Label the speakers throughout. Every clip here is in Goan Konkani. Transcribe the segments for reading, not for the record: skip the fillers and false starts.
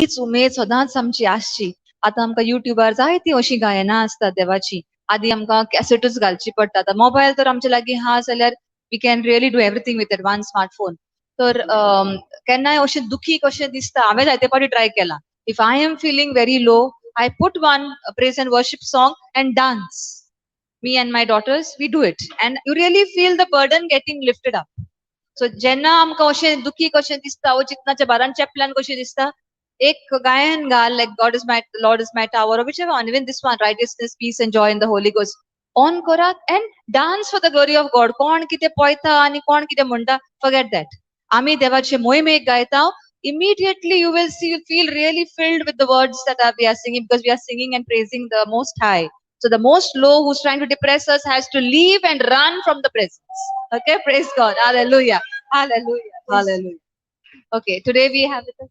Speaker 1: तीच उमेद सदांच आमची आसची. आतां आमकां युट्यूबार जायतीं अशीं गायनां आसतात देवाची. आदी आमकां कॅसेटूच घालची पडटा. आतां मोबायल तर आमच्या लागीं आहा जाल्यार we can really do everything with one smartphone. तर केन्नाय अशें दुखी कशें दिसता, हांवें जायते फावटी ट्राय केलां. If I am feeling very low, I put one praise and worship song and dance. Me and my daughters, we do it. And you really feel the burden getting lifted up. So जेन्ना आमकां अशें दुखी कशें दिसता वो चिंतनाच्या भारान चेपल्यान कशें दिसता, एक गायन घाल, like God is my Lord is my tower, or whichever one, even this one, righteousness, peace and joy in the Holy Ghost, on करात and dance for the glory of God. कोण कितें पळयता आनी कोण कितें म्हणटा, forget that. आमी देवाचे मोहिमेक गायता, immediately you will see, you feel really filled with the words that we are singing, because we are singing and praising the Most High. So the most low who's trying to depress us has to leave and run from the presence. Okay, praise God. Hallelujah. Hallelujah. Hallelujah. Okay, today we have with us.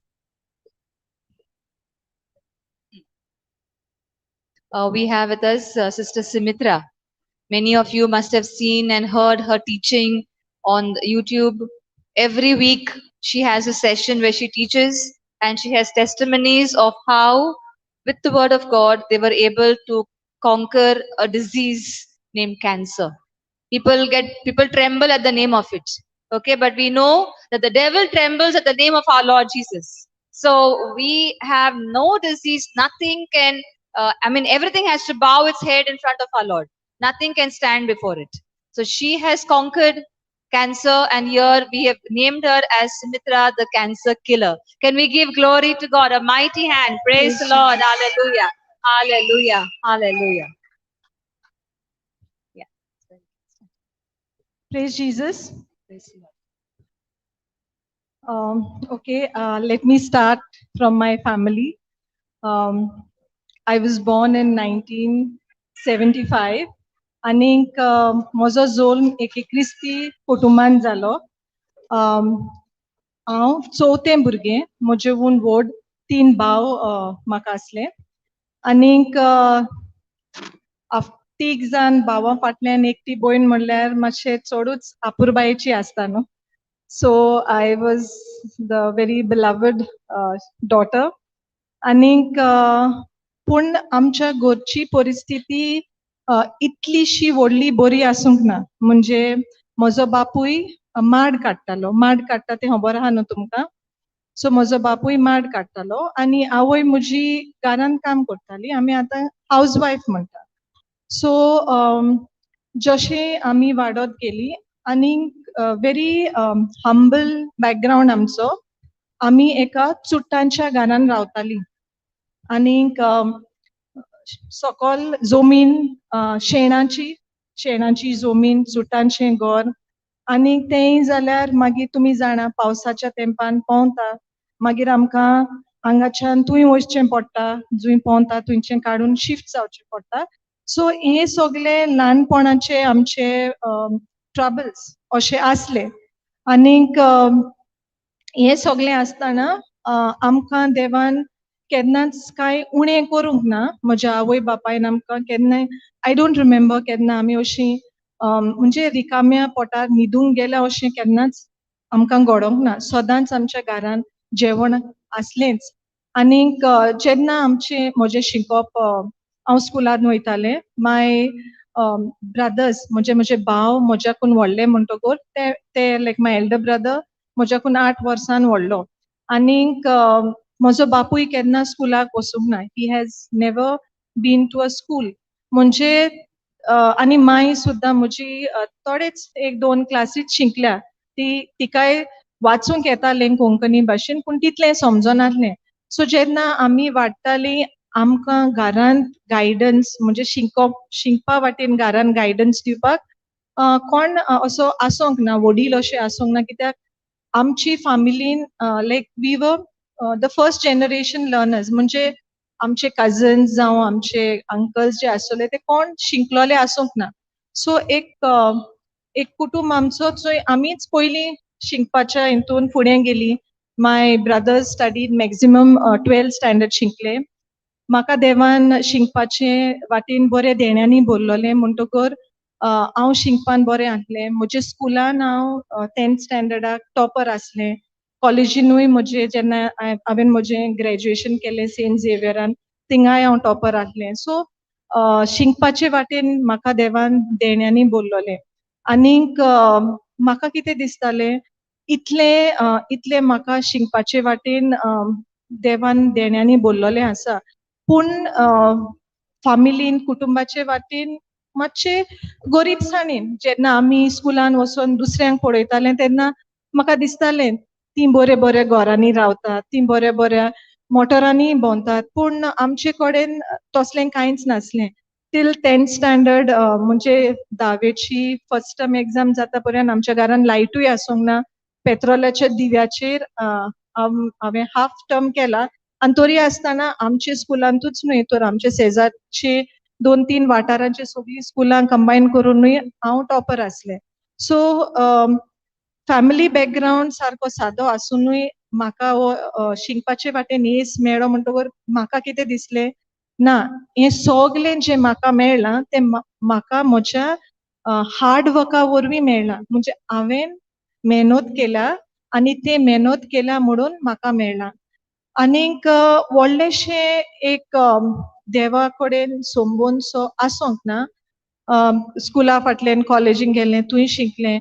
Speaker 1: We have with us Sister Sumithra. Many of you must have seen and heard her teaching on YouTube. Every week she has a session where she teaches, and she has testimonies of how, with the word of God, they were able to conquer a disease named cancer. People tremble at the name of it. Okay, but we know that the devil trembles at the name of our Lord Jesus. So we have no disease, nothing can, I mean, everything has to bow its head in front of our Lord. Nothing can stand before it. So she has conquered cancer, and here we have named her as Sumithra, the cancer killer. Can we give glory to God? A mighty hand. Praise the Lord. Hallelujah. Hallelujah. Hallelujah. Yeah.
Speaker 2: Praise Jesus.
Speaker 1: Praise the Lord.
Speaker 2: Okay, let me start from my family. I was born in 1975. आनीक म्हजो जल्म एके क्रिस्ती कुटुंबान जालो. हांव चवथें भुरगें, म्हजे हून व्हड 3 भाव म्हाका आसले. आनीक 3 जाण भावां फाटल्यान एकटी भयण म्हणल्यार मातशें चडूच आपुरबायेची आसता न्हू. So I was the very beloved daughter. आनीक पूण आमच्या घरची परिस्थिती इतलीशी व्हडली बरी आसूंक ना. म्हणजे म्हजो बापूय माड काडटालो. माड काडटा तें खबर आहा न्हू तुमकां. सो म्हजो बापूय माड काडटालो आनी आवय म्हजी घरान काम करताली. आमी आतां हावज वायफ म्हणटा. सो जशें आमी वाडत गेली आनी व्हेरी हंबल बॅकग्रावंड आमचो. आमी एका चुट्टांच्या घरान रावताली आनीक सकल जमीन शेणाची जमीन, चुट्टांचें घर. आनी तेंय जाल्यार मागीर तुमी जाणा पावसाच्या तेंपान पोंवता, मागीर आमकां हांगाच्यान थंय वचचें पडटा, जंय पोंवता थंयचें काडून शिफ्ट जावचें पडटा. सो हे सगळे ल्हानपणाचे आमचे ट्रबल्स अशे आसले. आनीक हे सगळें आसतना आमकां देवान केन्नाच कांय उणें करूंक ना. म्हज्या आवय बापायन आमकां केन्नाय, I don't remember केन्ना आमी अशीं म्हणजे रिकाम्या पोटार न्हिदूंक गेल्या अशें केन्नाच आमकां घडोवंक ना. सदांच आमच्या घरान जेवण आसलेंच. आनीक जेन्ना आमचें म्हजें शिकप, हांव स्कुलान वयतालें, माय ब्रदर्स म्हणजे म्हजे भाव म्हज्याकून व्हडले म्हणटकूच ते लायक माय एल्डर ब्रदर म्हज्याकून 8 वर्सान व्हडलो. आनीक म्हजो बापूय केन्ना स्कुलाक वचूंक ना. He has never been to a school. म्हणजे आनी माय सुद्दां म्हजी थोडेच 1-2 क्लासीच शिकल्या. ती तिकाय वाचूंक येतालें कोंकणी भाशेन, पूण तितलें समजनासलें. सो जेन्ना आमी वाडटालीं आमकां घरांत गायडन्स म्हणजे शिकपा वाटेन घरांत गायडन्स दिवपाक कोण असो आसूंक ना, वडील अशें आसूंक ना. कित्याक आमची फामिलीन like we were the first generation learners. म्हणजे आमचे कजन्स जावं आमचे अंकल्स जे आसले ते कोण शिकलोले आसूंक ना. सो एक कुटुंब आमचो जंय आमीच पयलीं शिकपाच्या हितून फुडें गेली. My brothers studied maximum 12 standard शिकले. म्हाका देवान शिकपाचे वाटेन बरें देण्यांनी भरलोलें म्हणटकर हांव शिकपान बरें आसलें. म्हज्या स्कुलान हांव 10th स्टँडर्डाक टॉपर आसलें. कॉलेजीनूय म्हजें जेन्ना हांवें म्हजें ग्रॅज्युएशन केलें सेंट झेवियरान, थिंगाय हांव टॉपर आसलें. सो शिकपाचे वाटेन म्हाका देवान देण्यांनी बोल्लोलें. आनीक म्हाका कितें दिसतालें, इतलें इतलें म्हाका शिकपाचे वाटेन देवान देण्यांनी बोल्लोलें आसा, पूण फामिलीन कुटुंबाचे वाटेन मातशें गरीबसाणेन जेन्ना आमी स्कुलान वचोन दुसऱ्यांक पळयतालें तेन्ना म्हाका दिसतालें तीं बरे बरे घरांनी रावतात, तीं बऱ्या बऱ्या मोटरांनी भोंवतात, पूण आमचे कडेन तसलें कांयच नासलें. टील 10th standard, म्हणजे धावेची फर्स्ट टर्म एग्जाम जाता पर्यंत आमच्या घरान लायटूय आसूंक ना. पेट्रोलाच्या दिव्याचेर हांवें हाफ टर्म केला. आनी तरी आसतना आमच्या स्कुलांतूच न्हय तर आमच्या शेजारचे 2-3 वाठारांचे सगळीं स्कुलां कंबायन करुनूय हांव टॉपर आसलें. सो फॅमिली बॅकग्रावंड सारको सादो आसुनूय म्हाका हो शिकपाचे वाटेन येस मेळ्ळो. म्हणटकर म्हाका कितें दिसलें ना, हें सगलें जें म्हाका मेळ्ळां तें म्हाका म्हज्या हार्ड वर्का वरवीं मेळ्ळां. म्हणजे हांवें मेहनत केल्या आनी तें मेहनत केल्या म्हणून म्हाका मेळ्ळां. आनीक व्हडलेशें एक देवा कडेन संबंद सो आसोंक ना. स्कुला फाटल्यान कॉलेजीन गेलें, थंय शिकलें,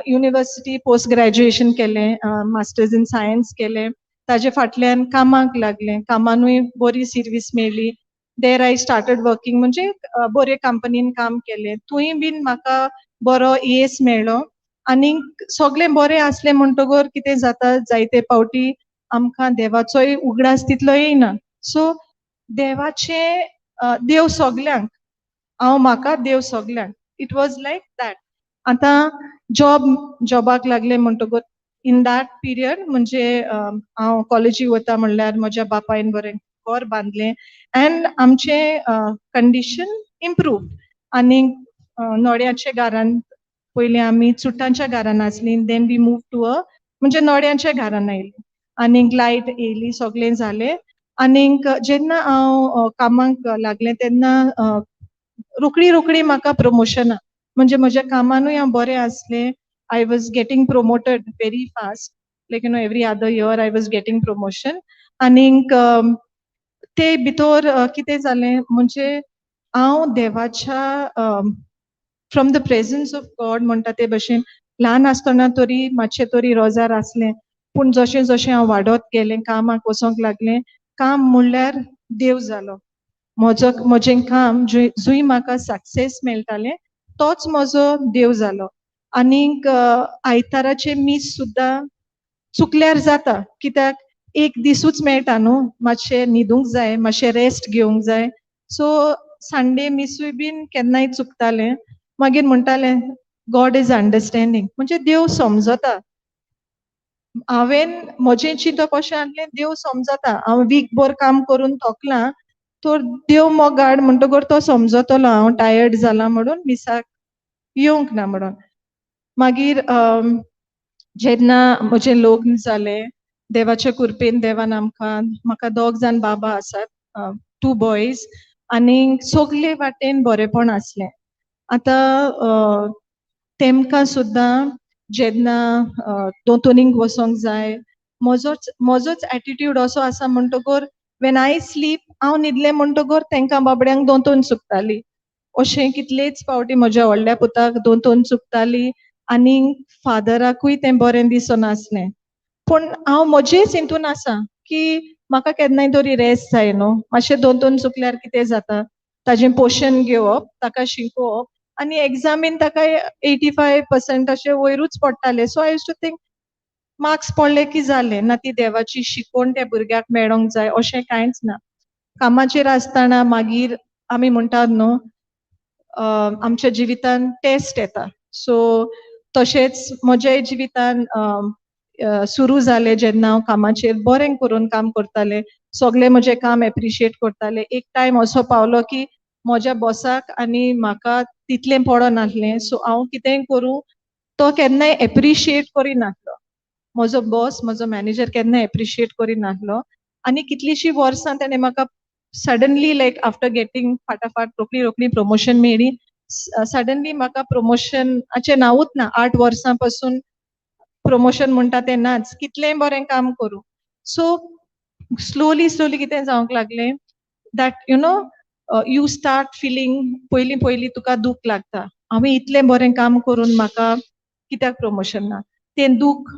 Speaker 2: युनिवर्सिटी पोस्ट ग्रॅज्युएशन केलें, मास्टर्स इन सायन्स केलें. ताजे फाटल्यान कामाक लागलें, कामानूय बरी सर्वीस मेळ्ळी. There I started working, म्हणजे बरे कंपनीन काम केलें, थंय बीन म्हाका बरो येस मेळ्ळो. आनीक सगळें बरें आसलें म्हणटकर कितें जाता, जायते फावटी आमकां देवाचोय उगडास तितलो येयना. सो देवाचें देव सगल्यांक, हांव म्हाका देव सगल्यांक, it was like that. आतां जॉबाक लागलें म्हणटकर इन that period, म्हणजे हांव कॉलेजीक वता म्हणल्यार म्हज्या बापायन बरें घर बांदलें एंड आमचें कंडिशन इम्प्रूव. आनीक नोड्याच्या घरान, पयलीं आमी चुट्टांच्या घरान आसलीं, then we move to a म्हणजे नोड्यांच्या घरान आयलीं आनीक लायट येयली, सगळें जालें. आनीक जेन्ना हांव कामाक लागलें तेन्ना रोखडी रोखडी म्हाका प्रमोशनां, म्हणजे म्हज्या कामानूय हांव बरें आसलें. I was getting promoted very fast, like every other year I was getting promotion. आनीक ते भितर कितें जालें, म्हणजे हांव देवाच्या from the presence of God म्हणटा ते भशेन ल्हान आसतना तरी मातशें तरी रोजार आसलें, पूण जशें जशें हांव वाडत गेलें, कामाक वचोंक लागलें, काम म्हणल्यार देव जालो म्हजो. म्हजें काम जंय म्हाका सक्सेस मेळटालें तोच म्हजो देव जालो. आनीक आयताराचें मीस सुद्दां चुकल्यार जाता, कित्याक एक दिसूच मेळटा न्हू, मातशें न्हिदूंक जाय, मातशें रेस्ट घेवंक जाय. सो संडे मिसूय बीन केन्नाय चुकतालें. मागीर म्हणटालें God is understanding, म्हणजे देव समजता. हांवें म्हजें चिंतप अशें आसलें, देव समजता, हांव वीक भर काम करून थकलां तर देव मोगाड म्हणटकर तो समजतलो हांव टायर्ड जालां म्हणून मिसाक येवंक ना म्हणून. मागीर जेन्ना म्हजें लग्न जालें, देवाच्या कृपेन देवान आमकां म्हाका दोग जाण बाबा आसात, 2 बॉयज, आनी सगले वाटेन बरेंपण आसलें. आतां तेमकां सुद्दां जेन्ना दोतोनीक वचोंक जाय, म्हजोच एटिट्यूड असो आसा म्हणटकर when I sleep, हांव न्हिदलें म्हणटकर तेंकां बाबड्यांक दोतोन चुकताली. अशें कितलेच फावटी म्हज्या व्हडल्या पुताक दोतोन चुकताली आनी फादराकूय तें बरें दिसनासलें. पूण हांव म्हजेच हितून आसा की म्हाका केन्नाय तरी रेस्ट जाय न्हू, मातशें दोतोन चुकल्यार कितें जाता, ताजें पोशण घेवप, ताका शिकोवप आनी एग्जामीन ताका 85% अशें वयरूच पडटाले. So I used to think marks पडले की जालें ना, ती देवाची शिकवण त्या भुरग्याक मेळोंक जाय अशें कांयच ना. कामाचेर आसतना मागीर आमी म्हणटात न्हू, आमच्या जिवितान टेस्ट येता. सो तशेंच म्हज्याय जिवितान सुरू जालें जेन्ना हांव कामाचेर बरें करून काम करतालें, सगळें म्हजें काम एप्रिशिएट करताले. एक टायम असो पावलो की म्हज्या बॉसाक आनी म्हाका तितलें पडनासलें. सो हांव कितेंय करूं तो केन्नाय एप्रिशिएट करिनासलो. म्हजो बॉस, म्हजो मॅनेजर केन्नाय एप्रिशिएट करिनासलो. आनी कितलींशीं वर्सां तेणें म्हाका सडनली लायक आफ्टर गेटींग फाटाफाट रोखडी रोखडी प्रमोशन मेळ्ळी, सडनली म्हाका प्रमोशनाचें नांवूच ना. 8 वर्सां पासून प्रमोशन म्हणटा तें नाच, कितलेंय बरें काम करूं. सो स्लोली स्लोली कितें जावंक लागलें that you know you start feeling, पयलीं पयलीं तुका दूख लागता, हांवें इतलें बरें काम करून म्हाका कित्याक प्रमोशन ना. तें दूख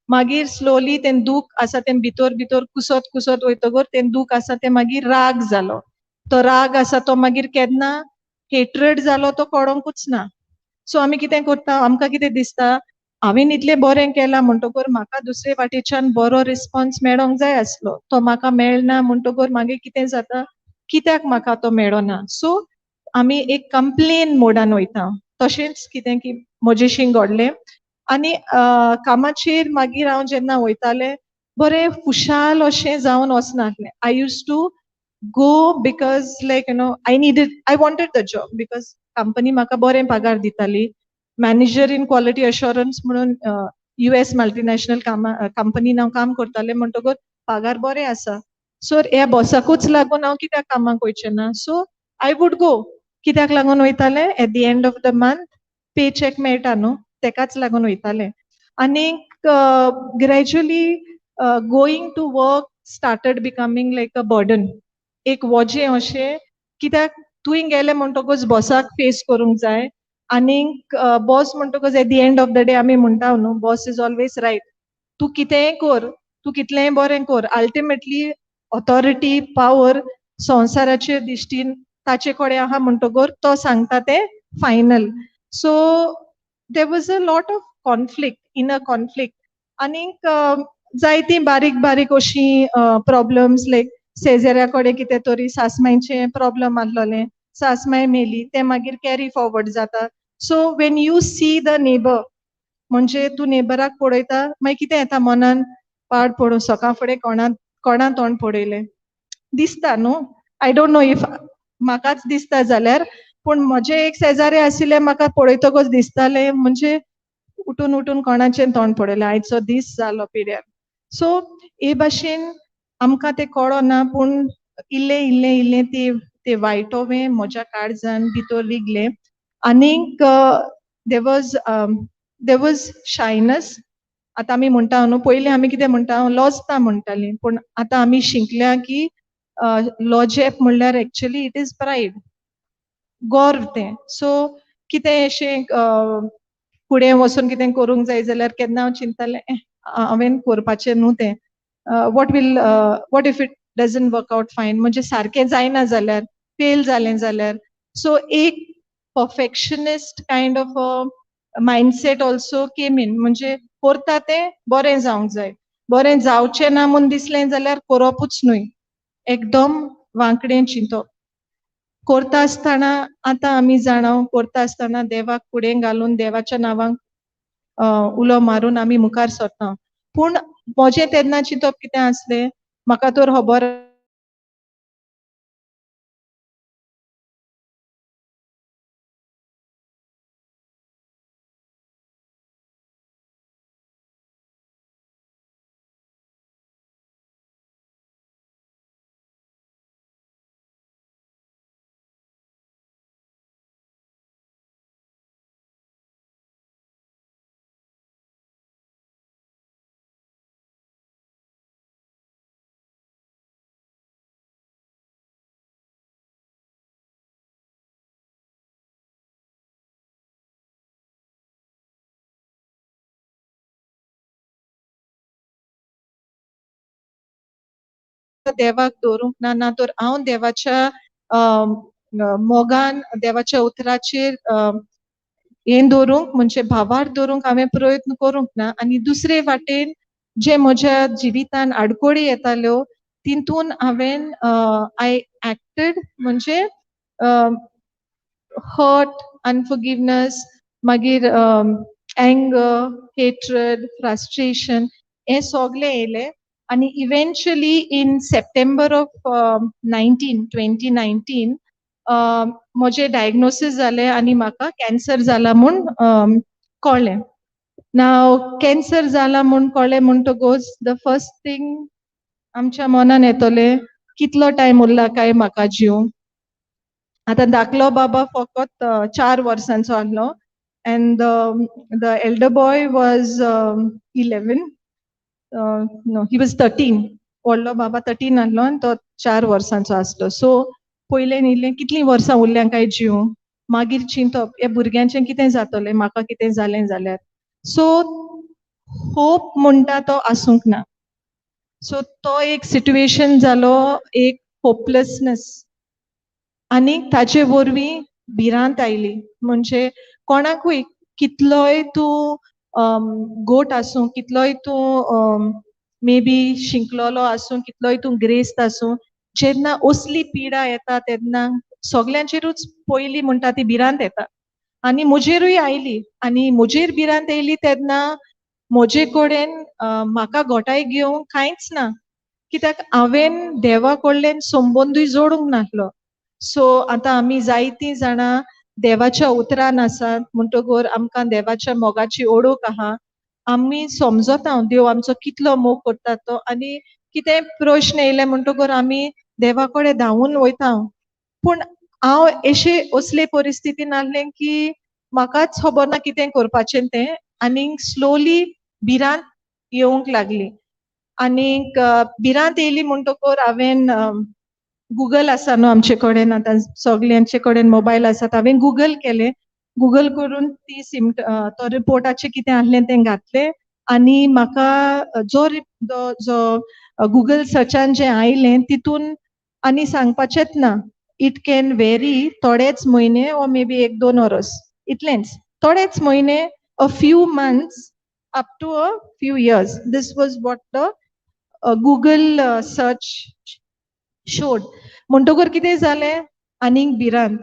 Speaker 2: मागीर स्लोली तें दूख आसा तें भितर भितर कुसत कुसत वयतगर तें दूख आसा तें मागीर राग जालो. तो राग आसा तो मागीर केन्ना हेट्रेड जालो तो कळोंकूच ना. सो आमी कितें करता, आमकां कितें दिसता हांवें इतलें बरें केलां म्हणटकर म्हाका दुसरे वाटेच्यान बरो रिस्पोन्स मेळोंक जाय आसलो, तो म्हाका मेळना म्हणटकर मागीर कितें जाता, कित्याक म्हाका तो मेळना. सो आमी एक कंप्लेन मोडान वयता. तशेंच कितें की म्हजेशी घडलें. आनी कामाचेर मागीर हांव जेन्ना वयतालें बरें खुशाल अशें जावन वचनासलें. I used to go because like you know I needed, I wanted the job because company म्हाका बरें पगार दिताली. मॅनेजर इन क्वॉलिटी अश्योरन्स म्हणून US multinational कंपनीन हांव काम करतालें म्हणटकूच पगार बरें आसा. सो ह्या बॉसाकूच लागून हांव कित्याक कामाक वयचें ना. So I would go. कित्याक लागून वयतालें, at the end of the month pay cheque मेळटा न्हू, तेकाच लागून वयतालें. आनीक gradually going to work started becoming like a burden, एक वजें अशें, कित्याक तुवें गेलें म्हणटकूच बॉसाक फेस करूंक जाय. आनीक बॉस म्हणटकूच at the end of the day आमी म्हणटा न्हू, बॉस is always right. तूं कितेंय कर, तूं कितलेंय बरें कर, अल्टिमेटली ऑथॉरिटी पावर संवसाराचे दिश्टीन ताचे कडेन आहा म्हणटकूच तो सांगता तें final. So there was a lot of conflict, inner conflict. आनीक जायतीं बारीक बारीक अशीं प्रॉब्लम्स, लायक शेजाऱ्या कडेन कितें तरी सासमांयचें प्रॉब्लम आसलोलें, सासमांय मेली, तें मागीर कॅरी फॉरवर्ड जाता. So when you see the neighbour, म्हणजे तूं नेबराक पळयता मागीर कितें येता मनान, पाड पडूं सकाळ फुडें कोणा तोंड पळयलें दिसता न्हू. I don't know if म्हाकाच दिसता जाल्यार, पूण म्हजे एक शेजारी आशिल्ले म्हाका पळयतकच दिसतालें म्हणजे उठून उठून कोणाचें तोंड पळयलें, आयचो दीस जालो पिड्यार. सो हे भाशेन आमकां तें कळना, पूण इल्लें इल्लें इल्लें ते वायटोवें म्हज्या काळजान भितर रिगलें. आनीक there was shyness. आतां आमी म्हणटा न्हू, पयलीं आमी कितें म्हणटा, लजता म्हणटालीं, पूण आतां आमी शिकल्या की लॉजेप म्हणल्यार एक्चुअली it is pride, गर्व तें. सो कितें अशें फुडें वचून कितें करूंक जाय जाल्यार केन्ना हांव चिंततालें हांवें करपाचें न्हू तें, what will what if it doesn't work out fine, म्हणजे सारकें जायना जाल्यार, फेल जालें जाल्यार. सो एक perfectionist kind of a mindset also came in, म्हणजे करता तें बरें जावंक जाय, बरें जावचें ना म्हूण दिसलें जाल्यार करपूच न्हय, एकदम वांकडें चिंतप. करता आसतना आतां आमी जाणा, करता आसतना देवाक फुडें घालून देवाच्या नांवाक उलो मारून आमी मुखार सरता. पूण म्हजें तेन्ना चिंतप कितें आसलें, म्हाका तर खबर देवाक दवरूंक ना, ना तर हांव देवाच्या मोगान, देवाच्या उतराचेर हें दवरूंक म्हणजे भावार्थ दवरूंक हांवें प्रयत्न करूंक ना. आनी दुसरे वाटेन जे म्हज्या जिवितान आडखळी येताल्यो तितून हांवें I acted म्हणजे हर्ट, अनफॉरगिवनस, मागीर एंगर, हेट्रड, फ्रस्ट्रेशन हें सगळें येयलें. आनी eventually in September of 2019 म्हजें डायग्नोसीस जालें आनी म्हाका कॅन्सर जाला म्हूण कळ्ळें. नाव कॅन्सर जाला म्हूण कळ्ळें म्हणटकूच the first thing आमच्या मनान येतलें कितलो टायम उरला काय म्हाका जिवंक. आतां धाकलो बाबा फकत 4 वर्सांचो आसलो And the elder boy was 11, no, he was 13. व्हडलो बाबा 13 आहलो आनी तो 4 वर्सांचो आसलो. सो पयलें इल्लें कितलीं वर्सां उरल्यां काय जिवूंक, मागीर चिंतप ह्या भुरग्यांचें कितें जातलें म्हाका कितें जालें जाल्यार. सो होप म्हणटा तो आसूंक ना. सो तो एक सिट्युएशन जालो, एक होपलेसनेस आनी ताचे वरवीं भिरांत आयली. म्हणजे कोणाकूय कितलोय तूं गोट आसूं, कितलोय तूं मे बी शिंकलोलो आसूं, कितलोय तूं ग्रेस्त आसूं, जेन्ना असली पिडा येता तेन्ना सगल्यांचेरूच पयली म्हणटा ती भिरांत येता. आनी म्हजेरूय आयली आनी म्हजेर भिरांत येयली तेन्ना म्हजे कडेन म्हाका घोटाय घेवंक कांयच ना, कित्याक हांवें देवा कडल्यान संबंदूय जोडूंक नासलो. सो आतां आमी जायतीं जाणां देवाच्या उतरान आसात म्हणटकर आमकां देवाच्या मोगाची ओळख आहा, आमी समजता देव आमचो कितलो मोग करता तो. आनी कितें प्रश्न येयले म्हणटकर आमी देवा कडेन धांवून वयता. पूण हांव अशे असले परिस्थितीन आहलें की म्हाकाच खबर ना कितें करपाचें तें, आनी स्लोली भिरांत येवंक लागली. आनीक भिरांत येयली म्हणटकर हांवें गुगल आसा न्हू आमचे कडेन, आतां सगल्यांचे कडेन मोबायल आसात, हांवें गुगल केलें. गुगल करून ती सिमट तो रिपोर्टाचें कितें आहलें तें घातलें आनी म्हाका जो जो गुगल सर्चान जें आयलें तितून आनी सांगपाचेंच ना, it can very थोडेच म्हयने ओ मे बी 1-2 वर्स इतलेंच, थोडेच म्हयने, a few months up to a few years. This was what the Google search showed. म्हणटकर कितें जालें, आनीक भिरांत.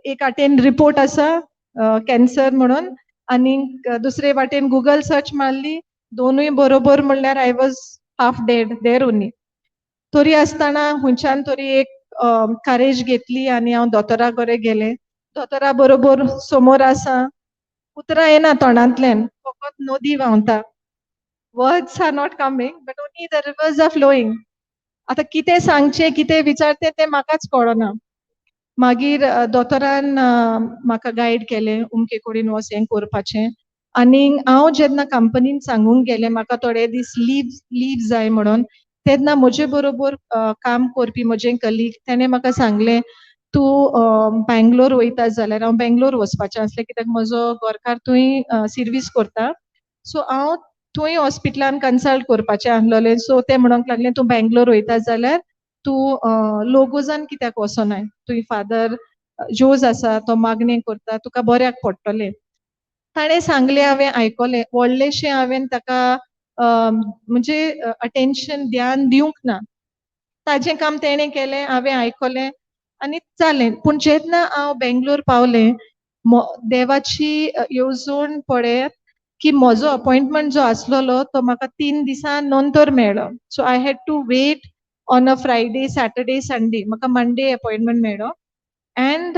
Speaker 2: एक वाटेन रिपोर्ट आसा कॅन्सर म्हणून आनीक दुसरे वाटेन गुगल सर्च मारली, दोनूय बरोबर म्हणल्यार I was half dead there only. तरी आसतना खंयच्यान तरी एक कारेज घेतली आनी हांव दोतोरा कडेन गेलें. दोतोरा बरोबर समोर आसा, उतरां येना तोंडांतल्यान, फकत नदी व्हांवता. Words are not coming but only the rivers are flowing. आतां कितें सांगचें कितें विचारचें तें म्हाकाच कळना. मागीर दोतोरान म्हाका गायड केलें, अमके कडेन वच हें करपाचें. आनी हांव जेन्ना कंपनीन सांगूंक गेलें म्हाका थोडे दीस लीव जाय म्हणून, तेन्ना म्हजे बरोबर काम करपी म्हजें कलीग तेणें म्हाका सांगलें तूं बेंगलोर वयता जाल्यार, हांव बेंगलोर वचपाचें आसलें कित्याक म्हजो घरकार थंय सिर्वीस करता, सो हांव थंय हॉस्पिटलान कन्सल्ट करपाचें आसलेलें. सो ते म्हणूंक लागलें तूं बेंगलोर वयता जाल्यार तूं लोगोजान कित्याक वचोनाय, तुवें फादर जोज आसा तो मागणें करता, तुका बऱ्याक पडटलें. ताणें सांगलें, हांवें आयकलें. व्हडलेंशें हांवें ताका म्हणजे अटेन्शन ध्यान दिवंक ना. ताजें काम तेणें केलें, हांवें आयकलें आनी जालें. पूण जेन्ना हांव बेंगलोर पावलें, देवाची येवजण पळयात की म्हजो अपॉयंटमेंट जो आसलेलो तो म्हाका 3 दिसां नंतर मेळ्ळो. So I had to wait on a Friday, Saturday, Sunday. म्हाका मंडे अपॉयंटमेंट मेळ्ळो एंड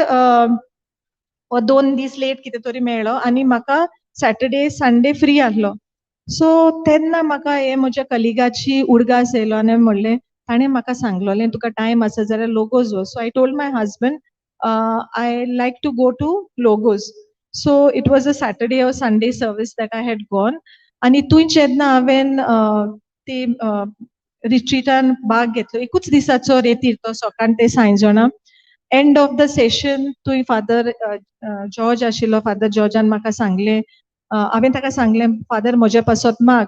Speaker 2: 2 दीस लेट कितें तरी मेळ्ळो आनी म्हाका सॅटर्डे संडे फ्री आहलो. सो तेन्ना म्हाका हे म्हज्या कलिगाची उडगास येयलो आनी म्हणलें, ताणें म्हाका सांगलोलें तुका टायम आसा जाल्यार लोगोज वच. So I told my husband I like to go to Logos. So it was a Saturday or Sunday service that I had gone. आनी थंय जेन्ना हांवें ती रिट्रीटान भाग घेतलो, एकूच दिसाचो रेतीर तो, सकाळ ते सांजणा. एंड ऑफ the session थंय फादर जॉर्ज आशिल्लो, फादर जॉर्जान म्हाका सांगलें, हांवें ताका सांगलें फादर म्हज्या पासत माग.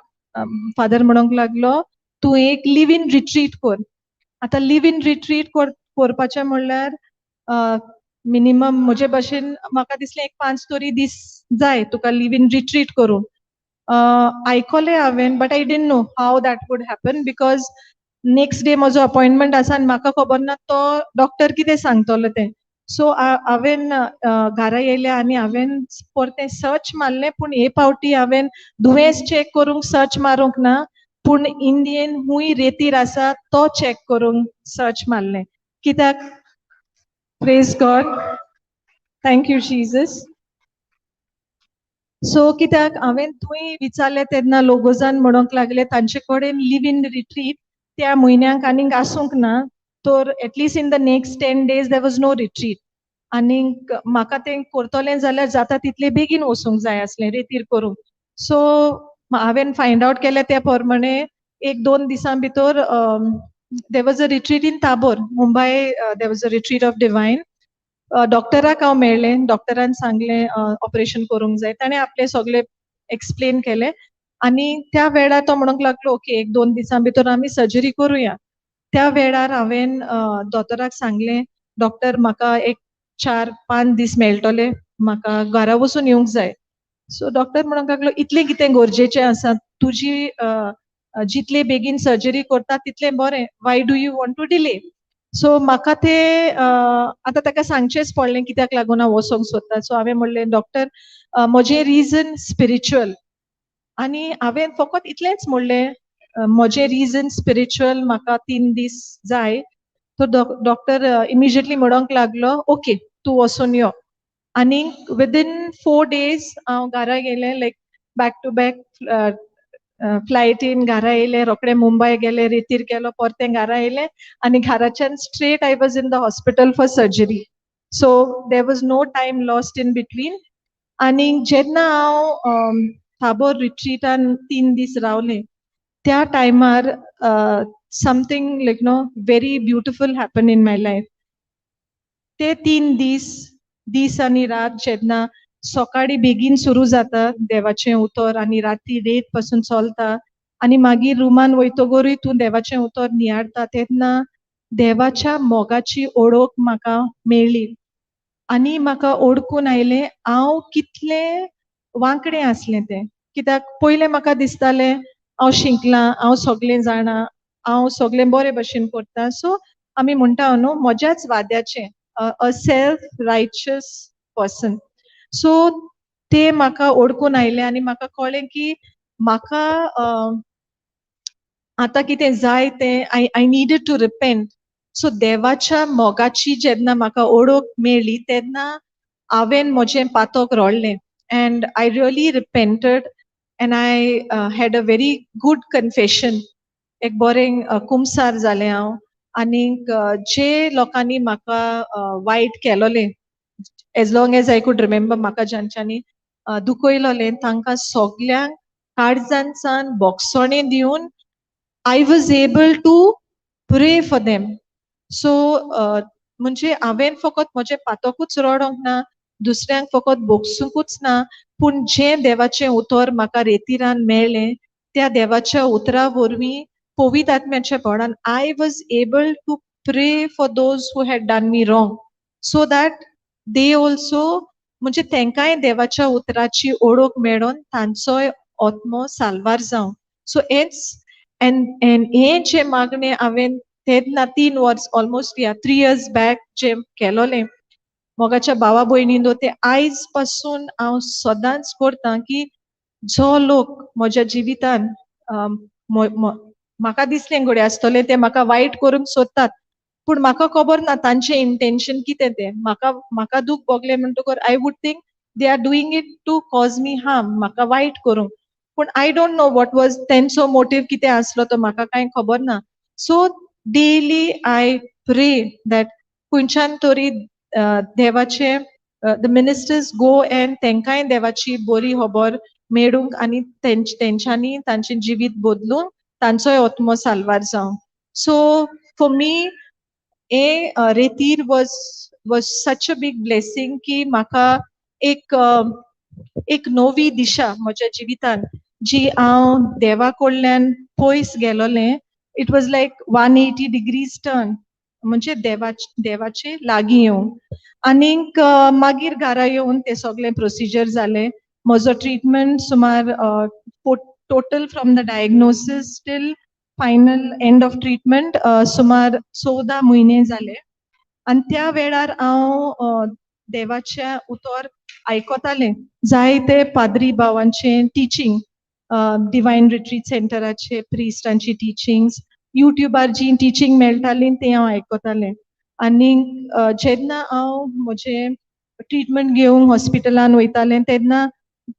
Speaker 2: फादर म्हणूंक लागलो तूं एक लिव इन रिट्रीट कर. आतां लिव इन रिट्रीट करपाचें म्हणल्यार मिनिमम म्हजे भाशेन म्हाका दिसलें एक 5 तरी दीस जाय तुका लिव इन रिट्रीट करूंक. आयकलें हांवें but I didn't know how that would happen because next day म्हजो अपॉयंटमेंट आसा आनी म्हाका खबर ना तो डॉक्टर कितें सांगतलो तें. सो हांवें घरा येयलें आनी हांवें परतें सर्च मारलें, पूण हे फावटी हांवें दुयेंस चॅक करूंक सर्च मारूंक ना, पूण इंडियन खूंय रेतीर आसा तो चॅक करूंक सर्च मारलें. कित्याक praise God, thank you Jesus. So कित्याक हांवें थंय विचारलें तेन्ना लोगोजान म्हणूंक लागले तांचे कडेन लिव इन रिट्रीट त्या म्हयन्याक आनीक आसूंक ना, तर at least in the next 10 days there was no retreat. आनीक म्हाका तें करतलें जाल्यार जाता तितले बेगीन वचूंक जाय आसलें रेतीर करूंक. सो हांवें फायंड आवट केलें त्या प्रमाणे 1-2 दिसां भितर there was a retreat in Tabor, Mumbai. There was a retreat of Divine. डॉक्टराक हांव मेळ्ळें, डॉक्टरान सांगलें ऑपरेशन करूंक जाय. ताणें आपलें सगळें एक्सप्लेन केलें आनी त्या वेळार तो म्हणूंक लागलो ओके 1-2 दिसां भितर आमी सर्जरी करुया. त्या वेळार हांवें दोतोराक सांगलें, डॉक्टर म्हाका एक 4-5 दीस मेळटले, म्हाका घरा वचून येवंक जाय. सो डॉक्टर म्हणूंक लागलो इतलें कितें गरजेचें आसा, तुजी जितले बेगीन सर्जरी करता तितलें बरें, why do you want to delay. So म्हाका तें आतां ताका सांगचेंच पडलें कित्याक लागून हांव वचोंक सोदता. सो हांवें म्हणलें डॉक्टर म्हजें रिजन स्पिरिच्युअल, आनी हांवें फकत इतलेंच म्हणलें म्हजें रिजन स्पिरिच्युअल, म्हाका 3 दीस जाय. तो डॉक्टर इमिजिएटली म्हणूंक लागलो ओके तूं वचून यो. आनी विदीन 4 डेज हांव घरा गेलें, लायक बॅक टू बॅक फ्लायटीन घरा येयलें, रोखडें मुंबय गेलें, रेतीर केलो, परतें घरा येयलें आनी घराच्यान straight I was in the hospital for surgery. So there was no time lost in between. आनी जेन्ना हांव ताबोर रिट्रीटान 3 दीस रावलें त्या टायमार something like no very beautiful happen in my life. ते 3 दीस, दीस आनी रात जेन्ना सकाळी बेगीन सुरू जाता देवाचें उतर आनी राती लेट पासून चलता आनी मागीर रुमान वयतगरूय तूं देवाचें उतर नियाळता तेन्ना देवाच्या मोगाची ओळख म्हाका मेळ्ळी आनी म्हाका ओळखून आयलें हांव कितलें वांकडें आसलें तें. कित्याक पयलें म्हाका दिसतालें हांव शिकलां, हांव सगळें जाणा, हांव सगळें बरे भशेन करता. सो आमी म्हणटा न्हू म्हज्याच वाद्याचें, a self righteous person. So ते म्हाका ओळखून आयलें आनी म्हाका कळ्ळें की म्हाका आतां कितें जाय तें I needed to repent. So देवाच्या मोगाची जेन्ना म्हाका ओळख मेळ्ळी तेन्ना हांवें म्हजें पातक रडलें and I really repented and I had a very good confession. एक बरें कुमसार जालें हांव आनीक जे लोकांनी म्हाका वायट केलोलें, as long as I could remember, म्हाका ज्यांच्यांनी दुखयलोलें तांकां सगल्यांक काळजांतल्यान बोगसणें दिवन I was able to pray for them. So म्हणजे हांवें फकत म्हजें पातकूच रडोंक ना, दुसऱ्यांक फकत बोगसुंकूच ना, पूण जें देवाचें उतर म्हाका रेतिरान मेळ्ळें त्या देवाच्या उतरा वरवीं पवित्र आत्म्याच्या बळान I was able to pray for those who had done me wrong so that they also, म्हणजे तेंकांय देवाच्या उतराची ओळख मेळोन तांचोय आत्मो साल्वार जावं. सो हेंच एंड हें जें मागणें हांवें तेन्ना 3 वर्स ऑलमोस्ट या 3 इयर्स बॅक जें केलोलें मोगाच्या भावा भयणींनो, तें आयज पासून हांव सदांच करता की जो लोक म्हज्या जिवितान म्हाका दिसलें घडये आसतलें ते म्हाका वायट करूंक सोदतात, पूण म्हाका खबर ना तांचें इंटेन्शन कितें तें. म्हाका म्हाका दूख भोगलें म्हणटकर I would think they are doing it to cause me harm, म्हाका वायट करूंक, पूण I don't know what was तेंचो मोटीव कितें आसलो तो म्हाका कांय खबर ना. So daily I pray that खंयच्यान तरी देवाचे the ministers go and तेंकांय देवाची बरी खबर मेळूंक आनी तेंच्यांनी तांचें जिवीत बदलून तांचोय आत्मो साल्वार जावं. सो फॉर मी हे रेतीर was such a big blessing की म्हाका एक एक नवी दिशा म्हज्या जिवितान जी हांव देवा कडल्यान पयस गेलोलें, it was like 180 degrees turn, म्हणजे देवाचे लागीं येवंक. आनीक मागीर घरा येवन तें सगळें प्रोसिजर जालें. म्हजो ट्रिटमेंट सुमार total from the diagnosis till final end of treatment सुमार 14 म्हयने जाले. आनी त्या वेळार हांव देवाचें उतर आयकतालें, जायते पाद्री भावांचें टिचींग, डिवायन रिट्रीट सेंटराचे प्रिस्टांची टिचिंग्स, युट्यूबार जी टिचींग मेळटाली तें हांव आयकतालें. आनी जेन्ना हांव म्हजें ट्रिटमेंट घेवंक हॉस्पिटलान वयतालें तेन्ना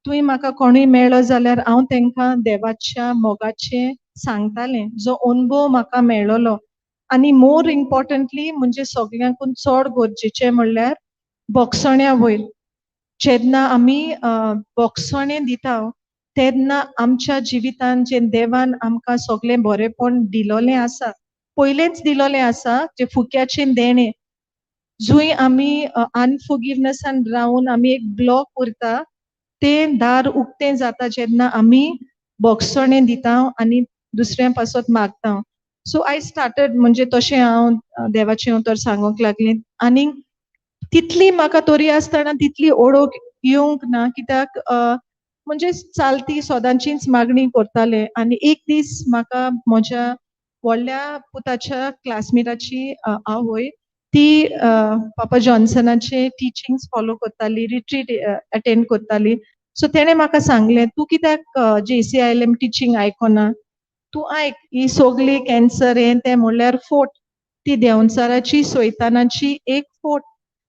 Speaker 2: थंय म्हाका कोणूय मेळ्ळो जाल्यार हांव तेंकां देवाच्या मोगाचें सांगतालें, जो अनुभव म्हाका मेळ्ळोलो. आनी मोर इम्पॉर्टंटली म्हणजे सगळ्यांकून चड गरजेचें म्हणल्यार बोगसण्या वयर जेन्ना आमी बोगसणें दिता तेन्ना आमच्या जिवितान जे देवान आमकां सगळें बरेंपण दिलोलें आसा, पयलेंच दिलोलें आसा, जे फुक्याचें देणें, जंय आमी अनफोगिवनसान रावन आमी एक ब्लॉक उरता, तें दार उक्तें जाता जेन्ना आमी बोगसणें दिता आनी दुसऱ्यां पासत मागता. सो I started, म्हणजे तशें हांव देवाचें उतर सांगूंक लागलें आनी तितली म्हाका तरी आसतना तितली ओळख येवंक ना, कित्याक म्हणजे चालती सदांचीच मागणी करताले. आनी एक दीस म्हाका म्हज्या व्हडल्या पुताच्या क्लासमेटाची आवय, ती पापा जॉन्सनाचे टिचिंग्स फॉलो करताली, रिट्रीट अटेंड करताली. सो तेणें म्हाका सांगलें, तूं कित्याक JCILM teaching आयकोना, तूं आयक, ही सगळी कॅन्सर हें तें म्हणल्यार फोट, ती देंवचाराची सैतानाची एक फोट,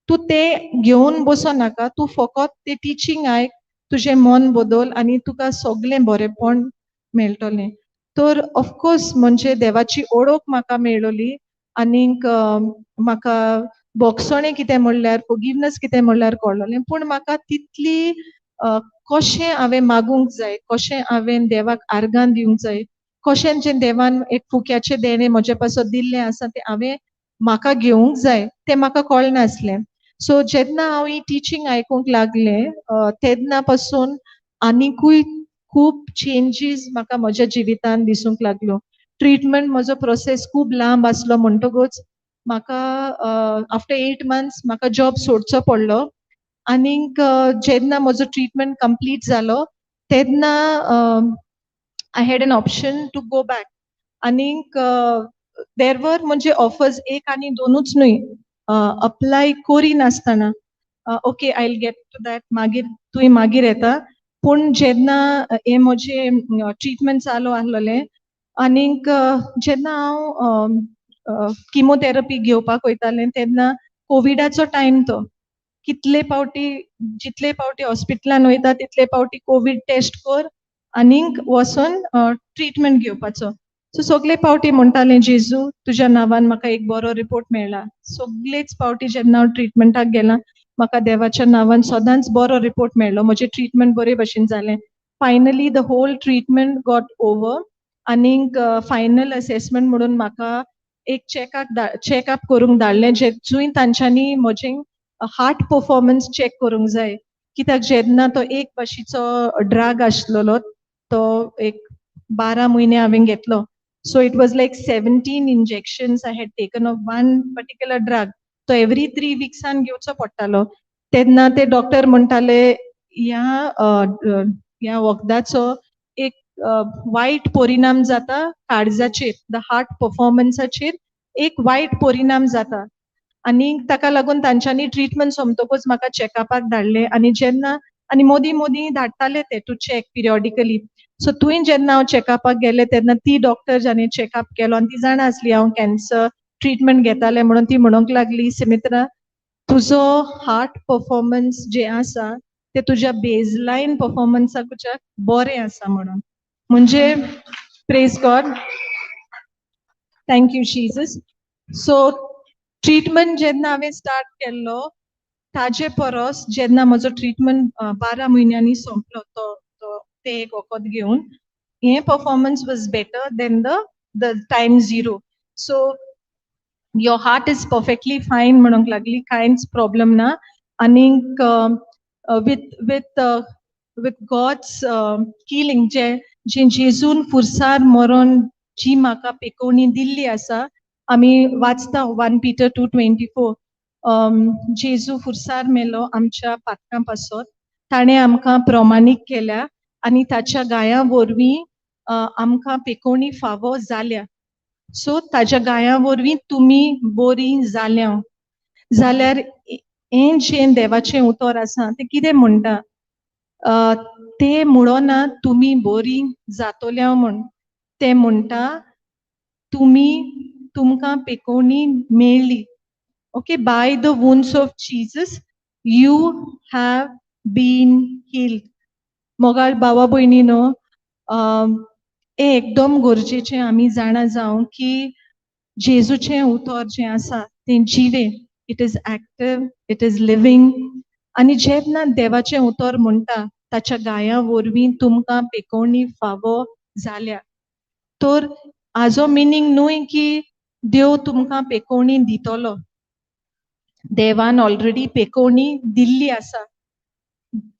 Speaker 2: तूं तें घेवन बसो नाका, तूं फकत तें टिचींग आयक, तुजें मन बदल आनी तुका सगळें बरेंपण मेळटलें. तर ऑफकोर्स म्हणजे देवाची ओळख म्हाका मेळ्ळी आनीक म्हाका बोगसणें कितें म्हणल्यार, फोगिवनस कितें म्हणल्यार कळ्ळलें. पूण म्हाका तितली कशें हांवें मागूंक जाय, कशें हांवें देवाक आर्गां दिवंक जाय, कशें जें देवान एक फुक्याचें देणें म्हजे पासत दिल्लें आसा तें हांवें म्हाका घेवंक जाय, तें म्हाका कळनासलें. सो जेन्ना हांव ही टिचींग आयकूंक लागलें तेन्ना पासून आनिकूय खूब चेंजीस म्हाका म्हज्या जिवितान दिसूंक लागल्यो. ट्रिटमेंट म्हजो प्रोसेस खूब लांब आसलो म्हणटकूच म्हाका आफ्टर 8 मंथ्स म्हाका जॉब सोडचो पडलो. आनीक जेन्ना म्हजो ट्रिटमेंट कंप्लीट जालो तेन्ना I had an option to go back. आनीक there वर म्हणजे ऑफर्स एक आनी दोनूच न्हय, अप्लाय करिनासतना, okay I will get to that, मागीर तुवें मागीर येता. पूण जेन्ना हें म्हजें ट्रिटमेंट चालू आसलेलें आनीक जेन्ना हांव किमोथेरपी घेवपाक वयतालें तेन्ना कोविडाचो टायम तो, कितले पावटी जितले पावटी हॉस्पिटलान वयता तितले पावटी कोवीड टेस्ट कर आनीक वचोन ट्रिटमेंट घेवपाचो. सो सगले पावटी म्हणटाले, जेजू तुज्या नांवान म्हाका एक बरो रिपोर्ट मेळ्ळा. सगलेच पावटी जेन्ना हांव ट्रिटमेंटाक गेलां म्हाका देवाच्या नांवान सदांच बरो रिपोर्ट मेळ्ळो, म्हजें ट्रिटमेंट बरे भशेन जालें. Finally the whole treatment got over आनीक फायनल असेसमेंट म्हणून म्हाका एक चॅकअप करूंक धाडलें, जे जंय तांच्यांनी म्हजें हार्ट परफॉर्मन्स चॅक करूंक जाय, कित्याक जेन्ना तो एक भाशेचो ड्रग आसलेलो तो एक 12 म्हयने हांवें घेतलो. So it was like 17 injections I had taken of one particular drug. तो एवरी 3 विक्सान घेवचो पडटालो. तेन्ना ते डॉक्टर म्हणटाले ह्या वखदाचो एक वायट परिणाम जाता काळजाचेर, the heart परफॉर्मन्साचेर एक वायट परिणाम जाता. आनी ताका लागून तांच्यांनी ट्रिटमेंट सोंपतकूच म्हाका चॅकअपाक धाडलें. आनी जेन्ना आनी मोदीं मोदीं धाडटाले ते टू चॅक पिरियॉडिकली. सो थंय जेन्ना हांव चॅकअपाक गेलें तेन्ना ती डॉक्टर जाणें चॅकअप केलो आनी ती जाणा आसली हांव कॅन्सर ट्रिटमेंट घेतालें म्हणून, ती म्हणूंक लागली, सुमित्रा तुजो हार्ट परफॉर्मन्स जें आसा तें तुज्या बेजलायन परफॉर्मन्साकूच बरें आसा म्हणून. म्हणजे praise God, thank you Jesus. So treatment जेन्ना हांवें स्टार्ट केल्लो ताजे परस जेन्ना म्हजो ट्रिटमेंट 12 म्हयन्यांनी सोंपलो तो तें एक वखद घेवन, हें performance was better than the time zero. So your heart is perfectly fine म्हणूंक लागली, कांयच प्रॉब्लम ना. आनीक with with with God's healing, जे जे जेजून फुरसार मरोन जी म्हाका पेकोवणी दिल्ली आसा, आमी वाचता 1 Peter 2:24, जेजू फुरसार मेलो आमच्या पातकां पासत, ताणें आमकां प्रमाणीक केल्या आनी ताच्या गायां वरवीं आमकां पेकोवणी फावो जाल्या. सो ताच्या गायां वरवीं तुमी बरीं जाल्या. जाल्यार हें जें देवाचें उतर आसा तें कितें म्हणटा, तें म्हणना तुमी बरीं जातल्या म्हूण, तें म्हणटा तुमी तुमकां पेकोवणी मेळ्ळी. Okay, by the wounds of Jesus you have been healed. मोगाळ भावा भयणीनो, हें एकदम गरजेचें आमी जाणा जावं की जेजूचें उतर जें आसा तें जिवें. It is active, it is living. आनी जेन्ना देवाचें उतर म्हणटा ताच्या गाया वरवीं तुमकां पेकोवणी फावो जाल्या, तर हाजो मिनींग न्हय की देव तुमकां पेकोवणी दितलो. देवान ऑलरेडी पेकोवणी दिल्ली आसा.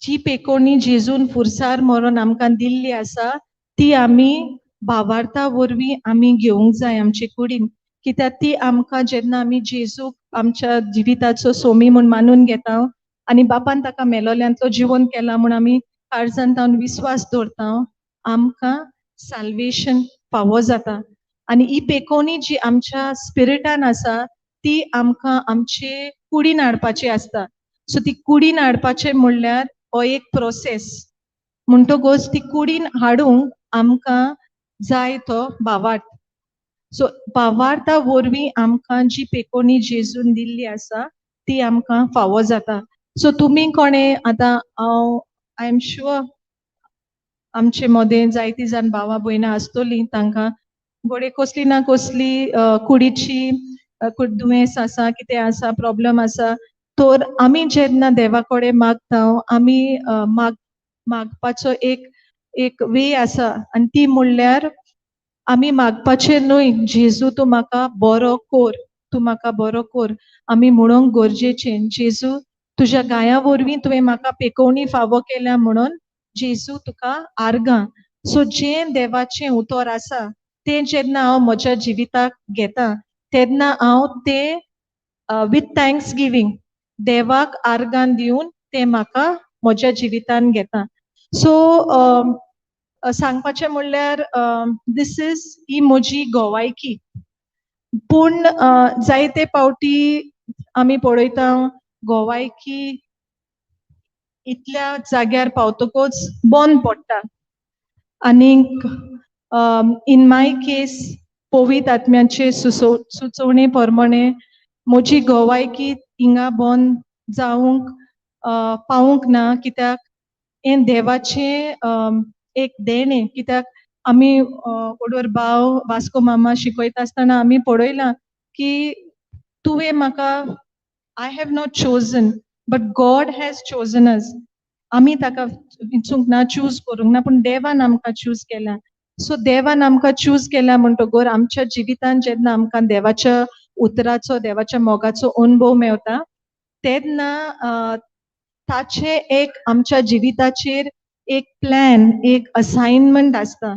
Speaker 2: जी पेकोवणी जेजून फुरसार मरोन आमकां दिल्ली आसा ती आमी भावार्था वरवीं आमी घेवंक जाय आमचे कुडीन, कित्याक ती आमकां जेन्ना आमी जेजूक आमच्या जिविताचो सोमी म्हूण मानून घेता आनी बापान ताका मेलोल्यांतलो जिवन केला म्हूण आमी काळजान तावन विस्वास दवरता, आमकां साल्वेशन फावो जाता. आनी ही पेकोवणी जी आमच्या स्पिरिटान आसा ती आमकां आमचे कुडीन हाडपाची आसता. सो ती कुडीन हाडपाचें म्हणल्यार हो एक प्रोसेस, म्हणटकूच ती कुडीन हाडूंक आमकां जाय तो भावार्थ. सो भावार्था वरवीं आमकां जी पेकोवणी जेजून दिल्ली आसा ती आमकां फावो जाता. सो तुमी कोणें आतां हांव I am sure आमचे मदें जायतीं जाण भावा भयणां आसतलीं, तांकां घडये कसली ना कसली कुडीची दुयेंस आसा, कितें आसा, प्रोब्लम आसा. तर आमी जेन्ना देवा कडेन मागता आमी मागपाचो एक एक वे आसा आनी ती म्हणल्यार आमी मागपाचें न्हय जेजू तूं म्हाका बरो कोर, तूं म्हाका बरो कोर. आमी म्हणूंक गरजेचें जेजू तुज्या गाया वरवीं तुवें म्हाका पेकोवणी फावो केल्या म्हणून जेजू तुका आर्गां. सो जें देवाचें उतर आसा तें जेन्ना हांव म्हज्या जिविताक घेता तेन्ना हांव तें विथ thanks giving देवाक आर्गां दिवन तें म्हाका म्हज्या जिवितान घेता. सो सांगपाचें म्हणल्यार this is ही म्हजी गोवायकी. पूण जायते पावटी आमी पळयता गोवायकी इतल्या जाग्यार पावतकूच बंद पडटा. आनीक इन my केस पवित्र आत्म्याचे सुचोवणे प्रमाणे म्हजी गोवायकी हिंगा बंद जावंक पावूंक ना, कित्याक हें देवाचें एक देणें. कित्याक आमी ओडोर भाव वास्को मामा शिकयता आसतना आमी पळयलां की तुवें म्हाका, I have not chosen but God has chosen us. आमी ताका विचूंक ना, चूज करूंक ना, पूण देवान आमकां चूज केला. सो देवान आमकां चूज केला म्हणटकर आमच्या जिवितान जेन्ना आमकां देवाच्या उतराचो देवाच्या मोगाचो अनुभव मेवता तेन्ना ताचे एक आमच्या जिविताचेर एक प्लॅन, एक असायनमेंट आसता.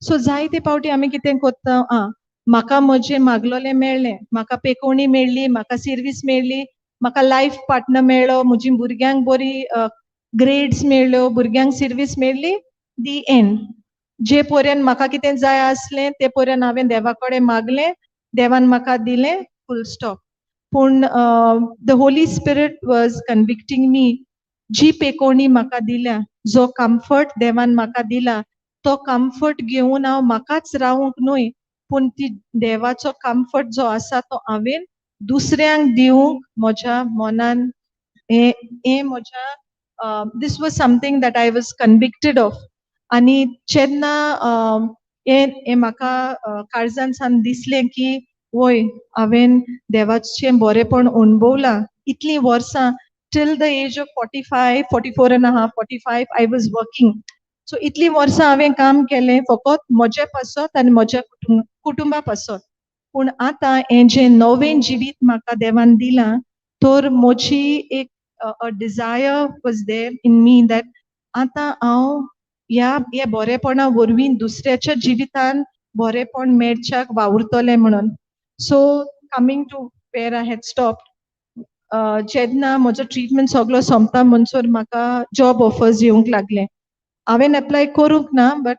Speaker 2: सो जायते पावटी आमी कितें करता, आं म्हाका म्हजें मागलोलें मेळ्ळें, म्हाका पेकोवणी मेळ्ळी, म्हाका सर्वीस मेळ्ळी, म्हाका लायफ पार्टनर मेळ्ळो, म्हजी भुरग्यांक बरी ग्रेड्स मेळ्ळ्यो, भुरग्यांक सर्वीस मेळ्ळी, दी एंड. जे पर्यंत म्हाका कितें जाय आसलें ते पर्यंत हांवें देवा कडेन मागलें, देवान म्हाका दिलें, फूल स्टॉप. पूण the Holy Spirit was convicting me, जी पेकोवणी म्हाका दिल्या, जो कम्फर्ट देवान म्हाका दिला तो कम्फर्ट घेवन हांव म्हाकाच रावूंक न्हय, पूण ती देवाचो कम्फर्ट जो आसा तो हांवें दुसऱ्यांक दिवंक म्हज्या मनान हें म्हज्या this was something that I was convicted of. आनी जेन्ना हें म्हाका काळजान सान दिसलें की वय हांवें देवाचें बरेंपण अणभवलां इतलीं वर्सां, till the age of 45, 44.5, 45 I was working. So इतलीं वर्सां हांवें काम केलें फकत म्हजे पासत आनी म्हज्या कुटुंबा पासत. पूण आतां हें जें नवें जिवीत म्हाका देवान दिलां तर म्हजी एक a desire was there in me that आतां हांव ह्या बरेपणा वरवीं दुसऱ्याच्या जिवितान बरेपण मेळच्याक वावुरतलें म्हणून. So coming to where I had stopped, जेन्ना म्हजो ट्रिटमेंट सगलो सोंपता म्हणसर म्हाका जॉब ऑफर्स येवंक लागले. हांवें एप्लाय करूंक ना, बट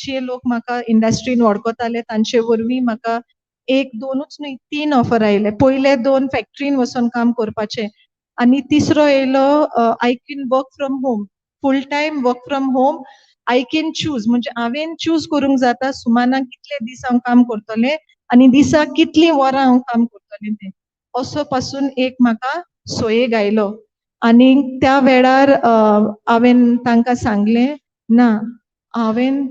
Speaker 2: जे लोक म्हाका इंडस्ट्रीन वळखताले तांचे वरवीं म्हाका एक दोनूच न्हय 3 ऑफर आयले. पयले 2 फॅक्ट्रीन वचोन काम करपाचें आनी तिसरो येयलो I can work from home, full time work from home, I can choose. म्हणजे हांवें चूज करूंक जाता सुमानाक कितले दीस हांव काम करतलें आनी दिसाक कितलीं वरां हांव काम करतलें तें. असो पासून एक म्हाका सोयेग आयलो आनी त्या वेळार हांवें तांकां सांगलें ना, हांवें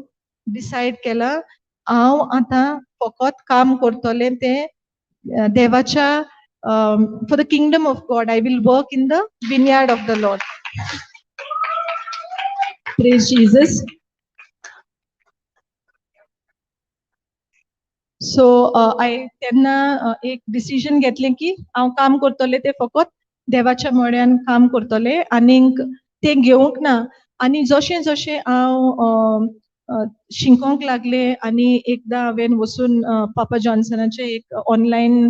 Speaker 2: डिसायड केलां हांव आतां फकत काम करतलें तें देवाच्या for the kingdom of God. I will work in the vineyard of the Lord. Praise Jesus. So I तेन्ना एक डिसिजन घेतलें की हांव काम करतलें तें फकत देवाच्या मोड्यान काम करतलें आनीक तें घेवंक ना. आनी जशें जशें हांव शिकोंक लागलें आनी एकदां हांवें वचून पापा जॉन्सनाचें एक ऑनलायन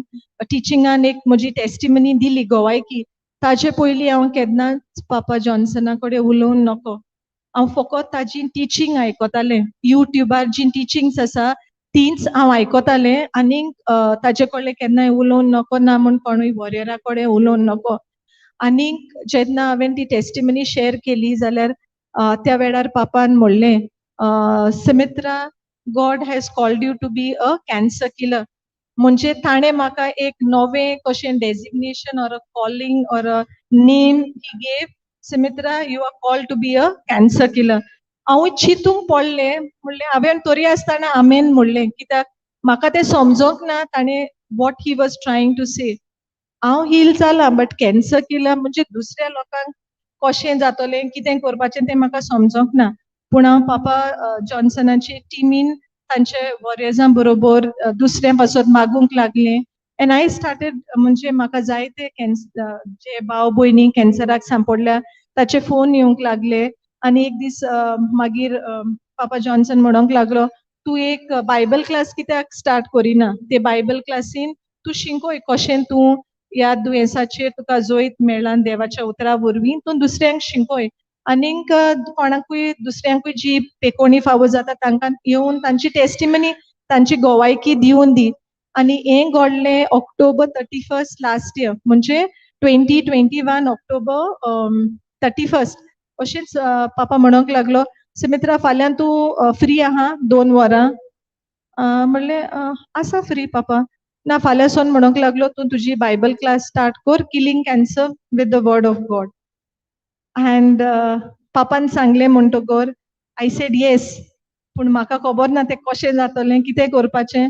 Speaker 2: टिचिंगान एक म्हजी टेस्टिमनी दिली गोवायकी. ताजे पयलीं हांव केन्नाच पापा जॉन्सना कडेन उलोवन नको. हांव फकत ताजी टिचींग आयकतालें, युट्यूबार जी टिचिंग्स आसा तींच हांव आयकतालें आनीक ताजे कडलें केन्नाय उलोवन नको ना म्हूण कोणूय वॉरियरा कडेन उलोवन नको. आनीक जेन्ना हांवें ती टेस्टिमनी शेअर केली जाल्यार त्या वेळार पापान म्हणलें, Sumitra, God has called you to be a cancer killer. म्हणजे ताणें म्हाका एक नवें कशें designation or a calling or a name he gave, Sumitra you are called to be a cancer killer. हांव चिंतूंक पडलें, म्हणलें हांवें तरी आसतना आमेन म्हणलें, कित्याक म्हाका तें समजोंक ना ताणें what he was trying to say. हांव हील जालां बट कॅन्सर किलर म्हणजे दुसऱ्या लोकांक कशें जातलें कितें करपाचें तें म्हाका समजोंक ना. पूण हांव पापा जॉन्सनाचे टिमीन तांचे वॉरियर्सां बरोबर दुसऱ्यां पासत मागूंक लागलें एंड I started. म्हणजे म्हाका जायते कॅन्सर जे भाव भयणी कॅन्सराक सांपडल्या ताचे फोन येवंक लागले. आनी एक दीस मागीर पापा जॉन्सन म्हणोंक लागलो, तूं एक बायबल क्लास कित्याक स्टार्ट करिना, ते बायबल क्लासीन तूं शिकोय कशें तूं ह्या दुयेंसाचेर तुका जैत मेळ्ळां देवाच्या उतरा वरवीं, तूं दुसऱ्यांक शिकोय आनीक कोणाकूय दुसऱ्यांकूय जी पेकोणी फावो जाता तांकां येवन तांची टेस्टिमनी तांची गोवायकी दिवन दी. आनी हें घडलें ऑक्टोबर 31 लास्ट इयर, म्हणजे 2021 ऑक्टोबर 31. अशेंच पापा म्हणोंक लागलो, सुमित्रा फाल्यां तूं फ्री आहा 2 वरां? म्हणलें आसा फ्री पापा. ना फाल्यां सावन म्हणोंक लागलो तूं तुजी बायबल क्लास स्टार्ट कर, killing cancer with the word of God. And पापान सांगलें म्हणटकर I said yes. पूण म्हाका खबर ना तें कशें जातलें कितें करपाचें.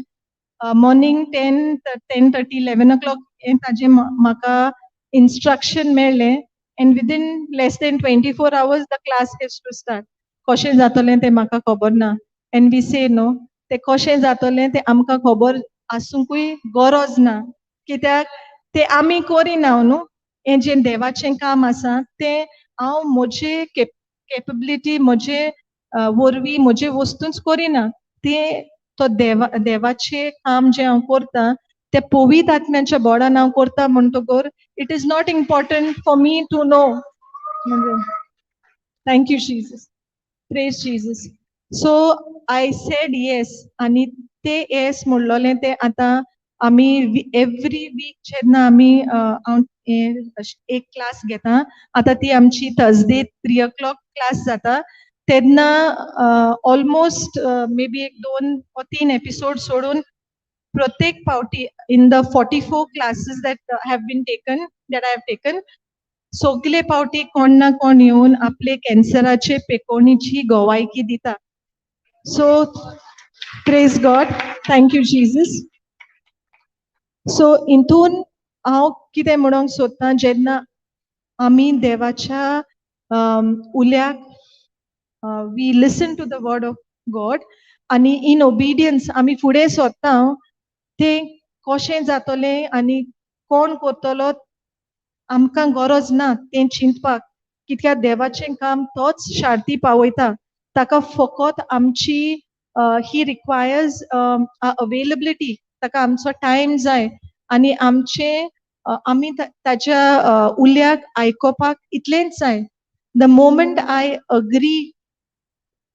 Speaker 2: मॉर्निंग 10, 10:30, 11 o'clock हें ताजें म्हाका इन्स्ट्रक्शन मेळ्ळें and within less than 24 hours the class has to start. कशें जातलें तें म्हाका खबर ना. एंड we से नो तें कशें जातलें तें आमकां खबर आसूंकूय गरज ना, कित्याक तें आमी करिना न्हू. हें जें देवाचें काम आसा तें हांव म्हजे केपेबिलिटी म्हजे वरवीं म्हजे वस्तूच करिना, तें तो देवाचें काम जें हांव करता तें पवित्र आत्म्याच्या बोडान हांव करता. म्हणटकर it is not important for me to know. म्हणजे thank you Jesus, praise Jesus. So I said yes आनी ते येस म्हणलोलें तें आतां आमी एवरी वीक जेन्ना आमी हांव एक क्लास घेता, आतां ती आमची थर्सडे 3 o'clock class जाता, तेन्ना ऑलमोस्ट मे बी एक 2 वा 3 एपिसोड सोडून प्रत्येक पावटी in the 44 classes that have been taken, that I have taken, सगले पावटी कोण ना कोण येवन आपले कॅन्सराचे पेकोणीची गोवायकी दिता. So praise God, thank you Jesus. So हितून हांव कितें म्हणोंक सोदतां, जेन्ना आमी देवाच्या उल्याक we listen to the word of God आनी इन ओबिडियन्स आमी फुडें सोदता, तें कशें जातलें आनी कोण करतलो आमकां गरज ना तें चिंतपाक, कित्याक देवाचें काम तोच शार्ती पावयता. ताका फकत आमची ही रिक्वायर्स अवेलेबिलिटी, ताका आमचो टायम जाय आनी आमचें आमी ताच्या उल्याक आयकोपाक इतलेंच जाय. The moment I agree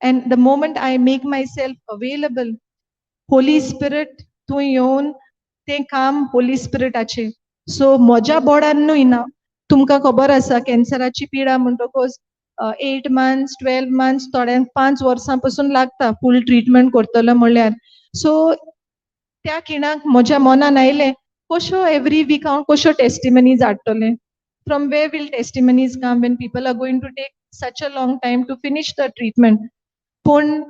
Speaker 2: and the moment I make myself available, Holy Spirit तूं येवन तें काम होली स्पिरिटाचें. सो म्हज्या बोडान न्हय ना, तुमकां खबर आसा कॅन्सराची पिडा म्हणटकच 8 months 12 months थोड्यांक 5 वर्सां पसून लागता फूल ट्रिटमेंट करतलो म्हणल्यार. सो त्या खिणाक म्हज्या मनान आयलें कश्यो एवरी वीक हांव कश्यो testimonies हाडटलें, from where will testimonies come when people are going to take such a long time to finish the treatment. पूण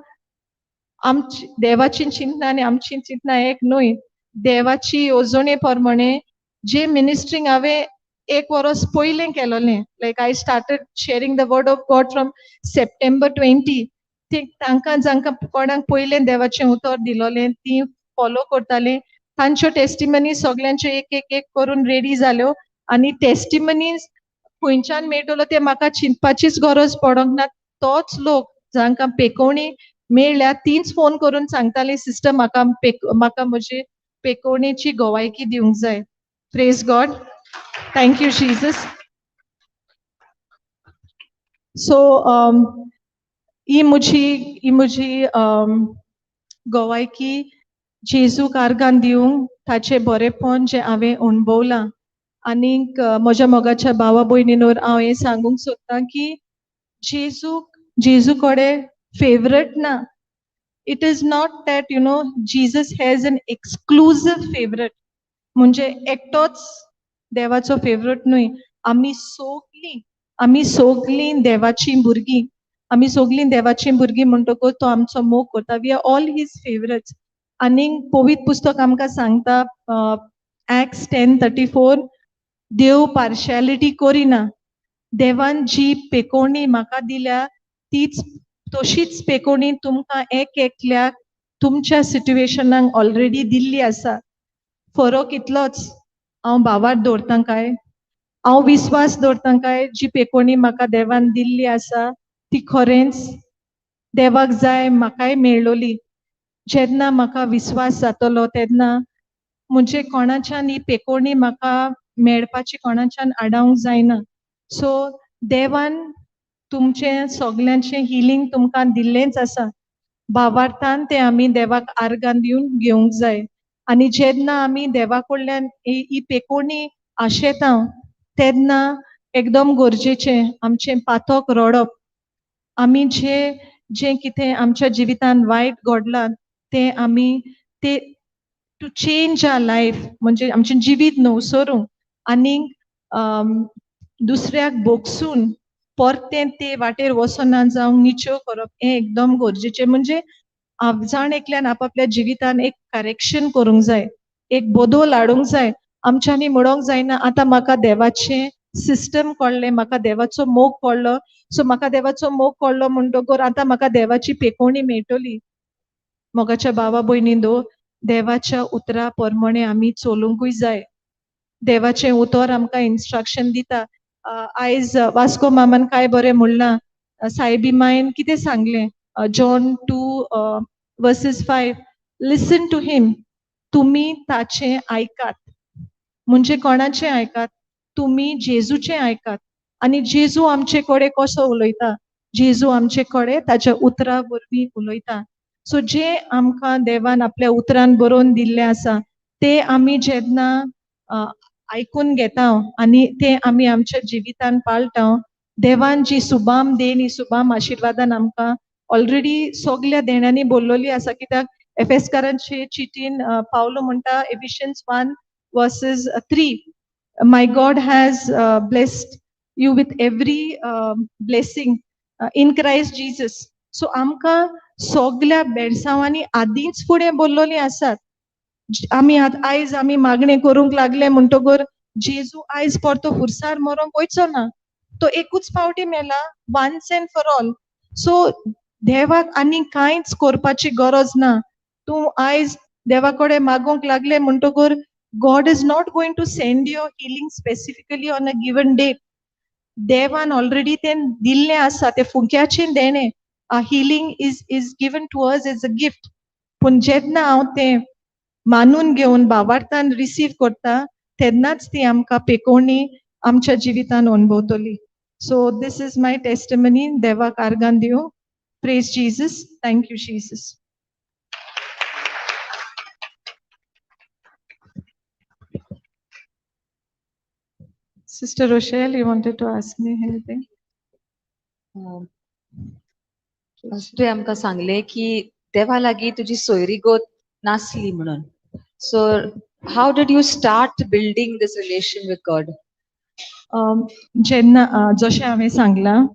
Speaker 2: आमची देवाची चिंतना आनी आमची चिंतना एक न्हय, देवाची येवजणे प्रमाणे जे मिनिस्ट्रींग हांवें एक वरस पयलें केलोलें, like I started sharing the word of God from September 20, ती तांकां जांकां कोणाक पयलें देवाचें उतर दिलोलें ती फॉलो करतालीं. तांच्यो टेस्टिमनी सगल्यांच्यो एक एक एक करून रेडी जाल्यो आनी टेस्टिमनीज खंयच्यान मेळटलो तें म्हाका चिंतपाचीच गरज पडोंक ना. तोच लोक जांकां पेकोवणी मेळ्ळ्या तींच फोन करून सांगताली, सिस्टर म्हाका म्हाका म्हजी पेकोवणेची गवायकी दिवंक जाय. Praise God, thank you Jesus. So ही म्हजी गवायकी जेजू कारगान दिवंक ताचें बरेंपण जें हांवें अणभवलां. आनीक म्हज्या मोगाच्या भावा भयणीनोर हांव हें सांगूंक सोदतां की जेजू कडेन फेवरेट ना. It is not that you know Jesus has an exclusive favourite, म्हणजे एकटोच देवाचो फेवरेट न्हय. आमी सगलीं देवाचीं भुरगीं, आमी सगलीं देवाचीं भुरगीं म्हणटकूच तो आमचो मोग करता. We are all his favourites. आनीक पवित्र पुस्तक आमकां सांगता एक्ट्स 10:34, देव पार्शियलिटी करिना. देवान जी पेकोवणी म्हाका दिल्या तीच तशीच पेकोवणी तुमकां एक एकल्याक तुमच्या सिट्युएशनाक ऑलरेडी दिल्ली आसा. फरक इतलोच, हांव भावार दवरतां काय, हांव विस्वास दवरतां काय जी पेकोवणी म्हाका देवान दिल्ली आसा ती खरेंच देवाक जाय म्हाकाय मेळ्ळोली. जेन्ना म्हाका विस्वास जातलो तेन्ना म्हणजे कोणाच्यान ही पेकोवणी म्हाका मेळपाची कोणाच्यान आडावंक जायना. सो देवान तुमचें सगल्यांचें हिलींग तुमकां दिल्लेंच आसा. भावार्थान तें आमी देवाक आर्गां दिवन घेवंक जाय. आनी जेन्ना आमी देवा कडल्यान ही पेकोवणी आशेता तेन्ना एकदम गरजेचें आमचें पातक रडप. आमी जे जें कितें आमच्या जिवितान वायट घडलां तें आमी ते टू चेंज our life, म्हणजे आमचें जिवीत नवसरूंक आनीक दुसऱ्याक भोगसून परतें ते वाटेर वचना जावंक निच्यो करप हें एकदम गरजेचें. म्हणजे जाण एकल्यान आपापल्या जिवितान एक करेक्शन करूंक जाय, एक बदल हाडूंक जाय. आमच्यांनी म्हणोंक जायना आतां म्हाका देवाचें सिस्टम कळ्ळें, म्हाका देवाचो मोग कळ्ळो, सो म्हाका देवाचो मोग कळ्ळो म्हणटकूच आतां म्हाका देवाची पेकोवणी मेळटली. मोगाच्या भावा भयणींनो, देवाच्या उतरा प्रमाणे आमी चलुंकूय जाय. देवाचें उतर आमकां इन्स्ट्रक्शन दिता. आयज वास्को मामान काय बरें म्हणलां, सायबी मायन कितें सांगलें, John 2:5, listen to him, तुमी ताचें आयकात. म्हणजे कोणाचें आयकात? तुमी जेजूचें आयकात. आनी जेजू आमचे कडेन कसो उलयता? जेजू आमचे कडेन ताच्या उतरा वरवीं उलयता. सो जे आमकां देवान आपल्या उतरान बरोवन दिल्लें आसा ते आमी जेन्ना आयकून घेता आनी ते आमी आमच्या जिवितान पाळटा, देवान जी सुबाम देणी सुबाम आशिर्वादान आमकां ऑलरेडी सगल्या देण्यांनी बोल्लोली आसा. कित्याक एफेसकारांचे चिटीन पावलो म्हणटा Ephesians 1:3, my God has blessed you with every blessing in Christ Jesus. So आमकां सगल्या बेडसांवांनी आदींच फुडें बोल्लोलीं आसात. आमी आयज आमी मागणें करूंक लागले म्हणटकर जेजू आयज परतो खुर्सार मरोंक वयचो ना, तो एकूच फावटी मेला, once and for all. So देवाक आनी कांयच करपाची गरज ना. तूं आयज देवा कडेन मागूंक लागले म्हणटकर God is not going to send your healing specifically on a given date. देवान ऑलरेडी तें दिल्लें आसा, तें फुक्याचें देणें. Healing is given to us as a gift. पूण जेन्ना हांव तें मानून घेवन भावार्थान रिसीव करता तेन्नाच ती आमकां पेकोवणी आमच्या जिवितान अणभवतली. So this is my testimony. देवाक आर्गां दिवं. Praise Jesus. Thank you Jesus. Sister Rochelle, you wanted to ask me anything?
Speaker 1: तुवें आमकां सांगलें की देवा लागीं तुजी सोयरीगत नासली म्हणून. So how did you start building this relation with God?
Speaker 2: जेन्ना जशें हांवें सांगलां,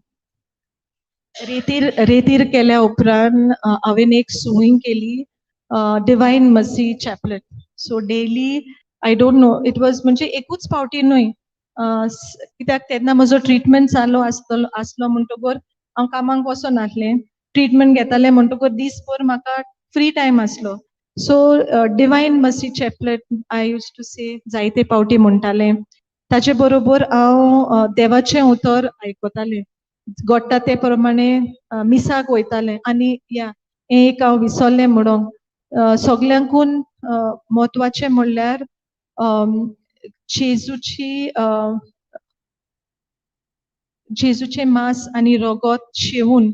Speaker 2: रेतीर केल्या उपरांत हांवें एक सुईंग केली, Divine Mercy Chaplet. So daily I don't know, it was म्हणजे एकूच फावटी न्हय, कित्याक तेन्ना म्हजो ट्रिटमेंट चालू आसतलो आसलो म्हणटकर हांव कामाक वचनासलें. ट्रिटमेंट घेतालें म्हणटकर दीसभर म्हाका फ्री टायम आसलो. So Divine Mercy Chaplet I used to say, जायते फावटी म्हणटालें. ताचे बरोबर हांव देवाचें उतर आयकतालें, घडटा ते प्रमाणे मिसाक वयतालें. आनी या, हें एक हांव विसरलें म्हणूंक, सगल्यांकून म्हत्वाचें म्हणल्यार जेजूची जेजूचें मांस आनी रगत शेवून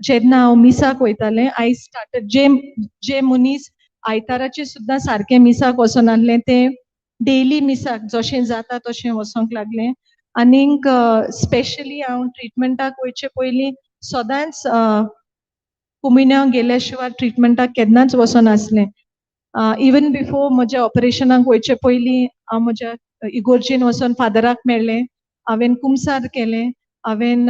Speaker 2: जेन्ना हांव मिसाक वयतालें, I started, जे जे मनीस आयताराचे सुद्दां सारकें मिसाक वचनासलें ते डेली मिसाक जशें जाता तशें वचोंक लागलें. आनीक स्पेशली हांव ट्रिटमेंटाक वयचे पयलीं सदांच कुमिन्यांव गेल्या शिवाय ट्रिटमेंटाक केन्नाच वचनासलें. इवन बिफोर म्हज्या ऑपरेशनाक वयचे पयलीं हांव म्हज्या इगोर्जेन वचोन फादराक मेळ्ळें, हांवें कुमसार केलें, हांवें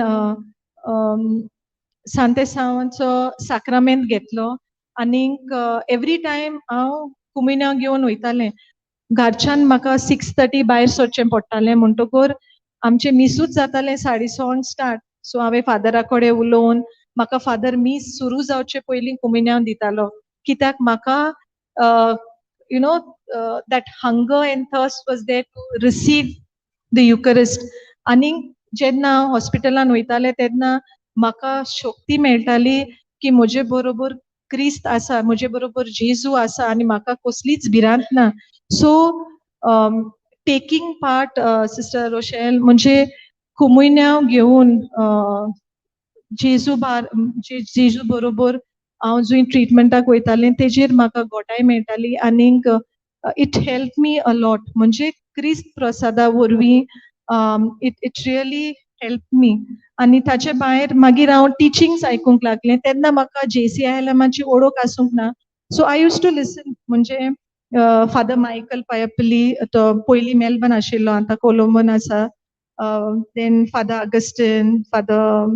Speaker 2: सांतेसांवाचो साक्रामेंत घेतलो आनीक एवरी टायम हांव कुमिन्यांव घेवन वयतालें. घरच्यान म्हाका 6:30 भायर सरचें पडटालें म्हणटकर आमचें मिसूच जातालें 6:30 स्टार्ट. सो हांवें फादरा कडेन उलोवन म्हाका फादर मीस सुरू जावचे पयलीं कुमिन्यांव दितालो, कित्याक म्हाका that hunger and thirst was there to receive the Eucharist. आनी जेन्ना हांव हॉस्पिटलान वयतालें तेन्ना म्हाका शक्ती मेळटाली की म्हजे बरोबर क्रिस्त आसा, म्हजे बरोबर जेजू आसा आनी म्हाका कसलीच भिरांत ना. So taking part, Sister Rochelle, म्हणजे कुमुयन्यांव घेवन जेजू बार जेजू बरोबर हांव जंय ट्रिटमेंटाक वयतालें तेजेर म्हाका घटाय मेळटाली आनीक it help me a lot. म्हणजे क्रिस्त प्रसादा वरवीं it really help me. आनी ताचे भायर मागीर हांव टिचिंग्स आयकूंक लागलें. तेन्ना म्हाका जे सी I L एमाची ओळख आसूंक ना. So I used to listen, म्हणजे फादर मायकल पायपली, तो पयलीं मेलबर्न आशिल्लो, आतां कोलंबोन आसा, then father Augustine, father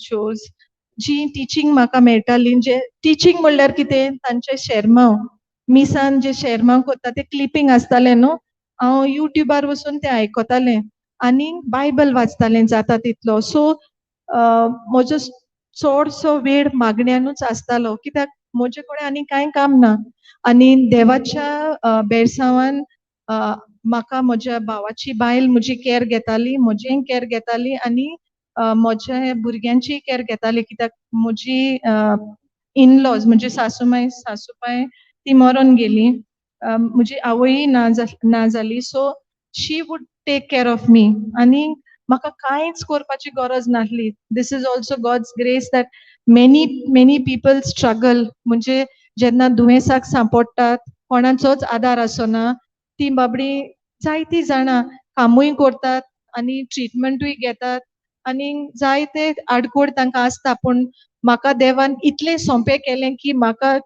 Speaker 2: Jose, जी टिचींग म्हाका मेळटाली. जे टिचींग म्हणल्यार कितें, तांचे शेरमांव, मिसान जे शेरमांव करता ते क्लिपींग आसतालें न्हू, हांव युट्यूबार वचून तें आयकतालें आनी बायबल वाचतालें जाता तितलो. सो म्हजो चडसो वेळ मागण्यानूच आसतालो, कित्याक म्हजे कडेन आनी कांय काम ना. आनी देवाच्या बेरसांवान म्हाका म्हज्या भावाची बायल म्हजी कॅर घेताली, म्हजेंय कॅर घेताली आनी म्हज्या भुरग्यांचीय कॅर घेताली, कित्याक म्हजी इनलॉज म्हणजे सासूमाय सासूबाय ती मरोन गेली, म्हजी आवयय ना ना जाली. So she would take care of me आनी म्हाका कांयच करपाची गरज नासली. This is also God's grace that many many people struggle. म्हणजे जेन्ना दुयेंसाक सांपडटात, कोणाचोच आदार आसना, ती बाबडी जायतीं जाणां कामूय करतात आनी ट्रिटमेंटूय घेतात आनी जायते आडकोळ तांकां आसता. पूण म्हाका देवान इतलें सोंपें केलें की म्हाका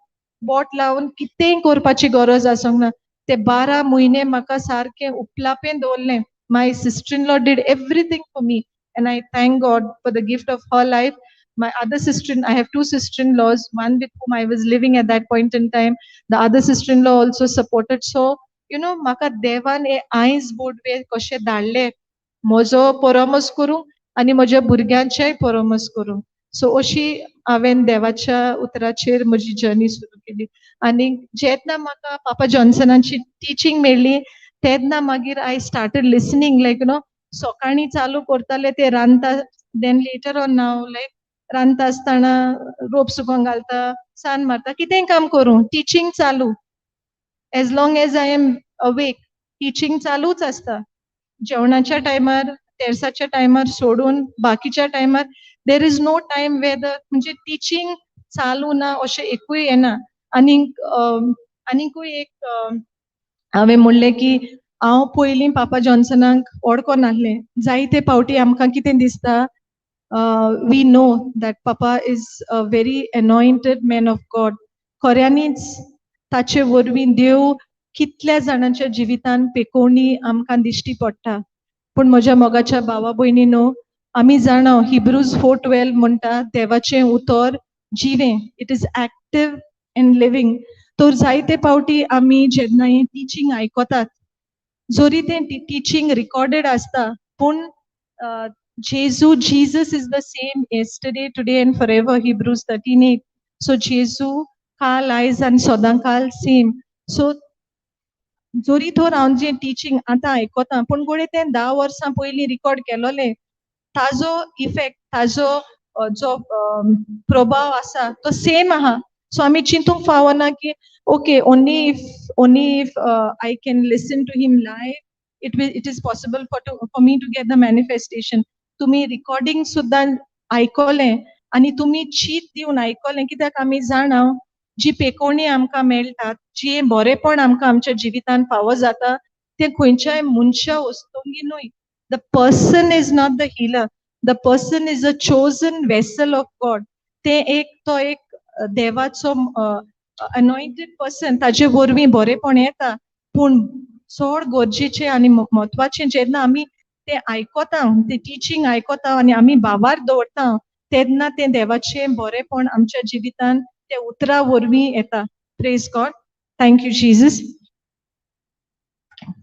Speaker 2: बोट लावन कितेंय करपाची गरज आसूंक ना. ते 12 म्हयने म्हाका सारकें उपलापें दवरलें. My sister in law did everything for me and I thank God for the gift of her life. My other sister, I have two sister-in-laws, one with whom I was living at that point in time. The other sister-in-law also supported. So, म्हाका देवान हे आयज बोडवे कशें धाडले म्हजो परामर्श करूंक आनी म्हज्या भुरग्यांचेय परामर्श करूंक. सो अशी हांवें देवाच्या उतराचेर म्हजी जर्नी सुरू केली. आनी जेन्ना म्हाका पापा जॉन्सनाची टिचींग मेळ्ळी तेन्ना मागीर I started listening, like सकाळीं चालू करताले ते रांदता, then later on now like रांदता आसतना, रोप सुकोंक घालता, सान्न मारता, कितेंय काम करूं, टिचींग चालू. As long as I am awake, teaching चालूच आसता. जेवणाच्या टायमार, तेर्साच्या टायमार सोडून बाकीच्या टायमार there is no time where the म्हणजे टिचींग चालू ना अशें एकूय येना. आनीक आनीकूय एक हांवें म्हणलें की हांव पयलीं पापा जॉन्सनाक वळखनासलें. जायते फावटी आमकां कितें दिसता, we know that Papa is a very anointed man of God. खऱ्यांनीच ताचे वरवीं देव कितल्या जाणांच्या जिवितान पेकोवणी आमकां दिश्टी पडटा. पूण म्हज्या मोगाच्या भावा भयणीनो, आमी जाणा हिब्रूज 4:12 म्हणटा, देवाचें उतर जिवें, it is active and living. तर जायते फावटी आमी जेन्ना हें टिचींग आयकतात जरी तें टिचींग रिकॉर्डेड आसता, पूण जेजू, Jesus is the same yesterday, today and forever, Hebrews 13:8. So जेजू काल, आयज आनी सदां काल सेम. सो जरी तर हांव जें टिचींग आतां आयकता, पूण घडये तें 10 वर्सां पयलीं रिकॉर्ड केलोलें, ताजो इफेक्ट, ताजो जो प्रभाव आसा तो सेम आहा. सो आमी चिंतूंक फावना की okay, only if I can listen to him live, it is possible for me to get the manifestation. तुमी रिकॉर्डिंग सुद्दां आयकलें आनी तुमी चीत दिवन आयकलें, कित्याक आमी जाणा, जी पेकोवणी आमकां मेळटात, जी बरेपण आमकां आमच्या जिवितान फावो जाता, तें खंयच्याय मनशा वस्तूंगी न्हय. The person is not the healer. The person is a chosen vessel of God. ते एक तो एक देवाचो अनॉइंटेड पर्सन, ताजे वरवीं बरेपण येता. पूण चड गरजेचें आनी म्हत्वाचें, जेन्ना आमी तें आयकता, तें टिचींग आयकता आनी आमी भावार्थ दवरता, तेन्ना तें देवाचें बरेपण आमच्या जिवितान ते उतरा वरवीं येता. Praise God. Thank you, Jesus.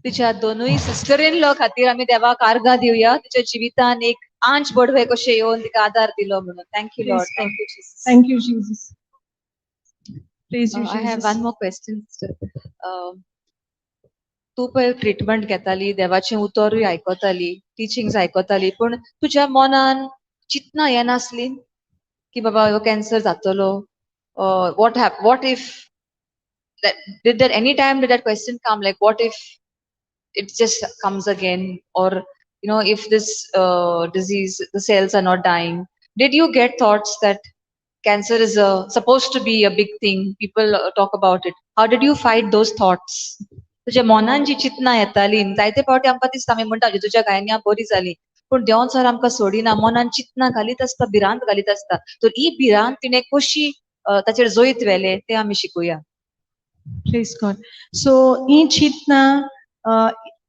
Speaker 1: तिच्या दोनूय सिस्टर इन लॉ खातीर आमी देवाक आर्गां दिवया, तिच्या जिवितान एक आंच बडवे कशे येवन तिका आदार दिलो म्हणून. Thank you, Lord. Thank you, Jesus.
Speaker 2: Thank you, Jesus. Praise you.
Speaker 1: I have one more question, sister. तूं पळय ट्रिटमेंट घेताली, देवाचें उतरूय आयकताली, टिचिंग्स आयकताली, पूण तुज्या मनान चिंतना येनासली की बाबा हो कॅन्सर जातलो? What if did that any time, did that question come, like, what if it just comes again, or if this disease, the cells are not dying? Did you get thoughts that cancer is supposed to be a big thing, people talk about it? How did you fight those thoughts? तुझ्या मनान जी चिंतना येताली, जायते फावटी आमकां दिसता, आमी म्हणटा, जेजूच्या गायन्या बरी जाली, पूण देंवचार आमकां सोडिना, मनान चिंतना घालीत आसता, भिरांत घालीत आसता. तर ही भिरांत तिणें कशी ताचेर जैत व्हेलें तें आमी शिकूया.
Speaker 2: Praise God. सो ही चिंतना,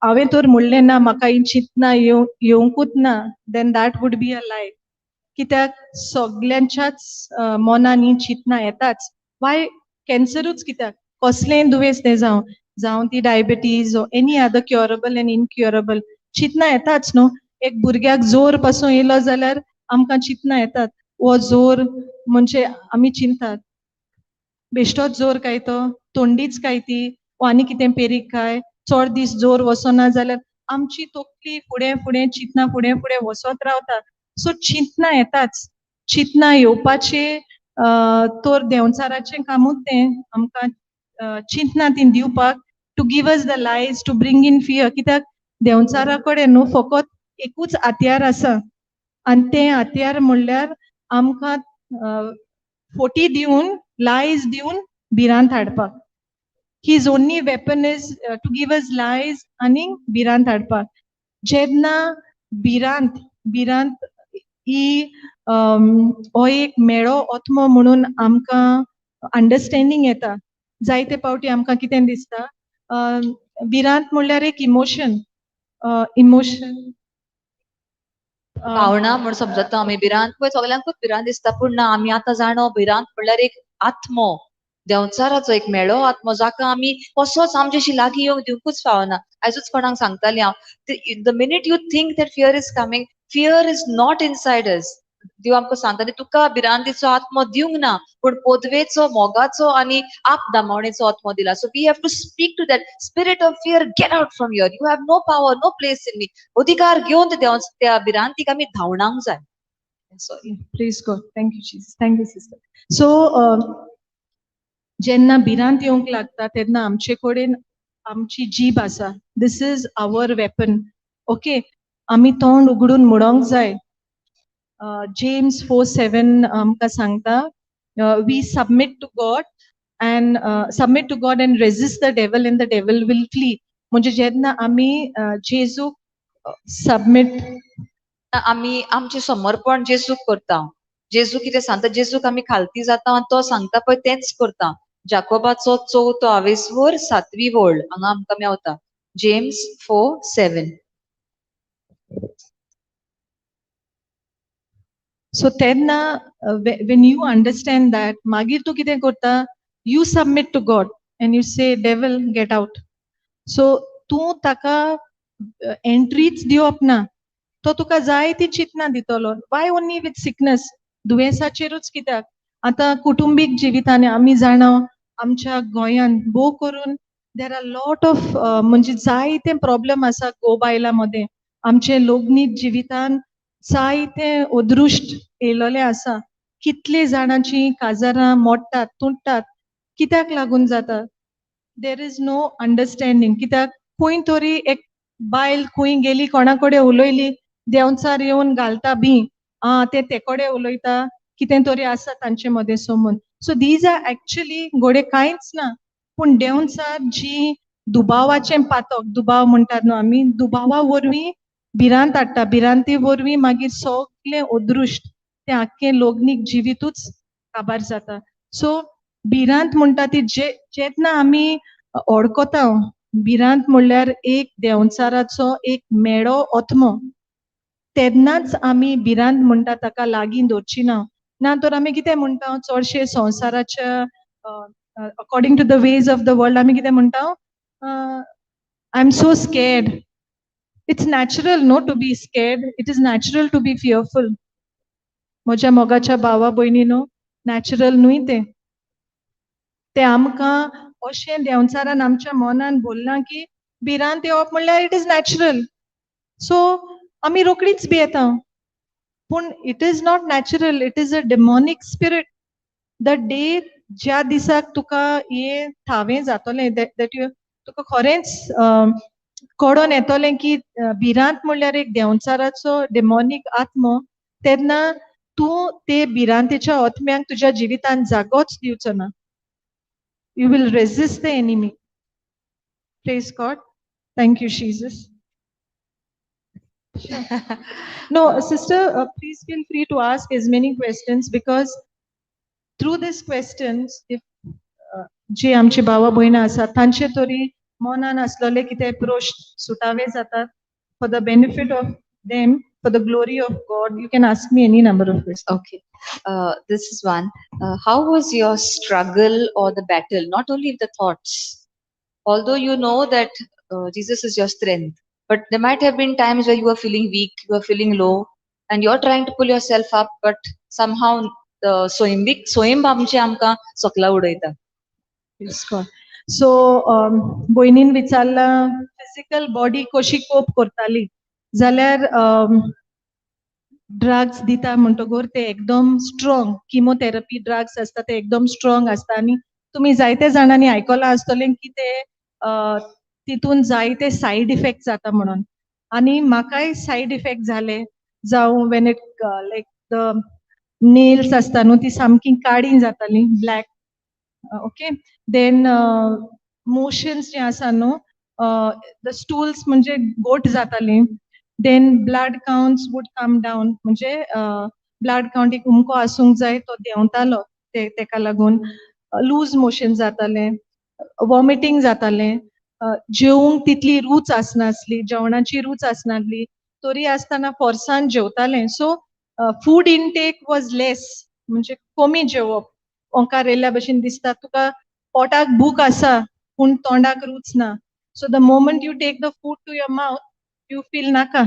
Speaker 2: हांवें तर म्हणलें ना म्हाका ही चिंतना येवंकूच ना, then that would be a lie, कित्याक सगल्यांच्याच मनान ही चिंतना येताच. वाय कॅन्सरूच कित्याक, कसलेंय दुयेंस तें जावं, जावं ती diabetes, any other curable and incurable, चिंतना येताच न्हू. एक भुरग्याक जोर पासून येयलो जाल्यार आमकां चिंतना येतात. हो जोर म्हणजे आमी चिंतात, बेश्टोच जोर काय तो, थंडीच काय ती, वो आनी कितें पेरीक काय. चड दीस जोर वचना जाल्यार आमची तकली फुडें फुडें चिंतना फुडें फुडें वचत रावता. सो चिंतना येताच. चिंतना येवपाचे तर देंवचाराचें कामूच तें, आमकां चिंतना ती दिवपाक, to give us the lies, to bring in fear, कित्याक देंवचारा कडेन न्हू फकत एकूच हातयार आसा आनी तें हातयार म्हणल्यार आमकां फोटी दिवन, लायज दिवन भिरांत हाडपाक. His only weapon is to give us lies आनी भिरांत हाडपाक. जेन्ना भिरांत ही हो एक म्हेळो आत्मो म्हणून आमकां अंडरस्टँडींग येता. जायते फावटी आमकां कितें दिसता, भिरांत म्हणल्यार एक इमोशन इमोशन
Speaker 1: भावना म्हूण समजता आमी भिरांत. पळय, सगल्यांकूच भिरांत दिसता, पूण ना, आमी आतां जाणो, भिरांत म्हणल्यार एक आत्मो, देंवचाराचो एक म्हेळो आत्मो, जाका आमी कसोच आमच्याशी लागीं येवंक दिवंकूच फावना. आयजूच कोणाक सांगताली हांव, the minute you think that fear is coming, fear is not inside us. देव आमकां सांगता, तुका भिरांतीचो आत्मो दिवंक ना, पूण पदवेचो, मोगाचो आनी आप दामवणेचो आत्मो दिला. So we have to speak to that spirit of fear, "Get out from here. You have no power, no place in me." अधिकार घेवन देव त्या भिरांतीक आमी धांवडावंक जाय. Sorry.
Speaker 2: Praise God. Thank you, Jesus. Thank you, sister. So जेन्ना भिरांत येवंक लागता तेन्ना आमचे कडेन आमची जीब आसा. This is our weapon, okay? आमी तोंड उगडून म्हणोंक जाय. जेम्स 4:7 आमकां सांगता, we submit to God and submit to God and resist the devil and the devil will flee. म्हणजे जेन्ना आमी जेजूक सबमीट
Speaker 1: आमी आमचें समर्पण जेजूक करता, जेजू कितें सांगता, जेजूक आमी खालती जाता आनी तो सांगता पळय तेंच करता. जाकोबाचो चवथो आवेस्वर, सातवी वळ हांगा आमकां मेवता, जेम्स 4:7.
Speaker 2: सो तेन्ना when you understand that, मागीर तूं कितें करता? You submit to God and you say, "Devil, get out." So तूं ताका एंट्रीच दिवप ना, तो तुका जाय ती चिंतना दितलो. Why only with sickness? दुयेंसाचेरूच कित्याक? आतां कुटुंबीक जिवितांनी आमी जाणा, आमच्या गोंयांत भोव करून there are lot of, म्हणजे जायते प्रॉब्लम आसा घोव बायलां मदें. आमचे लग्नीक जिवितान जायते अदृश्ट येयलोले आसा. कितले जाणांची काजारां मोडटात, तुट्टात. कित्याक लागून जाता? There is no understanding. कित्याक खंय तरी एक बायल खंय गेली, कोणा कडेन उलयली, देंवचार येवन घालता बी आं, ते ते कडेन उलयता, कितें तरी आसा तांचे मदें संबंद. सो these are actually घोडये कांयच ना, पूण देंवचार जी दुबावाचें पातक, दुबाव म्हणटात न्हू आमी, दुबावा वरवीं भिरांत हाडटा. भिरांती वरवीं मागीर सगलें अदृश्ट, तें आख्खें लग्नीक जिवितूच काबार जाता. सो भिरांत म्हणटा ती जे जेन्ना आमी ओडकोता, भिरांत म्हणल्यार एक देंवचाराचो एक मेळो आत्मो, तेन्नाच आमी भिरांत म्हणटा ताका लागीं दवरची ना. ना तर आमी कितें म्हणटा, चडशे संवसाराच्या according to the ways of the world आमी कितें म्हणटा? I am so scared. It's natural no to be scared, it is natural to be fearful. म्हज्या मोगाच्या भावा भयणीनो, नॅचरल न्हय तें. तें आमकां अशें देंवचारान आमच्या मनान बोल्लां की भिरांत येवप म्हणल्यार it is natural. सो आमी रोखडीच भियेता, पूण it is not natural, it is a demonic spirit. The day, ज्या दिसाक तुका हें थावें जातलें, that you तुका खरेंच कळोन येतलें की भिरांत म्हणल्यार एक देंवचाराचो डेमॉनीक आत्मो, तेन्ना तूं ते भिरांतेच्या आत्म्याक तुज्या जिवितांत जागोच दिवचो ना. You will resist the enemy. Praise God. Thank you, Jesus. No, sister, please feel free to ask as many questions, because through these questions, if जे आमचे भावा भयणां आसात तांचे तरी मनान आसलेले कितें प्रश्न सुटावे जातात, for the benefit of them, for the glory of God, you can ask me any number of questions.
Speaker 1: Okay, this is one. How was your struggle or the battle, not only with the thoughts, although you know that Jesus is your strength, but there might have been times where you were feeling weak, you were feeling low, and you're trying to pull yourself up, but somehow the सोयंबीक सोयंब आमचे आमकां सकला उडयता.
Speaker 2: Praise God. So, भयणीन विचारलां फिजिकल बॉडी कशी कोप करताली जाल्यार, ड्रग्स दिता म्हणटकर ते एकदम स्ट्रॉंग किमोथेरपी ड्रग्स आसता, ते एकदम स्ट्रॉंग आसता. आनी तुमी जायते जाणांनी आयकलां आसतलें की ते तितून जायते सायड इफेक्ट जाता म्हणून. आनी म्हाकाय सायड इफेक्ट जाले. जावं when it like the nails आसता न्हू, ती सामकी काळी जाताली, ब्लॅक. ओके, then motions जे आसा न्हू, the stools म्हणजे गोट जाताली. Then blood counts would come down, म्हणजे ब्लड काउंट एक उमको आसूंक जाय, तो देंवतालो. ते तेका लागून लूज मोशन जातालें, वॉमिटींग जातालें, जेवंक तितली रूच आसनासली, जेवणाची रूच आसनासली, तरी आसतना फोर्सान जेवतालें. So food intake was less, म्हणजे कमी जेवप. ओंकार येयल्ल्या भशेन दिसता तुका, पोटाक भूक आसा पूण तोंडाक रूच ना. So the moment you take the food to your mouth, you feel नाका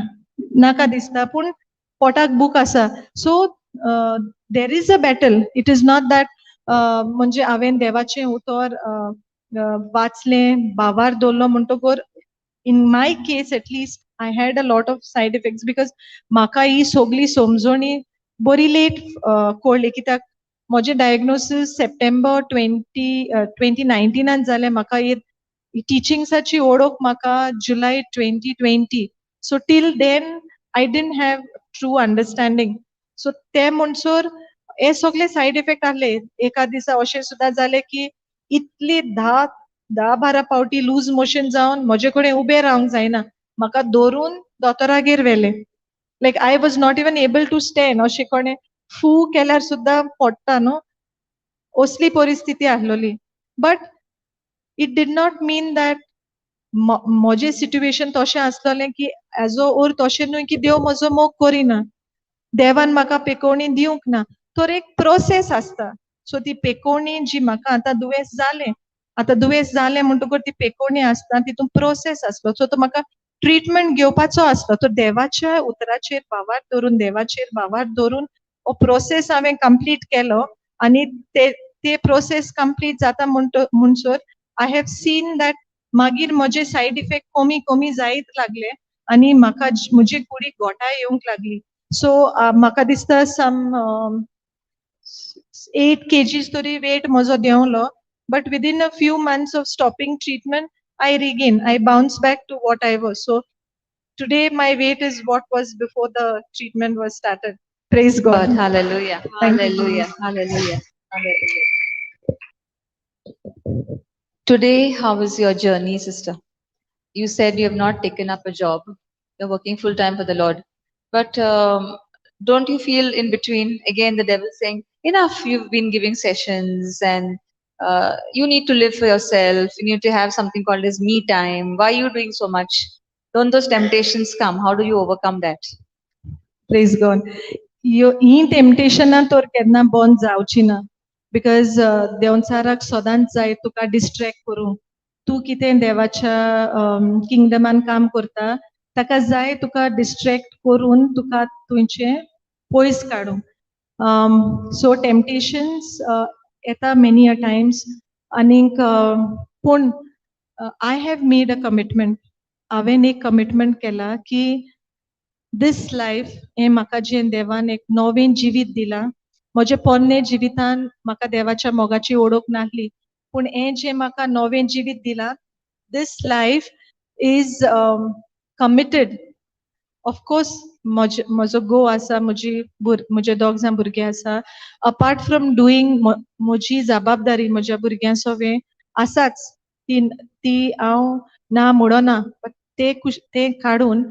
Speaker 2: नाका दिसता, पूण पोटाक भूक आसा. So there is a battle. It is not that म्हणजे हांवें देवाचें उतर वाचलें, भावार दवरलो म्हणटकर, in my case at least, I had a lot of side effects, because म्हाका ही सगळी समजणी बरी लेट कळ्ळी. कित्याक म्हजें डायग्नोसीस सप्टेंबर 2019नान जालें. म्हाका ही टिचिंग्साची ओळख म्हाका जुलय 2020. So till then I didn't have true understanding. So ते म्हणसर हे सगळे सायड इफेक्ट आहले. एका दिसा अशें सुद्दां जालें की इतली 10-12 पावटी लूज मोशन जावन म्हजे कडेन उबें रावंक जायना, म्हाका धरून दोतोरागेर व्हेलें. Like I was not even able to stand. अशें कोणें फू केल्यार सुद्दां पडटा न्हू, असली परिस्थिती आहलोली. But it did not mean that म्हजें सिट्युएशन तशें आसतलें की एज अ अर्थ अशें न्हय की देव म्हजो मोग करिना, देवान म्हाका पेकोवणी दिवंक ना. तर एक प्रोसेस आसता. सो ती पेकोवणी जी म्हाका आतां दुयेंस जालें आतां दुयेंस जालें म्हणटकूच ती पेकोवणी आसता, तितून प्रोसेस आसलो. सो तो म्हाका ट्रिटमेंट घेवपाचो आसलो. तो देवाच्या उतराचेर भावार्थ धरून, देवाचेर भावार्थ धरून हो प्रोसेस हांवें कंप्लीट केलो आनी ते ते प्रोसेस कंप्लीट जाता म्हणसर I have seen that मागीर म्हजे सायड इफेक्ट कमी कमी जायत लागले आनी म्हाका म्हजी कुडीक घोटाय येवंक लागली. सो म्हाका दिसता सम 8 kgs तरी वेट म्हजो देंवलो, but within a few months of stopping treatment, I regain, I bounce back to what I was. So today my weight is what was before the treatment was started. Praise God.
Speaker 1: God, hallelujah.
Speaker 2: Thank you.
Speaker 1: Hallelujah. Hallelujah. Hallelujah. Today, how is your journey, sister? You said you have not taken up a job. You're working full time for the Lord. But don't you feel in between, again, the devil saying, "Enough, you've been giving sessions and you need to live for yourself. You need to have something called as me time. Why are you doing so much?" Don't those temptations come? How do you overcome that?
Speaker 2: Praise God. ही टेम्पटेशनां तर केन्ना बंद जावची ना, because देंवचाराक सदांच जाय तुका डिस्ट्रॅक्ट करूंक. तूं कितें देवाच्या किंगडमान काम करता, ताका जाय तुका डिस्ट्रॅक्ट करून तुका तुमचें पयस काडूंक. सो टेम्पटेशन्स येता मेनी अ टायम्स आनीक पूण I have made a commitment. हांवें एक कमिटमेंट केला की this life हें म्हाका जें देवान एक नवें जिवीत दिलां, म्हजें पोन्नें जिवितान म्हाका देवाच्या मोगाची ओळख नासली, पूण हें जें म्हाका नवें जिवीत दिलां, this life is committed. Of course म्हजे म्हजो घोव आसा, म्हजी म्हजे दोग जाण भुरगे आसा. अपार्ट फ्रॉम डुईंग म्हजी जबाबदारी म्हज्या भुरग्यां सवें आसाच, ती ती हांव ना म्हणना, बट ते ते काडून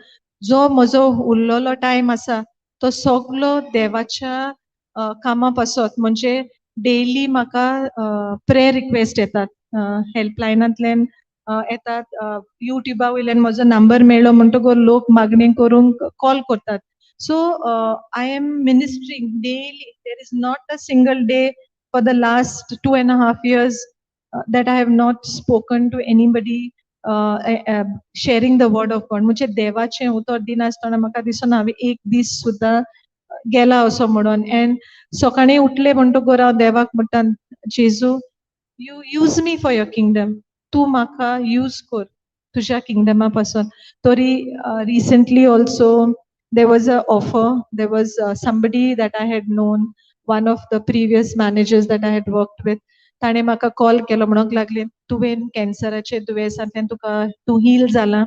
Speaker 2: जो म्हजो उरलेलो टायम आसा तो सगलो देवाच्या कामा पासत. म्हणजे डेली म्हाका प्रेयर रिक्वेस्ट येतात, हेल्पलायनांतल्यान येतात, युट्युबा वयल्यान म्हजो नंबर मेळ्ळो म्हणटकूच लोक मागणी करूंक कॉल करतात. So I am ministering daily. There is not a single day for the last 2.5 years that I have not spoken to anybody, sharing the word of God. म्हणजे देवाचें उतर दिनासतना म्हाका दिसना हांवें एक दीस सुद्दां गेला असो म्हणून. एंड सकाळीं उठले म्हणटकूच हांव देवाक म्हणटा, "जेजू, you use me for your kingdom. तूं म्हाका यूज कर तुज्या किंगडमा पासून." तरी recently also there was a offer. There was somebody that I had known, one of the previous managers that I had worked with. ताणें म्हाका कॉल केलो, म्हणूंक लागलें, "तुवें कॅन्सराचे दुयेंसांतल्यान तुका तूं हील जाला,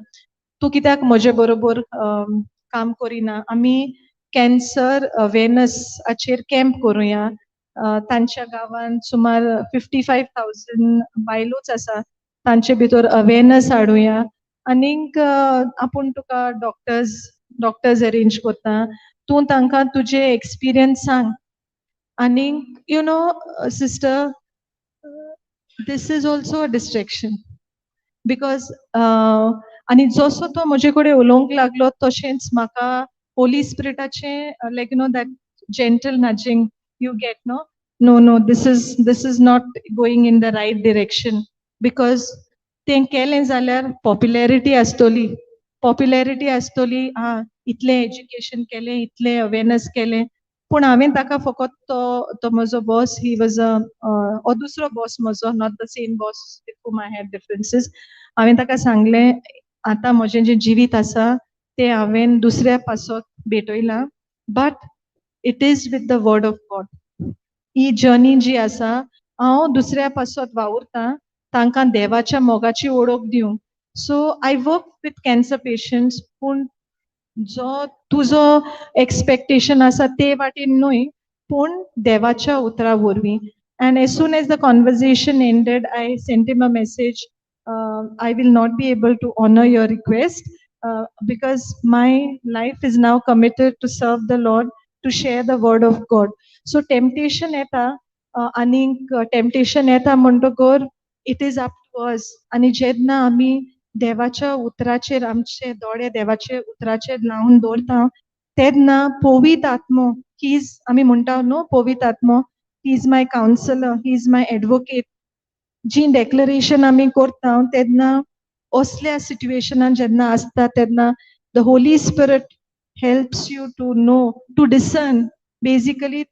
Speaker 2: तूं कित्याक म्हजे बरोबर काम करिना? आमी कॅन्सर अवेरनसाचेर कॅम्प करुया. तांच्या गांवांत सुमार 55,000 बायलोच आसा, तांचे भितर अवेरनस हाडुया आनीक आपूण तुका डॉक्टर्स अरेंज करता, तूं तांकां तुजे एक्सपिरियन्स सांग." आनीक sister, this is also a distraction because आनी जसो तो म्हजे कडेन उलोवंक लागलो तशेंच म्हाका Holi स्पिरिटाचें, like that gentle nudging you get, No, this is not going in the right direction," because तें केलें जाल्यार पॉप्युलॅरिटी आसतली, पॉप्युलॅरिटी आसतली. आं, इतलें एज्युकेशन केलें, इतलें अवेरनस केलें. पूण हांवें ताका फकत तो म्हजो बॉस, he was a हो दुसरो बॉस म्हजो, not the same boss with whom I had differences. हांवें ताका सांगलें, आतां म्हजें जें जिवीत आसा तें हांवें दुसऱ्या पासत भेटयलां, but it is with the word of God. He journey जी आसा, हांव दुसऱ्या पासत वावुरतां तांकां देवाच्या मोगाची ओळख दिवंक. So I work with cancer patients, पूण जो तुजो एक्सपेक्टेशन आसा ते वाटेन न्हय, पूण देवाच्या उतरा वरवीं. And as soon as the conversation ended, I sent him a message, "I will not be able to honor your request because my life is now committed to serve the Lord, to share the word of God." So temptation येता आनीक टेम्पटेशन येता म्हणटकर it is up to us. आनी जेन्ना आमी देवाच्या उतराचेर आमचे दोळे देवाच्या उतराचेर लावन दवरता तेन्ना पवित्र आत्मो, he is, आमी म्हणटा न्हू, पवित्र आत्मो, he is my counselor, he is my advocate. जी डेक्लरेशन आमी करता तेन्ना असल्या सिट्युएशनान जेन्ना आसता तेन्ना the Holy Spirit helps you to know, to discern. Basically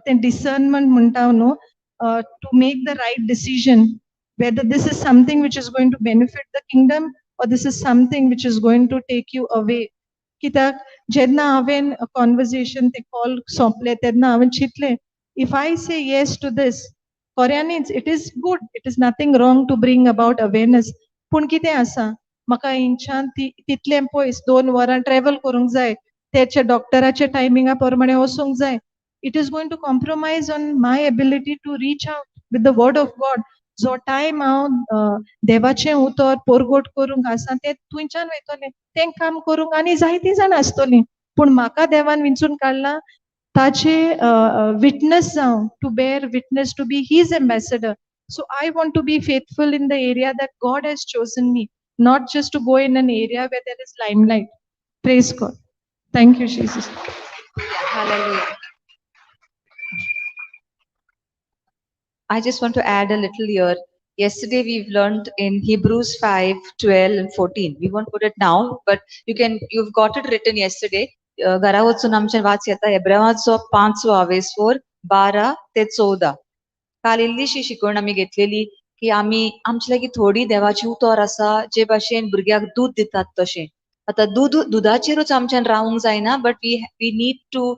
Speaker 2: तें डिसर्नमेंट म्हणटा न्हू, to make the right decision whether this is something which is going to benefit the kingdom or this is something which is going to take you away. कित्याक जेन्ना हांवें कॉन्वर्जेशन ते कॉल सोंपले तेन्ना हांवें चिंतलें, if I say yes to this, खऱ्यांनीच it is good, it is nothing wrong to bring about awareness. पूण कितें आसा, म्हाका हिंगच्यान तितलें पयस 2 वरां ट्रॅवल करूंक जाय, तेच्या डॉक्टराच्या टायमिंगा प्रमाणे वचूंक जाय. It is going to compromise on my ability to reach out with the word of God. जो टायम हांव देवाचें उतर परगट करूंक आसा तें थंयच्यान वयतलें, तें काम करूंक आनी जायतीं जाणां आसतलीं, पूण म्हाका देवान विंचून काडलां ताचे विटनस जावं, to bear witness, to be his ambassador. So I want to be faithful in the area that God has chosen me, not just to go in an area where there is limelight. Praise God. Thank you, Jesus.
Speaker 1: Hallelujah. I just want to add a little here. Yesterday we've learned in Hebrews 5, 12 and 14. We won't put it now, but you can, you've got it written yesterday. घरा वचून आमचे वाच येता एब्रावाचो 5वो आवेसोर 12 ते 14. काल इल्लीशी शिकवण आमी घेतलेली की आमी आमचे लागीं थोडी देवाची उतर आसा, जे भाशेन भुरग्याक दूद दितात तशें. आतां दुदाचेरूच आमच्यान रावंक जायना, but we need to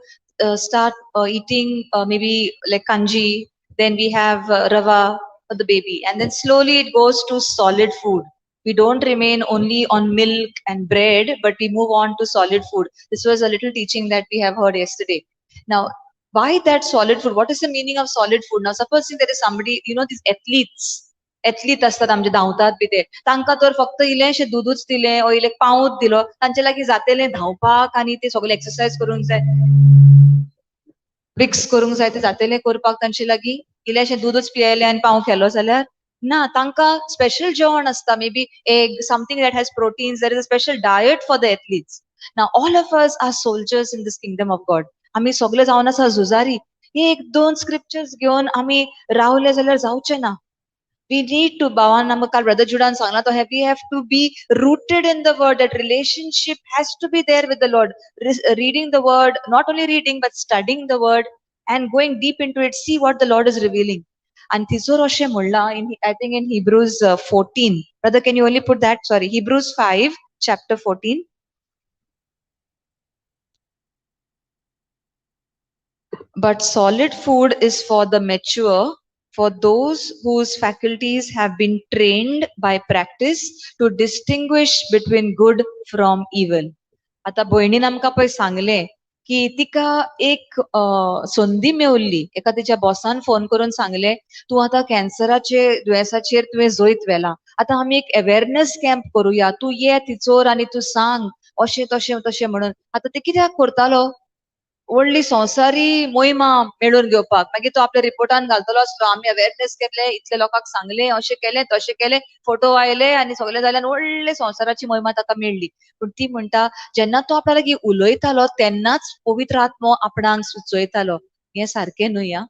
Speaker 1: start eating maybe like kanji, then we have rava for the baby, and then slowly it goes to solid food. We don't remain only on milk and bread, but we move on to solid food. This was a little teaching that we have heard yesterday. Now, why that solid food? What is the meaning of solid food? Now, supposing there is somebody, you know, these athletes, athlete असतात आमचे धांवतात बी ते, तांकां तर फक्त इल्लेंशें दुदूच दिलें ओ इल्लें पावूच दिलो, तांचे लागीं जातेलें धांवपाक आनी ते सगळे एक्सरसायज करूंक जाय, ब्रिक्स करूंक जाय, ते जातेलें करपाक तांचे लागीं इल्लेंशें दुदूच पियेलें आनी पाव केलो जाल्यार ना, तांकां स्पेशल जेवण आसता, maybe egg, something that has proteins. There is a special diet for the athletes. Now all of us are soldiers in this kingdom of God. आमी सगळे जावन आसा झुजारी. एक दोन स्क्रिप्चर्स घेवन आमी रावले जाल्यार जावचें ना. We need to, भावान आमकां काल ब्रदर जुडान सांगला तो, we have to be rooted in the word. That relationship has to be there with the Lord. Reading the word, not only reading but studying the word and going deep into it, see what the Lord is revealing. And तिजोर अशें म्हणलां, in I think in Hebrews 14. Brother, can you only put that? Sorry, Hebrews 5, chapter 14. But solid food is for the mature, for those whose faculties have been trained by practice to distinguish between good from evil. आता भयणीन आमकां पळय सांगलें की तिका एक संदी मेवल्ली, एका तिच्या बॉसान फोन करून सांगलें, तूं आतां कॅन्सराचे दुयेंसाचेर तुवें जैत व्हेलां, आतां आमी एक अवेरनेस कॅम्प करुया, तूं ये तिचोर आनी तूं सांग अशें तशें तशें म्हणून. आतां ते कित्याक करतालो, व्हडली संवसारी मोहिमा मेळून घेवपाक. मागीर तो आपल्या रिपोर्टान घालतलो आसलो, आमी अवेरनेस केले, इतले लोकांक सांगलें, अशें केलें तशें केलें, फोटो आयले आनी सगळें जालें आनी व्हडले संवसाराची मोहिमा ताका मेळ्ळी. पूण ती म्हणटा, जेन्ना तो आपल्या लागीं उलयतालो तेन्नाच पवित्र आत्मो आपणाक सुचयतालो. हें सारकें न्हय. आं,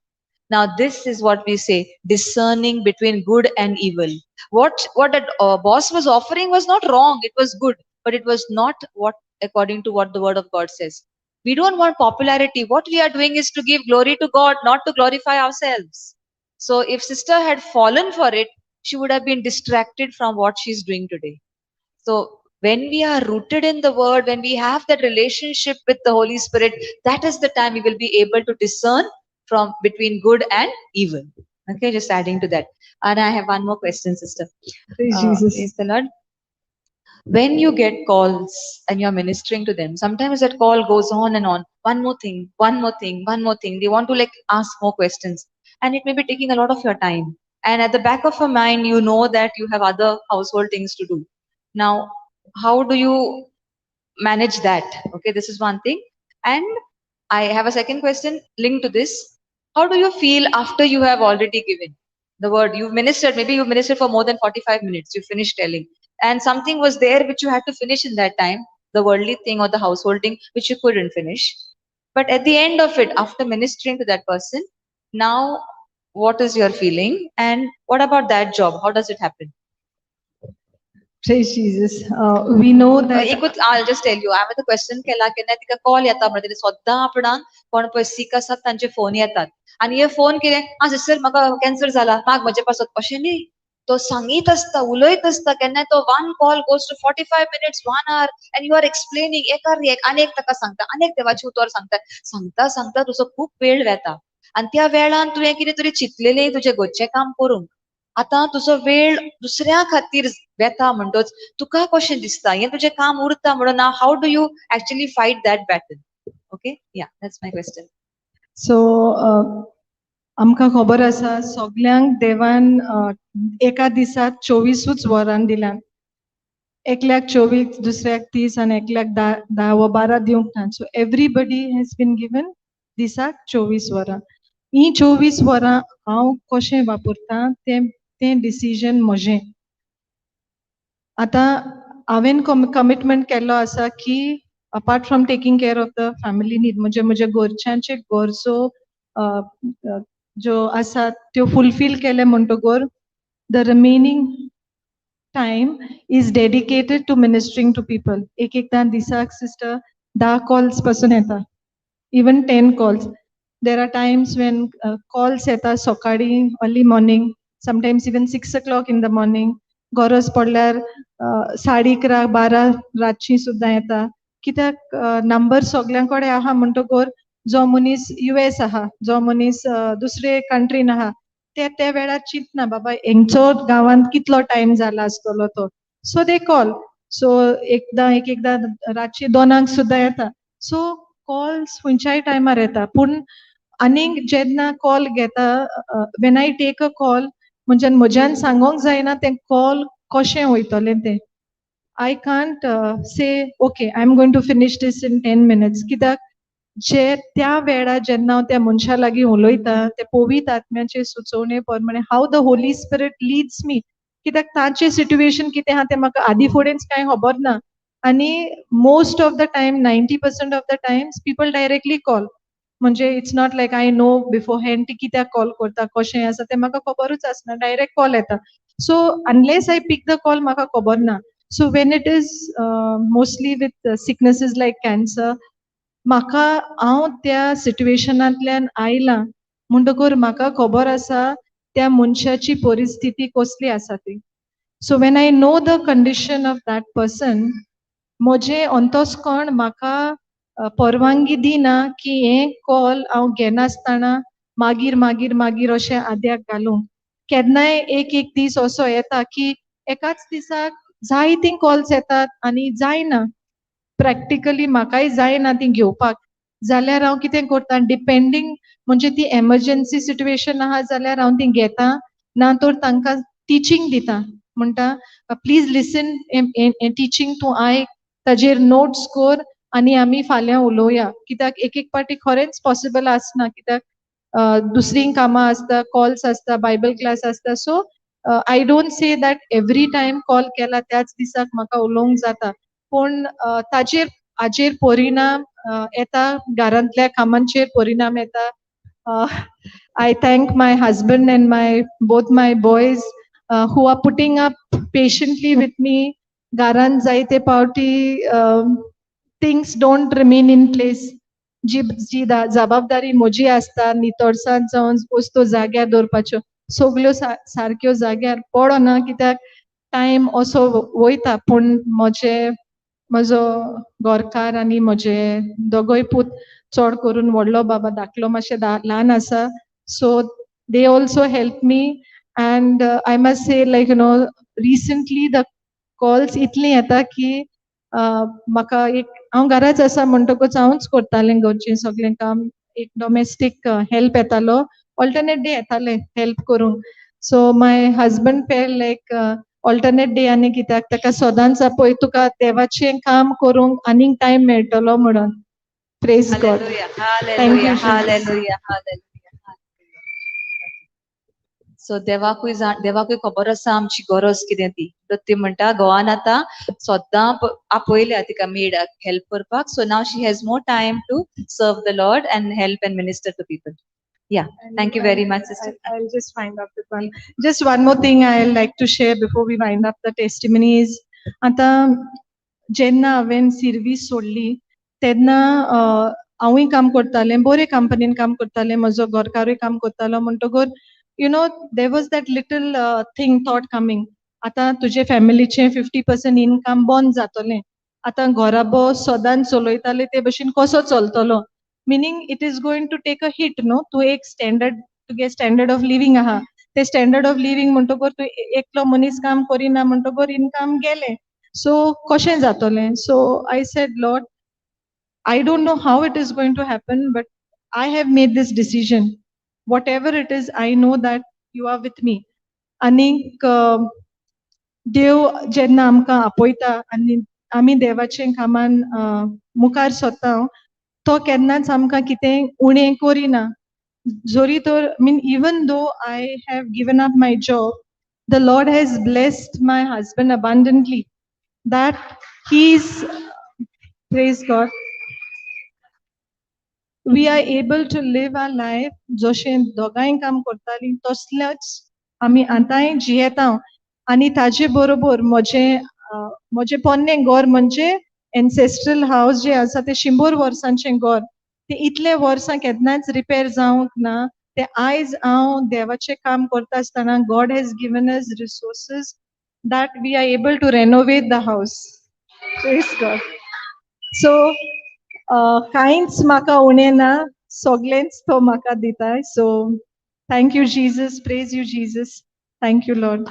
Speaker 1: Now this is what we say, discerning between good and evil. What that boss was offering was not wrong, it was good, but it was not what according to what the word of God says. We don't want popularity. What we are doing is to give glory to God, not to glorify ourselves. So if sister had fallen for it, she would have been distracted from what she's doing today. So when we are rooted in the word, when we have that relationship with the Holy Spirit, that is the time we will be able to discern from between good and evil. Okay, just adding to that. And I have one more question, sister.
Speaker 2: Praise Jesus.
Speaker 1: Praise the Lord. When you get calls and you're ministering to them, sometimes that call goes on and on. One more thing, one more thing, one more thing. They want to like ask more questions. And it may be taking a lot of your time. And at the back of your mind, you know that you have other household things to do. Now, how do you manage that? Okay, this is one thing. And I have a second question linked to this. How do you feel after you have already given the word? You've ministered, maybe you've ministered for more than 45 minutes. You finished telling. And something was there which you had to finish in that time, the worldly thing or the household thing, which you couldn't finish. But at the end of it, after ministering to that person, now What is your feeling and what about that job? How does it happen?
Speaker 2: Praise Jesus. We know that
Speaker 1: एकूच, I just tell you, हांवें तो क्वेश्चन केला, केन्ना तिका कॉल येता म्हणटा, तिने सद्दां आपणाक कोण पळय सीक आसात तांचे फोन येतात आनी हे फोन कितें, "आं सिस्टर, म्हाका कॅन्सर जाला, माग म्हजे पासत," अशें न्ही. तो सांगीत आसता, उलयत आसता. केन्नाय तो one call goes to 45 minutes, one hour, and you are explaining एकार एक आनी एक ताका सांगता आनी एक देवाचें उतर सांगता, सांगता सांगता तुजो खूब वेळ वेता आनी त्या वेळान तुवें कितें तरी चिंतलेलें तुजें घरचें काम करूंक. आतां तुजो वेळ दुसऱ्या खातीर वेता म्हणटच तुका कशें दिसता? हें तुजें काम उरता म्हणून how do you actually fight that battle? Okay, yeah, that's my question.
Speaker 2: So आमकां खबर आसा, सगल्यांक देवान एका दिसाक 24ूच वरां दिल्यात. एकल्याक 24, दुसऱ्याक 30 आनी एकल्याक 10 वा 12 दिवंक ना. So everybody has been given दिसाक 24 वरां. ही 24 वरां हांव कशें वापरता तें तें डिसिजन म्हजें. आतां हांवें कमिटमेंट केल्लो आसा की apart from taking care of the family need, म्हणजे म्हज्या घरच्यांचे गरजो ज्यो आसा त्यो फुलफील केले म्हणटकर the remaining time is dedicated to ministering to people. एक एकदां दिसाक, सिस्टर, 10 कॉल्स पासून येता, even 10 calls. There are times when calls येता सकाळीं, early morning, sometimes even 6 o'clock in the morning. गरज पडल्यार 11:30, 12 रातची सुद्दां येता, कित्याक नंबर सगल्यां कडेन आहा म्हणटकर जो मनीस युएस आहा, जो मनीस दुसरे कंट्रीन आहा, ते त्या वेळार चिंतना, बाबा, हेंचो गांवांत कितलो टायम जाला आसतलो तो. So they call. सो एकदां एक एकदां रातची 2क सुद्दां येता. सो कॉल्स खंयच्याय टायमार येता. पूण आनीक जेन्ना कॉल घेता, when I take a call, म्हणजे म्हज्यान सांगोंक जायना तें कॉल कशें वयतलें तें. I can't say, "Okay, I am going to finish this in 10 minutes." कित्याक जे त्या वेळार जेन्ना हांव त्या मनशा लागीं उलयता, ते पवित्र आत्म्याचे सुचोवणे प्रमाणे, how the Holy Spirit leads me, कित्याक तांचें सिट्युएशन कितें आहा तें म्हाका आदी फुडेंच कांय खबर ना. आनी most of the time, 90% of the times, people directly call. म्हणजे it's not like I know beforehand ती कित्याक कॉल करता, कशें आसा तें म्हाका खबरूच आसना. डायरेक्ट कॉल येता. So unless I pick the call, म्हाका खबर ना. So when it is mostly with sicknesses like cancer, म्हाका हांव त्या सिट्युएशनांतल्यान आयलां म्हणटकर म्हाका खबर आसा त्या मनशाची परिस्थिती कसली आसा ती. So when I know the condition of that person, म्हजें अंतस्कर्ण म्हाका परवानगी दिना की हें कॉल हांव घेनासतना मागीर मागीर मागीर अशें आद्याक घालूंक. केन्नाय एक एक दीस असो येता की एकाच दिसाक जायतीं कॉल्स येतात आनी जायना, प्रॅक्टिकली म्हाकाय जायना ती घेवपाक. जाल्यार हांव कितें करता, डिपेंडींग, म्हणजे ती एमर्जन्सी सिट्युएशन आहा जाल्यार हांव ती घेता, ना तर तांकां टिचींग दिता. म्हणटा, "प्लीज लिसन, टिचींग तूं आयक, ताजेर नोट्स कर आनी आमी फाल्यां उलोवया." कित्याक एक एक पाटी खरेंच पॉसिबल आसना, कित्याक दुसरीं कामां आसता, कॉल्स आसता, बायबल क्लास आसता. So I don't say that every time call केला त्याच दिसाक म्हाका उलोवंक जाता, पूण ताजेर हाजेर परिणाम येता, घरांतल्या कामांचेर परिणाम येता. I thank my husband and my both my boys who are putting up patiently with me. घरांत जायते पावटी things don't remain in place. जी जी जबाबदारी म्हजी आसता, नितळसाण जावन वस्तू जाग्यार दवरपाच्यो, सगल्यो सारक्यो जाग्यार पडना, कित्याक टायम असो वयता. पूण म्हजे म्हजो घरकार आनी म्हजे दोगूय पूत, चड करून व्हडलो बाबा, धाकलो मातशें ल्हान आसा, so they also help me. And I must say, like recently the calls इतली येता की म्हाका एक हांव घराच आसा म्हणटकूच हांवूच करतालें घरचें सगळें काम. एक डोमेस्टीक हेल्प येतालो, ऑल्टरनेट डे येताले हेल्प करूंक. So my husband felt like alternate day आनी कित्याक ताका सदांच आपय, तुका देवाचें काम करूंक आनीक टायम मेळटलो म्हणून. Praise God.
Speaker 1: Hallelujah.
Speaker 2: Thank you,
Speaker 1: Hallelujah.
Speaker 2: Jesus.
Speaker 1: Hallelujah. Hallelujah. So देवाकूय देवाकूय खबर आसा आमची गरज कितें ती. तर ती म्हणटा, घोवान आतां सद्दां आपयल्या तिका मेड हेल्प करपाक. So now she has more time to serve the Lord and help and minister to people. Yeah, thank you very much, sister.
Speaker 2: I'll just wind up with one. Just one more thing I like to share before we wind up the testimonies. आतां जेन्ना हांवें सिर्वीस सोडली तेन्ना हांवूय काम करतालें, बरे कंपनीन काम करतालें, म्हजो घरकारूय काम करतालो. म्हणटकर you know there was that little thing thought coming, आतां तुजे फॅमिलीचें 50% इनकम बंद जातलें, आतां घराबो सदांच चलयताले ते भशेन कसो चलतलो, meaning it is going to take a hit न्हू. तूं एक स्टँडर्ड, तुगे स्टँडर्ड ऑफ लिवींग आहा, ते स्टँडर्ड ऑफ लिवींग म्हणटकर तूं एकलो मनीस काम करिना म्हणटकर इनकम गेलें, सो कशें जातलें. So I said, Lord, I don't know how it is going to happen, but I have made this decision. Whatever it is, I know that you are with me. आनीक देव जेन्ना आमकां आपयता आनी आमी देवाचे कामान मुखार सरता, तो केन्नाच आमकां कितें उणें करिना. जरी तर mean even though I have given up my job, the Lord has blessed my husband abundantly, that he is, praise God, we are able to live our life जशें दोगांय काम करतालीं तसलेंच आमी आतांय जियेता. आनी ताजे बरोबर म्हजें म्हजें पोन्नें घर म्हणजे एन्सेस्ट्रल हावस जें आसा तें 100 वर्सांचें घर, तें इतले वर्सां केन्नाच रिपेर जावंक ना. तें आयज हांव देवाचें काम करता आसतना God has given us resources that we are able to renovate the house. Praise God. So कांयच म्हाका उणें ना, सगळेंच तो म्हाका दिता. So thank you Jesus, praise you Jesus, thank you Lord.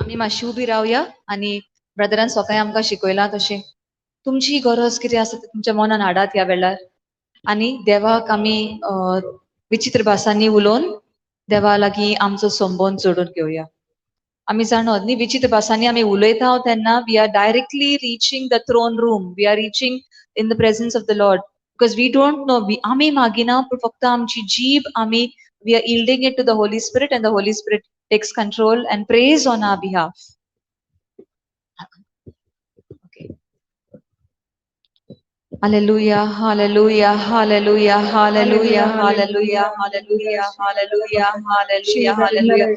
Speaker 1: आमी मातशी उबी रावया आनी ब्रदरान सकाळी आमकां शिकयलां तशें तुमची गरज कितें आसा ती तुमच्या मनान हाडात ह्या वेळार. आनी देवाक आमी विचित्र भासांनी उलोवन देवा लागीं आमचो संबंद जोडून घेवया. आमी जाणोत न्ही, विचित्र भासांनी आमी उलयता तेन्ना we are directly reaching the throne room, we are reaching in the presence of the Lord, because we don't know, आमी मागिना पूण फक्त आमची जीब आमी we are yielding it to the Holy Spirit and the Holy Spirit takes control and prays on our behalf. Okay. Hallelujah, hallelujah, hallelujah, hallelujah, hallelujah, hallelujah, hallelujah, hallelujah, hallelujah.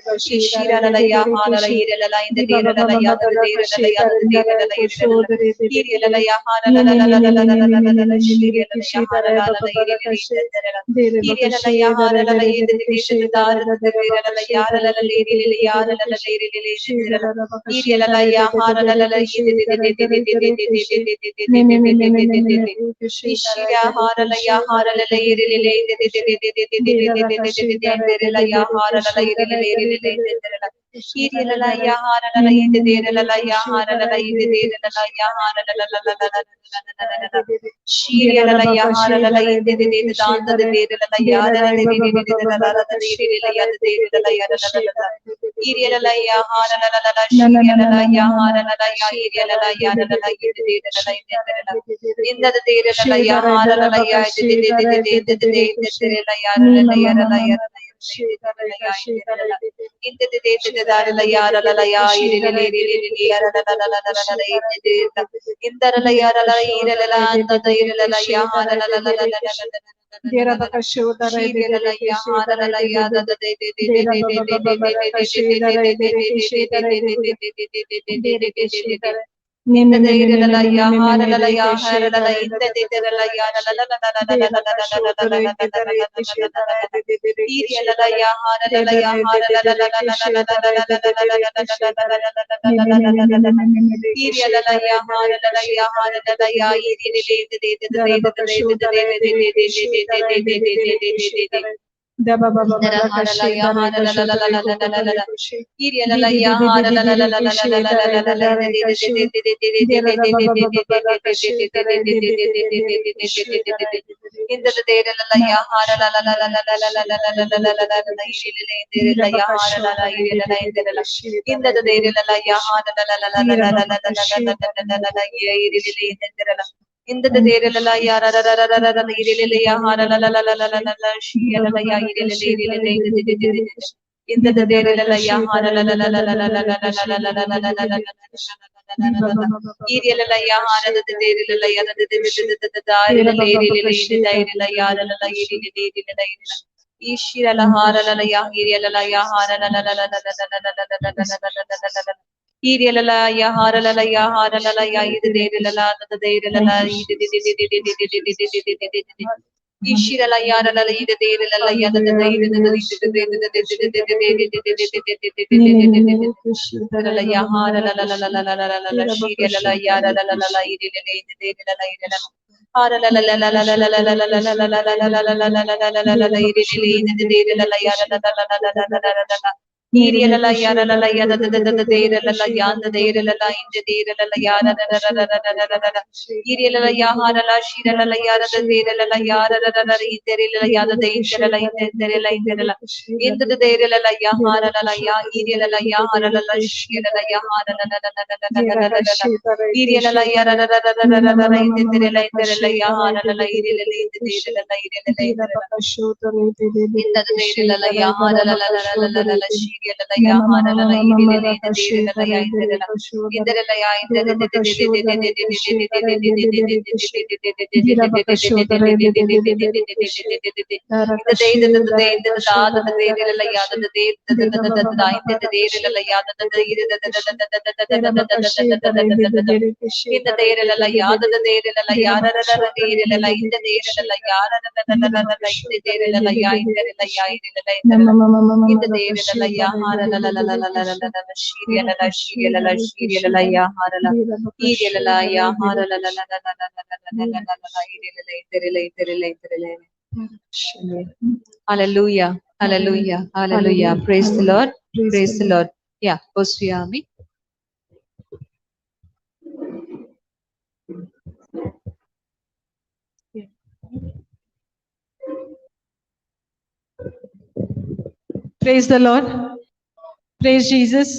Speaker 1: Hallelujah, hallelujah, hallelujah. Praise the Lord, praise the Lord. Yeah, Oswami.
Speaker 2: Praise the Lord. Praise Jesus.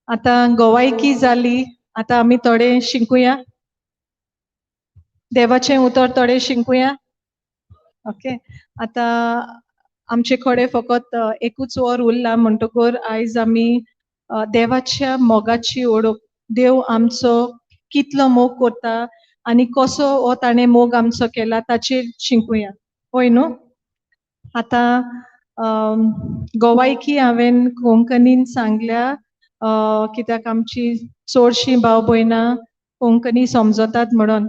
Speaker 2: आता गोवायकी जाली, आता आमी थोडे शिंकुया, देवाचें उतर थोडे शिंकुया. ओके, आता आमचे कडेन फकत एकूच वर उरला म्हणटकर आयज आमी देवाच्या मोगाची ओळख, देव आमचो कितलो मोग करता आनी कसो हो ताणें मोग आमचो केला ताचेर शिंकुया, हय न्हू. आतां गोवायकी हांवें कोंकणीन सांगल्या कित्याक आमची चडशीं भाव भयणां कोंकणी समजतात म्हणून.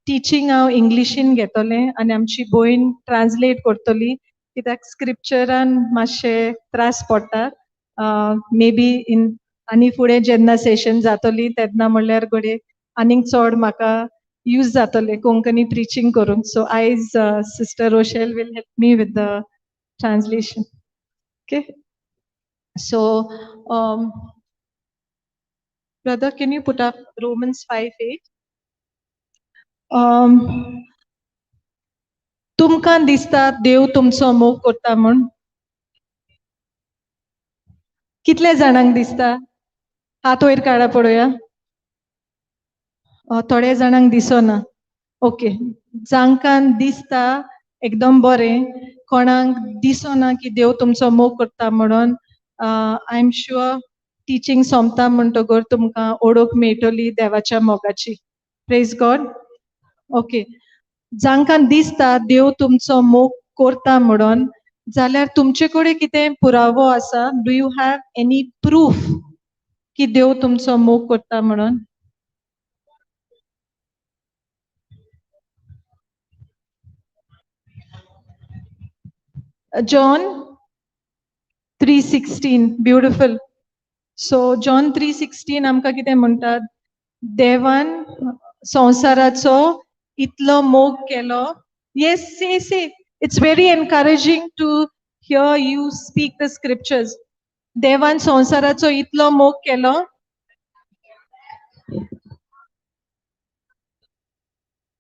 Speaker 2: टिचींग हांव इंग्लिशीन घेतलें आनी आमची भयण ट्रान्सलेट करतली कित्याक स्क्रिप्चरान मातशे त्रास पडटा. मे बी इन आनी फुडें जेन्ना सेशन जातली तेन्ना म्हणल्यार घडये आनीक चड म्हाका यूज जातलें कोंकणी प्रिचींग करूंक. सो आयज sister Rochelle will help me with the translation. Okay, so brother, can you put up Romans 5:8? तुमकां दिसता देव तुमचो मोग करता म्हूण? कितले जाणांक दिसता? हात वयर काडा पळोवया. थोड्या जाणांक दिसना. ओके, जांकां दिसता एकदम बरें, कोणाक दिसना की देव तुमचो मोग करता म्हणून, I am sure teaching सोंपता म्हणटकर तुमकां ओळख मेळटली देवाच्या मोगाची. Praise God. Okay, जांकां दिसता देव तुमचो मोग करता म्हणून, जाल्यार तुमचे कडेन कितें पुरावो आसा? Do you have any proof की देव तुमचो मोग करता म्हणून? John 3:16, beautiful. So John 3:16 आमकां कितें म्हणटात? देवान संवसाराचो इतलो मोग केलो. येस, से से It's very encouraging to hear you speak the scriptures. देवान संवसाराचो इतलो मोग केलो.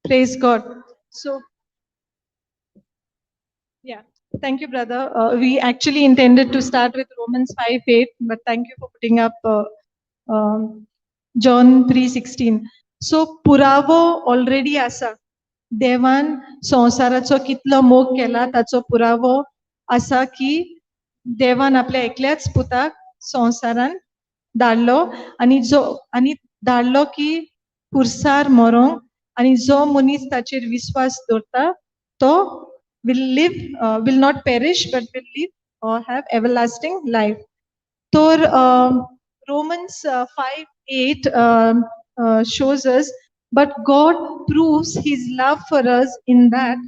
Speaker 2: Praise God. So, yeah, thank you, brother. We actually intended to start with Romans 5:8, but thank you for putting up John 3:16. So, पुरावो already आसा. देवान संवसाराचो कितलो मोग केला ताचो पुरावो आसा की देवान आपल्या एकल्याच पुताक संवसारान धाडलो आनी जो आनी धाडलो की पुरसार मरोंक आनी जो मनीस ताचेर विस्वास दवरता तो will live, will not perish but will live or have everlasting life. तर Romans 5:8 shows us, but God proves his love for us in that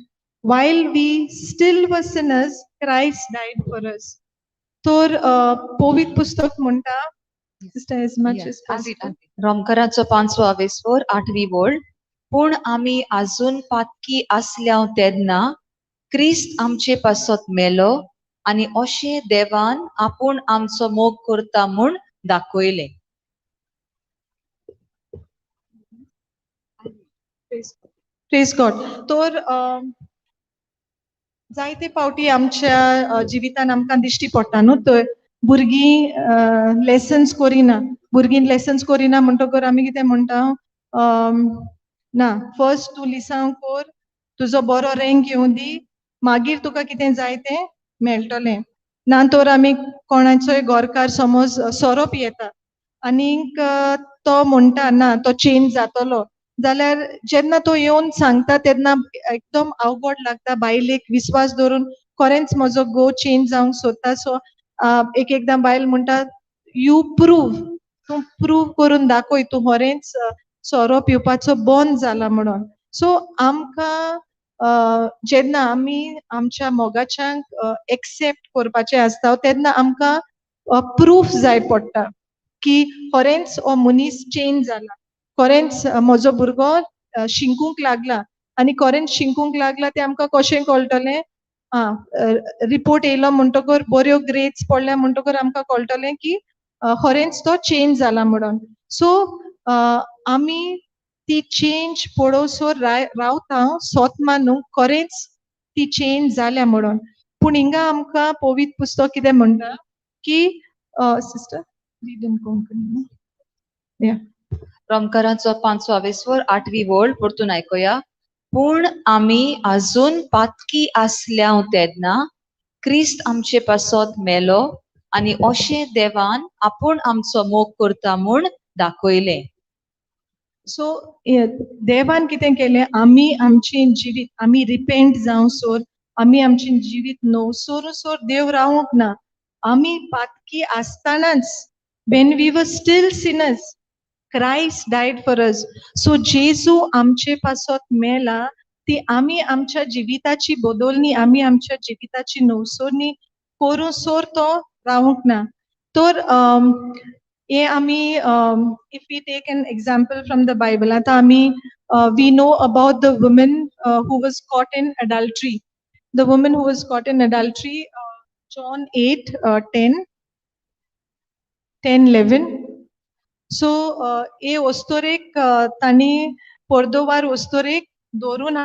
Speaker 2: while we still were sinners, Christ died for us. तर पवित्र पुस्तक म्हणटा, sister, as much as possible.
Speaker 1: रोमकराचो पांचवो आवेस्वर आठवी वळ. पूण आमी आजून पातकी आसल्या तेन्ना क्रिस्त आमचे पासत मेलो आनी अशें देवान आपूण आमचो मोग करता म्हूण दाखयलें.
Speaker 2: Praise God. तर जायते फावटी आमच्या जिवितान आमकां दिश्टी पडटा न्हू, तर भुरगीं लेसन्स करिना, भुरगीं लेसन्स करिना म्हणटकर आमी कितें म्हणटा, ना फर्स्ट तूं लिसांव कर, तुजो बरो रँक येवं दी, मागीर तुका कितें जाय तें मेळटलें. ना तर आमी कोणाचोय गोरकार समज सोरो पियेता आनीक तो म्हणटा ना तो चेंज जातलो, जाल्यार जेन्ना तो येवन सांगता तेन्ना एकदम अवघड लागता बायलेक विस्वास दवरून खरेंच म्हजो घोव चेंज जावंक सोदता. सो एक एकदां बायल म्हणटा you prove, तूं प्रूव करून दाखय तूं खरेंच सोरो पिवपाचो बंद जाला म्हणून. सो आमकां जेन्ना आमी आमच्या मोगाच्यांक एक्सेप्ट करपाचें आसता तेन्ना आमकां प्रूफ जाय पडटा की खरेंच हो मनीस चेंज जाला, खरेंच म्हजो भुरगो शिकूंक लागला. आनी खरेंच शिकूंक लागला तें आमकां कशें कळटलें, आं रिपोर्ट येयलो म्हणटकर बऱ्यो ग्रेड्स पडल्या म्हणटकर आमकां कळटलें की खरेंच तो चेंज जाला म्हणून. सो आमी ती चेंज पळोवसर रावता सोत मानूंक खरेंच ती चेंज जाल्या म्हणून. पूण हिंगा आमकां पवित्र पुस्तक कितें म्हणटा की सिस्टर रीड इन कोंकणी.
Speaker 1: रोमकराचो पांचवो आवेस्वर आठवी वळ परतून आयकुया. पूण आमी आजून पातकी आसल्या तेन्ना क्रिस्त आमचे पासत मेलो आनी अशें देवान आपूण आमचो मोग करता म्हूण दाखयलें.
Speaker 2: सो देवान कितें केलें, आमी आमचें जिवीत आमी रिपेंट जावं सोर, आमी आमचें जिवीत नवसोर सोर देव रावंक ना. आमी पातकी आसतनाच when we were still sinners Christ died for us. So जेजू आमचे पासत मेला ती आमी आमच्या जिविताची बदलणी, आमी आमच्या जिविताची नवसोरणी करूं सोर तो रावंक ना. तर हे आमी if we take an example from the Bible, आतां आमी we know about the woman who was caught in adultery, the woman who was caught in adultery, John 8 10 10 11. So हे वस्तोरेक तांणी पोर्दोवार वस्तोरेक दवरून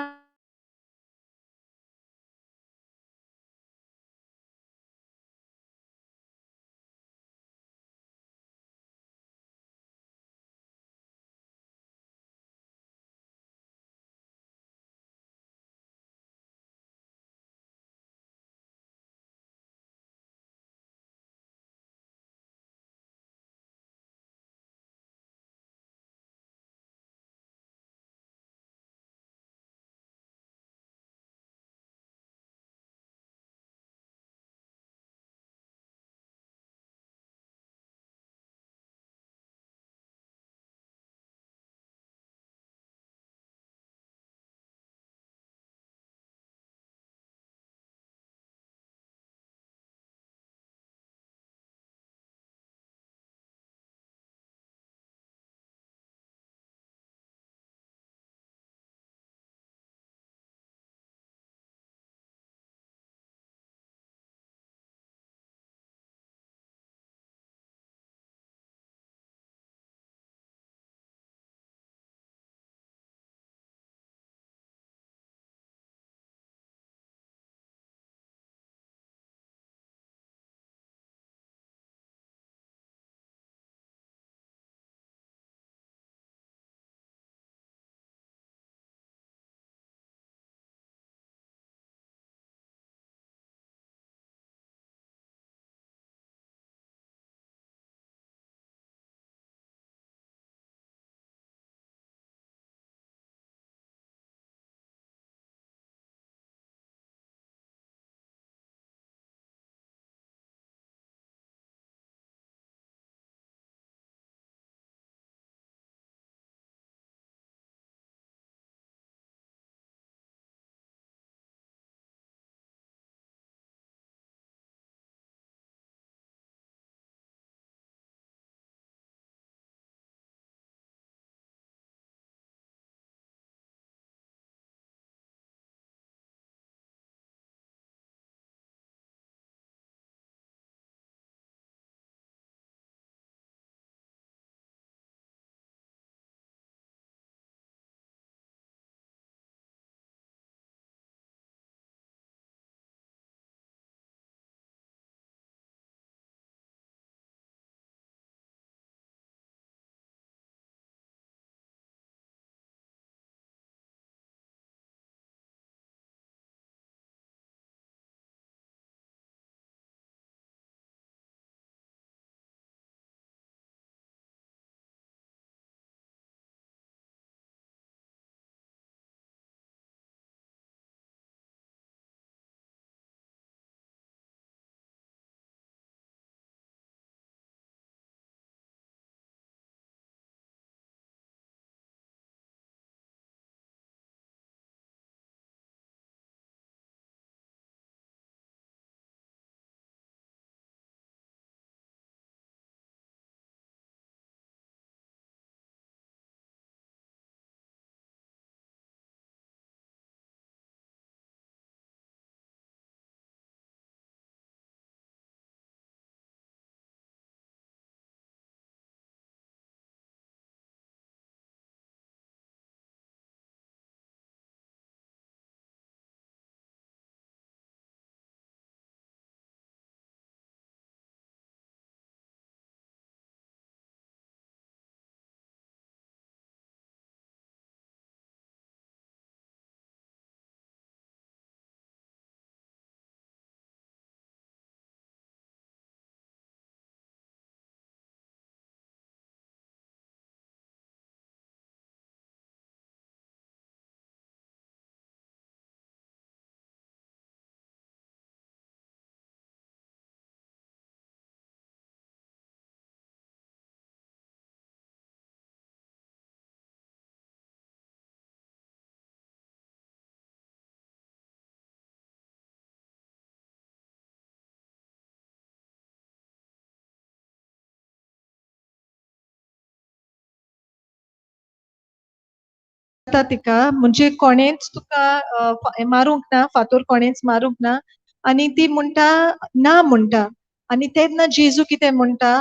Speaker 2: तिका म्हणजे कोणेच तुका मारूंक ना, फातोर कोणेच मारूंक ना, आनी ती म्हणटा ना म्हणटा. आनी तेन्ना जेजू कितें म्हणटा,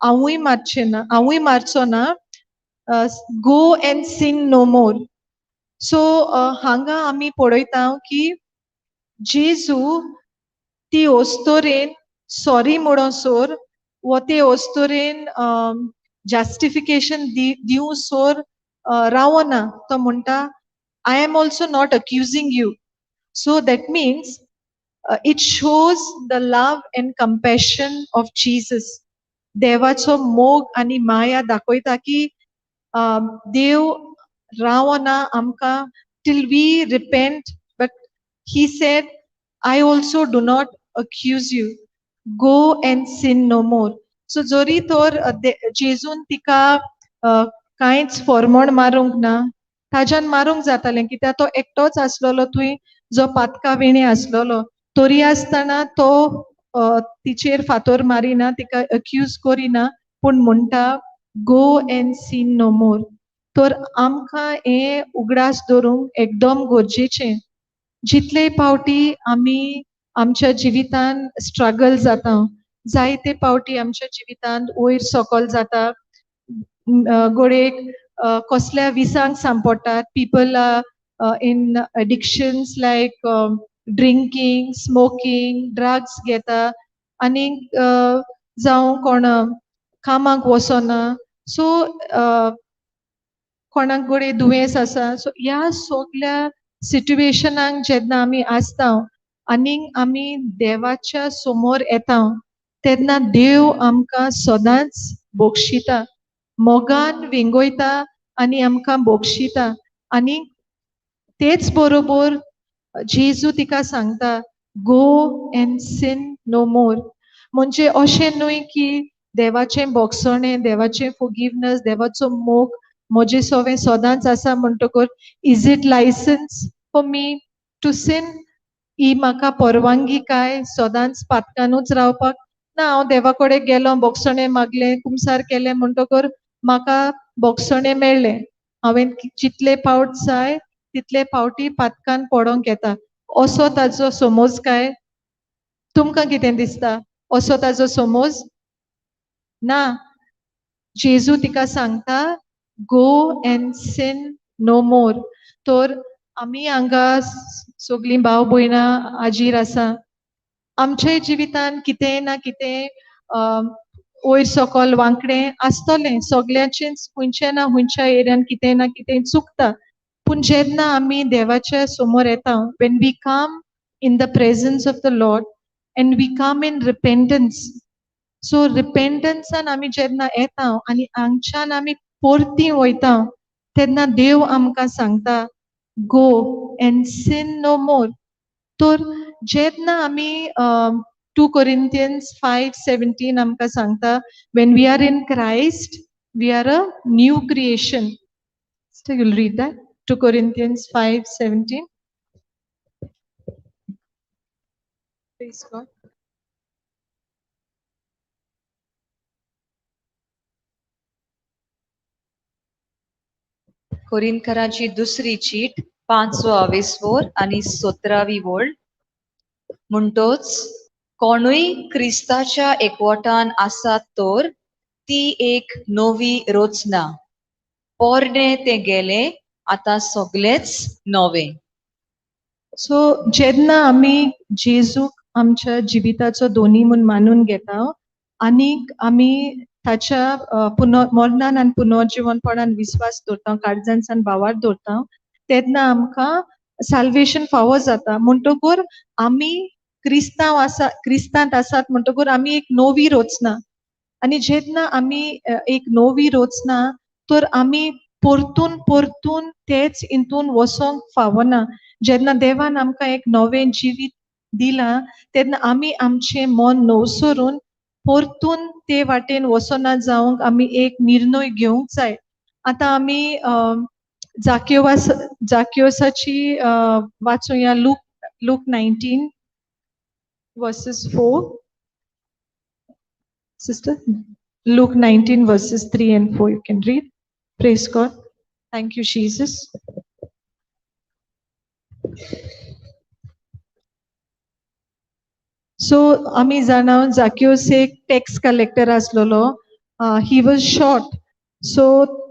Speaker 2: हांवूय मारचें ना, हांवूय मारचो ना, go and sin no more. So हांगा आमी पळयता की जेजू ती ओस्तोरेन सॉरी म्हणसर वो ते ओस्तोरेन जस्टिफिकेशन दिवं सोर रावना. तो म्हणटा I am also not accusing you. So that means it shows the love and compassion of Jesus. देवाचो मोग आनी माया दाखयता की देव रावना आमकां till we repent, but he said I also do not accuse you, go and sin no more. So जरी तर जेजून तिका कांयच फॉर्मोण मारूंक ना, ताज्यान मारूंक जातालें कित्याक तो एकटोच आसलेलो थंय जो पातका विणे आसलेलो, तरी आसतना तो तिचेर फातोर मारिना, तिका अक्यूज करिना, पूण म्हणटा go and sin no more. तर आमकां हें उगडास दवरूंक एकदम गरजेचें. जितले पावटी आमी आमच्या जिवितान स्ट्रगल जाता, जायते पावटी आमच्या जिवितांत वयर सकल जाता, गोडेक कसल्या विसांक सांपडटात, people in addictions like drinking, smoking, drugs घेता, आनी जावं कोण कामाक वचना, सो कोणाक गोडे दुयेंस आसा. सो ह्या सगल्या सिट्युएशनाक जेन्ना आमी आसता आनी आमी देवाच्या समोर येता तेन्ना देव आमकां सदांच बक्षिता, मोगान विंगयता आनी आमकां बक्षिता. आनी तेच बरोबर जेजू तिका सांगता go and sin no more. म्हणजे अशें न्हय की देवाचें बोगसणें, देवाचें फोगिवनस, देवाचो मोग म्हजे सवें सदांच आसा म्हणटकर is it licence for me to sin? ही म्हाका परवानगी काय सदांच पातकानूच रावपाक? ना, हांव देवा कडेन गेलो, बोगसणें मागलें, कुमसार केलें म्हणटकर म्हाका बोगसणें मेळ्ळें, हांवें जितले पावट जाय तितले पावटी पातकान पडोंक येता, असो ताजो समज काय? तुमकां कितें दिसता, असो ताजो समज ना? जेजू तिका सांगता go and sin no more. तर आमी हांगा सगळीं भाव भयणां हाजीर आसा, आमच्या जिवितान कितें ना कितें वयर सकल वांकडें आसतलें, सगल्यांचेंच खंयच्या ना खंयच्या एरियान कितें ना कितें चुकता. पूण जेन्ना आमी देवाच्या समोर येता, when we come in the presence of the Lord and we come in repentance, so रिपेंटन्सान आमी जेन्ना येता आनी हांगच्यान आमी परती वयता तेन्ना देव आमकां सांगता go and sin no more. तर जेन्ना आमी 2 Corinthians 5:17 आमकां सांगता when we are in Christ we are a new creation. So you'll read that 2 Corinthians 5:17. Praise God.
Speaker 1: कोरिंथकरांची दुसरी चीट 5वो आवेसवोर आनी 17वी वोळ. म्हणटोच कोणूय क्रिस्ताच्या एकवटान आसात तर ती एक नवी रचना, पोरणे ते गेले, आतां सगळेच नवे.
Speaker 2: सो जेन्ना आमी जेजूक आमच्या जिविताचो दोनी म्हूण मानून घेता आनी आमी ताच्या पुनर्मरणान आनी पुनर्जिवनपणान विस्वास दवरता, काळजांसान भावार्थ दवरता, तेन्ना आमकां साल्वेशन फावो जाता. म्हणटकूर आमी क्रिस्तांव आसा, क्रिस्तांत आसात म्हणटकूर आमी एक नवी रचना. आनी जेन्ना आमी एक नवी रचना तर आमी परतून परतून तेच हितून वचोंक फावना. जेन्ना देवान आमकां एक नवें जिवीत दिलां तेन्ना आमी आमचें मन नवसरून परतून ते वाटेन वचना जावंक आमी एक निर्णय घेवंक जाय. आतां आमी जाकियोसाची वाचुया Luke 19 verses 4. Sister, Luke 19 verses 3 and 4 you can read. Praise God. Thank you, Jesus. So आमी जाणा जाकियोस एक टॅक्स कलेक्टर आसलेलो. He was short. So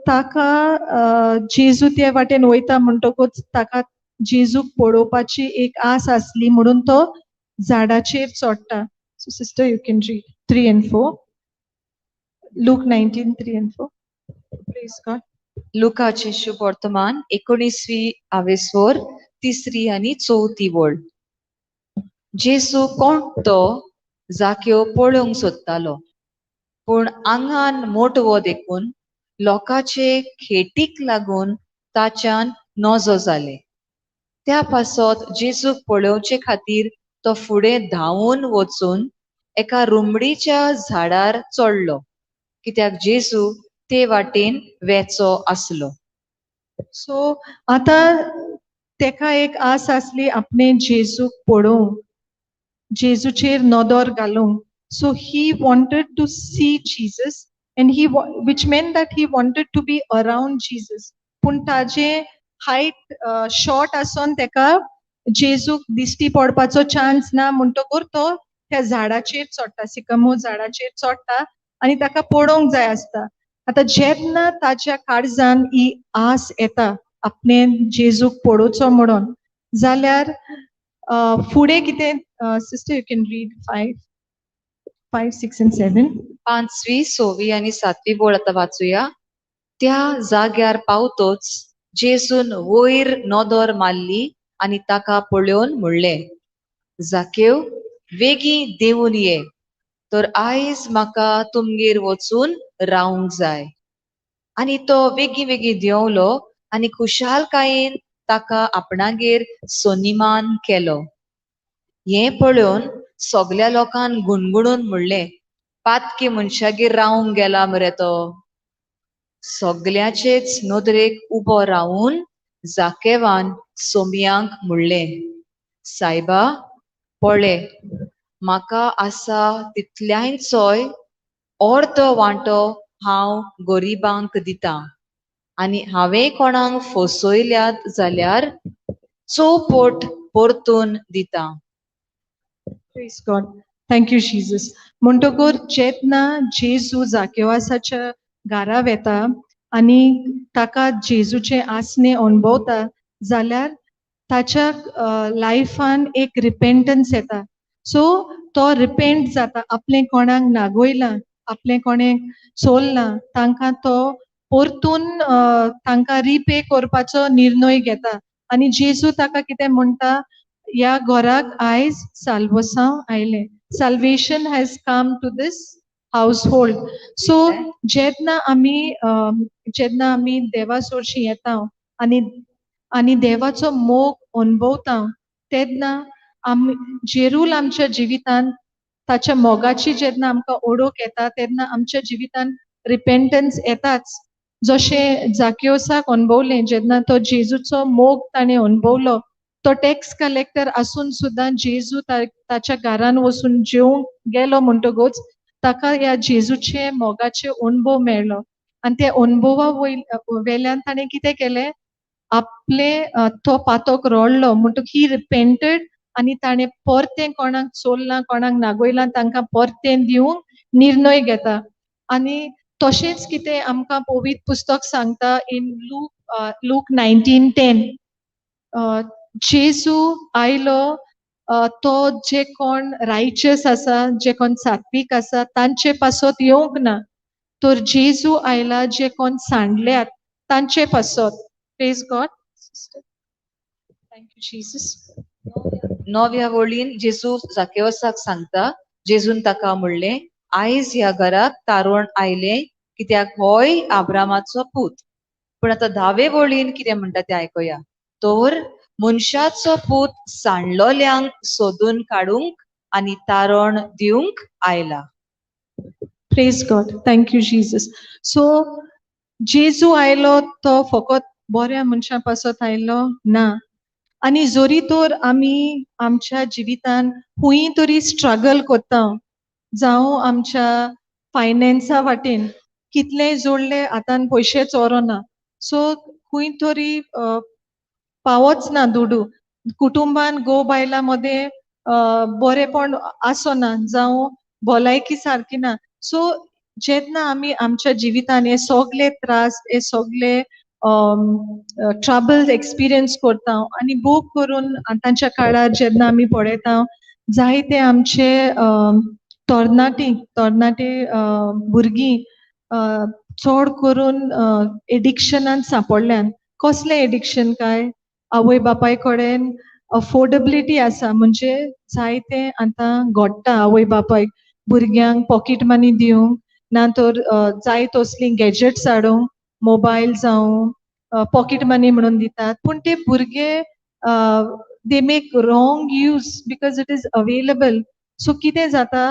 Speaker 2: ताका जेजू ते वाटेन वयता म्हणटकूच ताका जेजूक पळोवपाची एक आस आसली म्हणून तो झाडाचेर चडटा. So sister, you can read 3 and 4. Luke 19:3 and 4. Praise God.
Speaker 1: लुकाचे शुभ वर्तमान 19वी आवेस्वर, तिसरी आनी चवथी वळ. जेजू कोण तो जाक्यो पळोवंक सोदतालो, पूण आंगान मोटवो देखून लोकांचे खेटीक लागून ताच्यान नजो जालें. त्या पासत जेजूक पळोवचे खातीर तो फुडें धांवून वचून एका रुमडीच्या झाडार चडलो, कित्याक जेजू ते वाटेन वेचो आसलो.
Speaker 2: सो आतां तेका एक आस आसली आपणे जेजूक पळोवंक, जेजूचेर नदर घालूंक. So he wanted to see Jesus and he, which meant that he wanted to be around Jesus. पूण ताजे हायट शॉर्ट आसून तेका जेजूक दिश्टी पडपाचो चान्स ना म्हणटकूर तो त्या झाडाचेर चडटा, सिकमो झाडाचेर चडटा आनी ताका पळोवंक जाय आसता. आतां जेन्ना ताच्या काळजान ही आस येता आपणे जेजूक पळोवचो म्हणून, जाल्यार फुडें कितें? Sister, you can read 5, 5, 6 and 7.
Speaker 1: पांचवी, सवी आनी सातवी वळ आतां वाचुया. त्या जाग्यार पावतोच जेजून वयर नदर मारली आनी ताका पळोवन म्हणलें, जाकेव, वेगीं देंवून ये, तर आयज म्हाका तुमगेर वचून रावंक जाय. आनी तो वेगीं वेगीं देंवलो आनी खुशालकायेन ताका आपणागेर सोनिमान केलो. हें पळोवन सगल्या लोकान गुणगुणून म्हणलें, पातकी मनशागेर रावंक गेला मरे तो. सगल्याचेच नदरेक उबो रावून जाकेवान सोमयांक म्हणलें, सायबा, पळय, म्हाका आसा तितल्यांचोय अर्दो वांटो हांव गरिबांक दितां आनी हांवें कोणाक फसयल्यात जाल्यार चौपट परतून दितां.
Speaker 2: Praise God. Thank you, Jesus. म्हणटकूर जेन्ना जेजू जाकेवासाच्या घरा वेता आनी ताका जेजूचे आसणे अणभवता, जाल्यार ताच्या लायफान एक रिपेंटन्स येता. सो तो रिपेंट जाता. आपलें कोणाक नागोयलां, आपलें कोणें चोरलां, तांकां तो परतून तांकां रिपे करपाचो निर्णय घेता. आनी जेजू ताका कितें म्हणटा? ह्या घराक आयज साल्वसांव आयलें. Salvation has come to this household. So जेन्ना आमी देवा सोरशी येता आनी देवाचो मोग अणभवता, तेन्ना आमी जेरूल आमच्या जिवितान ताच्या मोगाची जेन्ना आमकां ओळख येता, तेन्ना आमच्या जिवितान रिपेंटन्स येताच. जशें जाकियोसाक अणभवलें, जेन्ना तो जेजूचो मोग ताणें अणभवलो, तो टॅक्स कलेक्टर आसून सुद्दां जेजू ताच्या घरान वचून जेवंक गेलो म्हणटकूच ताका ह्या जेजूचे मोगाचे अणभव मेळ्ळो. आनी त्या अणभवा वेल्यान ताणें कितें केलें? आपले तो पातोक रडलो म्हणटकूच ही रिपेंटेड आनी ताणें परतें कोणाक चोरलां, कोणाक नागयलां, तांकां परतें दिवंक निर्णय घेता. आनी तशेंच कितें आमकां पवित्र पुस्तक सांगता इन लूक 19:10, जेजू आयलो तो जे कोण रायचस आसा, जे कोण सात्वीक आसा, तांचे पासत येवंक ना, तर जेजू आयला जे कोण सांडल्यात तांचे पासत. Praise God. Thank you, Jesus.
Speaker 1: नव्या वळीन जेजू जाकेवसाक सांगता, जेजून ताका म्हणलें, आयज ह्या घराक तारण आयलें, कित्याक होय आब्रामाचो पूत. पूण आतां धावे वळीन कितें म्हणटा तें आयकुया. तर मनशाचो पूत सांडलोल्यांक सोदून काडूंक आनी तारण दिवंक आयला.
Speaker 2: Praise God. Thank you, Jesus. So जेजू आयलो तो फकत बऱ्या मनशां पासत आयलो ना. आनी जरी तर आमी आमच्या जिवितान खंय तरी स्ट्रगल करता, जावं आमच्या फायनान्सा वाटेन कितलेंय जोडले हातान पयशेच उरना, सो खंय तरी पावच ना दुडू. कुटुंबान घोव बायलां मदें बरेंपण आसना जावं भलायकी सारकी ना. सो जेन्ना आमी आमच्या जिवितान हे सगळे त्रास, हे सगळे ट्रबल एक्सपिरियन्स करता आनी भोग करून आतांच्या काळार जेन्ना आमी पळयता, जायते आमचे तरणाटी तरणाटे भुरगीं चड करून एडिक्शनान सांपडल्यान. कसलें एडिक्शन काय? आवय बापाय कडेन अफोर्डेबिलिटी आसा, म्हणजे जायते आतां घडटा आवय बापायक भुरग्यांक पॉकेट मनी दिवंक ना तर जाय तसलीं गॅजेट्स हाडूंक, मोबायल जावं पॉकेट मनी म्हणून दितात. पूण ते भुरगे they make wrong use because it is available. So कितें जाता,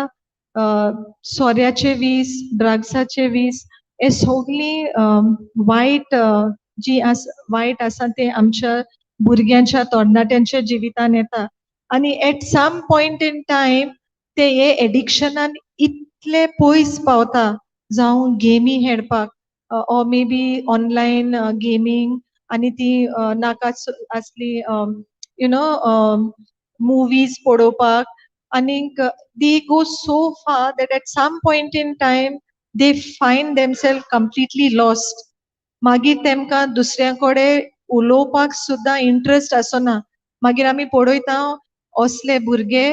Speaker 2: सोऱ्याचे वीस, ड्रग्साचे वीस, हे सगळीं वायट जी आस वायट आसा ते आमच्या भुरग्यांच्या तरणाट्यांच्या जिवितान येता आनी at some point in time ते हे एडिक्शनान इतले पयस पावता, जावं गेमी खेळपाक or may be online gaming आनी ती नाका आसली मुवीज पळोवपाक. आनीक they go so far that at some point in time they find themself completely lost. मागीर तेमकां दुसऱ्या कडेन उलोवपाक सुद्दां इंट्रस्ट आसना. मागीर आमी पळयता असले भुरगे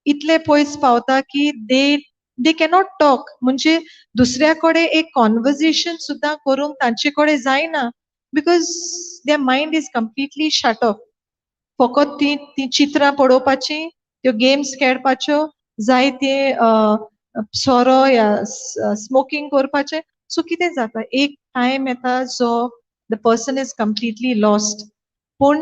Speaker 2: इतले पयस पावता की they cannot talk, म्हणजे दुसऱ्या कडेन एक कॉन्वर्जेशन सुद्दां करूंक तांचे कडेन जायना because their mind is completely shut off. फकत ती ती चित्रां पळोवपाची, त्यो गेम्स खेळपाच्यो, जाय ते सोरो या स्मोकींग करपाचें. सो कितें जाता, एक टायम येता जो the person is completely lost. पूण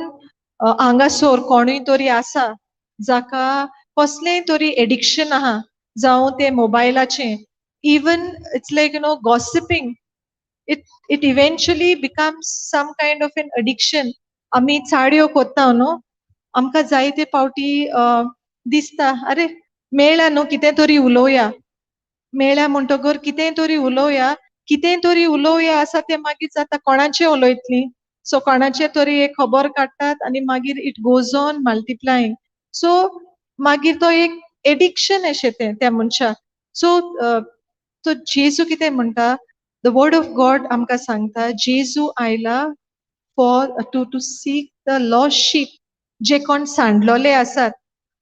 Speaker 2: हांगासर कोणूय तरी आसा जाका कसलेंय तरी एडिक्शन आहा, जावं तें मोबायलाचें, even it's like gossiping, it eventually becomes some kind of an addiction. आमी चाडयो कोत्ता न्हू, आमकां जायते फावटी दिसता, अरे मेळ्ळा न्हू कितें तरी उलोवया, मेळ्ळा म्हणटकर कितेंय तरी उलोवया, कितेंय तरी उलोवया आसा तें मागीर जाता कोणाचें उलयतलीं. सो कोणाचें तरी एक खबर काडटात आनी मागीर it goes on multiplying. So मागीर तो एक एडिक्शन अशें तें त्या मनशाक. सो तो जेजू कितें म्हणटा, the word of God आमकां सांगता, जेजू आयला for to seek the lost sheep, जे कोण सांडलोले आसात.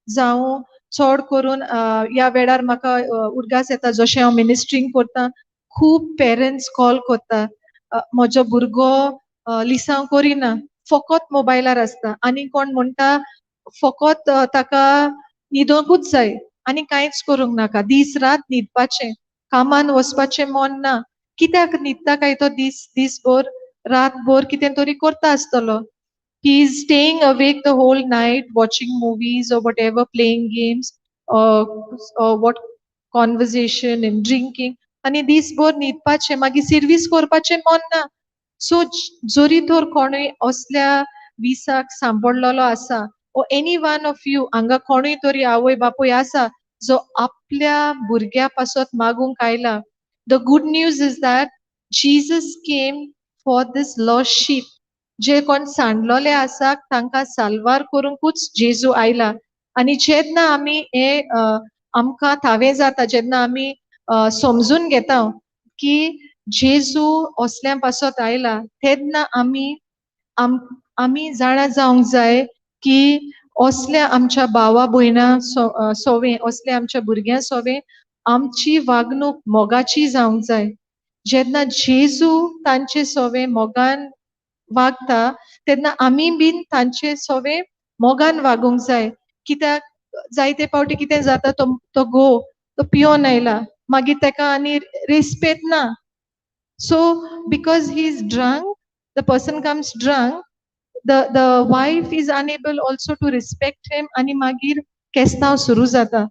Speaker 2: जावं चड करून ह्या वेळार म्हाका उडगास येता, जशें हांव मिनिस्ट्रींग करता, खूब पेरंट्स कॉल करता, म्हजो भुरगो लिसांव करिना, फकत मोबायलार आसता. आनी कोण म्हणटा फकत ताका न्हिदोंकूच जाय आनी कांयच करूंक नाका, दीस रात न्हिदपाचें, कामान वचपाचें मन ना, कित्याक न्हिदता काय तो दीस दीसभर रातभर कितें तरी करता आसतलो. He is staying awake the whole night watching movies or whatever, playing games or what conversation and drinking, आनी दीसभर न्हिदपाचें, मागीर सर्वीस करपाचें मन ना. सो जरी तर कोणूय असल्या विसाक सांपडलेलो आसा or any one of you हांगा कोणूय तरी आवय बापूय आसा जो आपल्या भुरग्या पासत मागूंक आयला, the good news is that Jesus came for this lost sheep. जे कोण सांडलोले आसा तांकां साल्वार करूंकूच जेजू आयला. आनी जेन्ना आमी हे आमकां थावें जाता, जेन्ना आमी समजून घेता की जेजू असल्या पासत आयला, तेन्ना आमी जाणा जावंक जाय की असल्या आमच्या भावा भयणां सोवें, असल्या आमच्या भुरग्यां सोवें आमची वागणूक मोगाची जावंक जाय. जेन्ना जेजू तांचे सोवें मोगान वागता तेन्ना आमी बीन तांचे सोवें मोगान वागूंक जाय. कित्याक जायते फावटी कितें जाता, तो घोव तो पियोन आयला, मागीर ताका आनी रेस्पेद ना. So because he is drunk, the person comes drunk, the wife is unable also to respect him आनी मागीर केस्तांव सुरू जाता.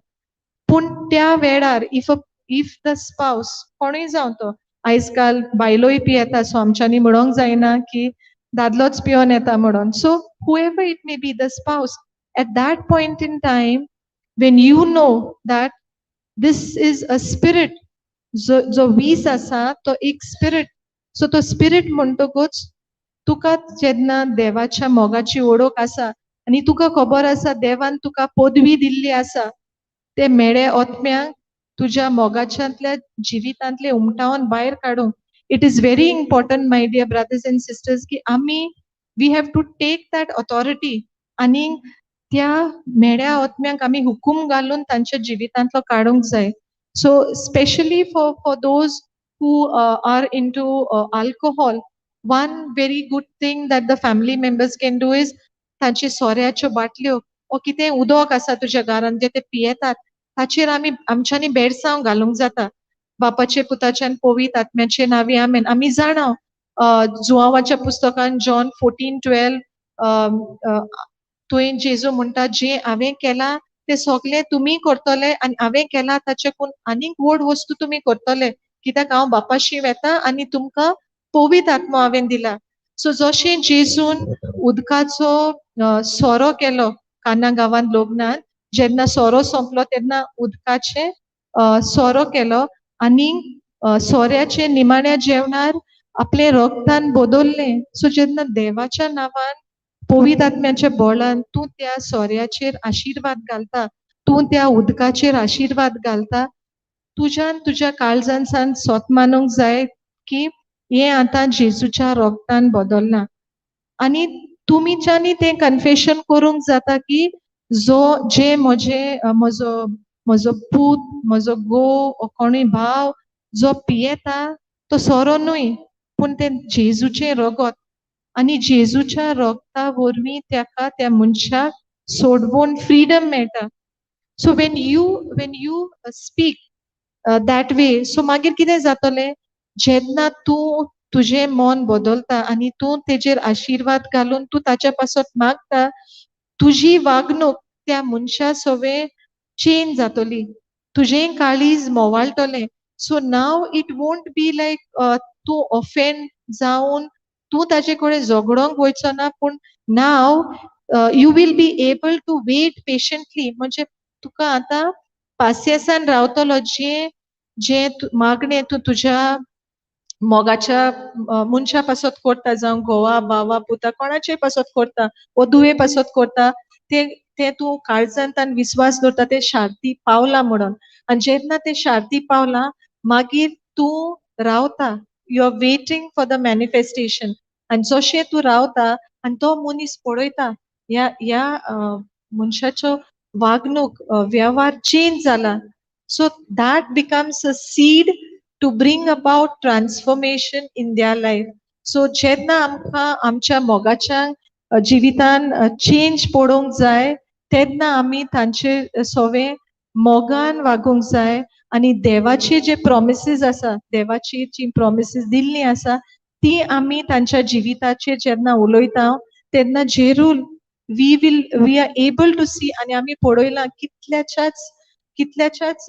Speaker 2: पूण त्या वेळार if the spouse कोणूय जावं तो, आयज काल बायलोय पियेता, सो आमच्यांनी म्हणोंक जायना की दादलोच पियोन येता म्हणून. So whoever it may be, the spouse at that point in time when you know that this is a spirit, जो वीस आसा तो एक स्पिरीट. सो तो स्पिरीट म्हणटकूच तुका जेन्ना देवाच्या मोगाची ओळख आसा आनी तुका खबर आसा देवान तुका पदवी दिल्ली आसा ते मेळे आत्म्यांक तुज्या मोगाच्यांतल्या जिवितांतले उमटावन भायर काडूंक. It is very important, my dear brothers and sisters, की आमी we have to take that authority आनी त्या मेळ्या आत्म्यांक आमी हुकूम घालून तांच्या जिवितांतलो काडूंक जाय. So specially for those who are into alcohol, one very good thing that the family members can do is तांची सोऱ्याच्यो बाटल्यो ओ कितें उदक आसा तुज्या घरान जे ते पियेतात ताचेर आमी आमच्यांनी बेडसांव घालूंक जाता. बापाचे पुताचे आनी पवित्र आत्म्याचे नांवी आमेन. आमी जाणा जुवांवाच्या पुस्तकान जॉन 14:12 तुवें जेजू म्हणटा जें हांवें केलां तें सगळें तुमी करतले आनी हांवें केलां ताच्याकून आनीक व्हड वस्तू तुमी करतले, कित्याक हांव बापाशी वेता आनी तुमकां पवित्र आत्मो हांवें दिला. सो जशें जेजून उदकाचो सोरो केलो काना गांवांत लग्नान, जेन्ना सोरो सोंपलो तेन्ना उदकाचें सोरो केलो आनी सोऱ्याचे निमाण्या जेवणार आपले रक्तान बदललें. सो जेन्ना देवाच्या नांवान पवित्र आत्म्याच्या बळान तूं त्या सोऱ्याचेर आशिर्वाद घालता, तूं त्या उदकाचेर आशिर्वाद घालता, तुज्यान तुज्या काळजान सान सोत मानूंक जाय की हें आतां जेजूच्या रक्तान बदललां. आनी तुमीच्यानी तें कन्फेशन करूंक जाता की जो जे म्हजे म्हजो म्हजो पूत, म्हजो घोव, कोणूय भाव जो पियेता तो सोरो न्हय पूण तें जेजूचें रगत आनी जेजूच्या रगता वरवीं ताका त्या मनशाक सोडवून फ्रिडम मेळटा. So when you speak that way, so मागीर कितें जातलें, जेन्ना तूं तुजें मन बदलता आनी तूं तेजेर आशिर्वाद घालून तूं ताच्या पासत मागता, तुजी वागणूक त्या मनशा सवें चेंज जातली, तुजें काळीज मोवाळटलें. So now it won't be like तूं ऑफेंड जावन तूं ताजे कडेन झगडोंक वयचो ना, पूण now you will be able to wait patiently. म्हणजे तुका आतां पासियेसान रावतलो, जें जें मागणें तूं तुज्या मोगाच्या मनशा पासत करता, जावं घोवा भावा पुता कोणाचे पासत करता वो दुवे पासत करता, तें तें तूं काळजांत विस्वास दवरता तें शार्ती पावलां म्हणून. आनी जेन्ना तें शार्ती पावलां मागीर तूं रावता, you are waiting for the manifestation. आनी जशें तूं रावता आनी तो मनीस पळयता ह्या ह्या मनशाचो वागणूक वेव्हार चेंज जाला. So that becomes a seed to bring about transformation in their life. So जेन्ना आमकां आमच्या मोगाच्या जिवितान चेंज पळोवंक जाय तेन्ना आमी तांचे सवे मोगान वागूंक जाय आनी देवाचे जे प्रोमिसीस आसा, देवाची जी प्रोमिसीस दिल्ली आसा ती आमी तांच्या जिविताचेर जेन्ना उलयता तेन्ना जेरूल we are able to see. आनी आमी पळयलां कितल्याच्याच कितल्याच्याच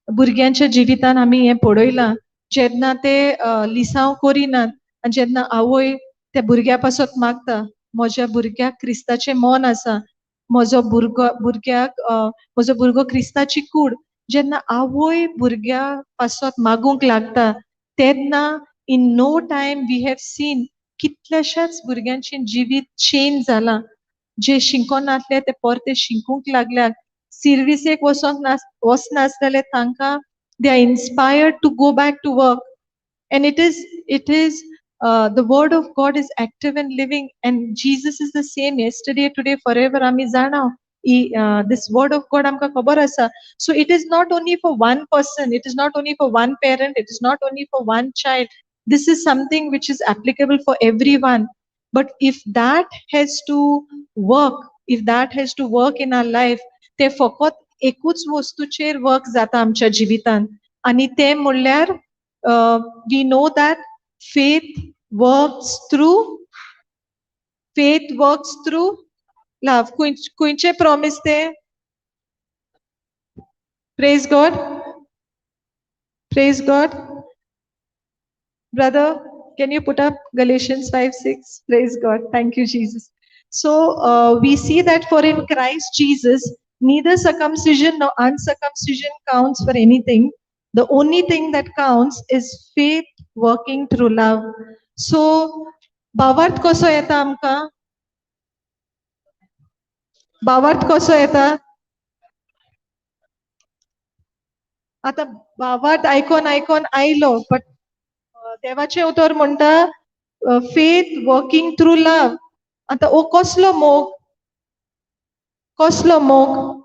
Speaker 2: भुरग्यांच्या जिवितान आमी हें पळयलां, जेन्ना ते लिसांव करिनात आनी जेन्ना आवय त्या भुरग्या पासत मागता, म्हज्या भुरग्याक क्रिस्ताचें मन आसा, म्हजो भुरगो भुरग्याक म्हजो भुरगो क्रिस्ताची कूड, जेन्ना आवय भुरग्या पासत मागूंक लागता तेन्ना in no time we have seen कितल्याशाच भुरग्यांचें जिवीत चेंज जालां. जे शिकोनासले ते परते शिकूंक लागल्यात, सिर्विसेक वचोंक वचनासलेले तांकां they are inspired to go back to work. And it is the word of God is active and living, and Jesus is the same yesterday, today, forever. आमी जाणा this word of God आमकां खबर आसा. So it is not only for one person, it is not only for one parent, it is not only for one child. This is something which is applicable for everyone. But if that has to work, if that has to work in our life, ते फकत एकूच वस्तूचेर वर्क जाता आमच्या जिवितान आनी तें म्हणल्यार we know that faith works through love. खंयचे प्रॉमीस ते? Praise God, praise God. Brother, can you put up Galatians 5:6? Praise God. Thank you, Jesus. So we see that for in Christ Jesus, neither circumcision nor uncircumcision counts for anything. The only thing that counts is faith working through love. So, भावार्थ कसो येता आमकां? भावार्थ कसो येता? आतां भावार्थ आयकोन आयकोन आयलो, बट देवाचें उतर म्हणटा फेथ वर्किंग थ्रू लव. आतां हो कसलो मोग? कसलो मोग?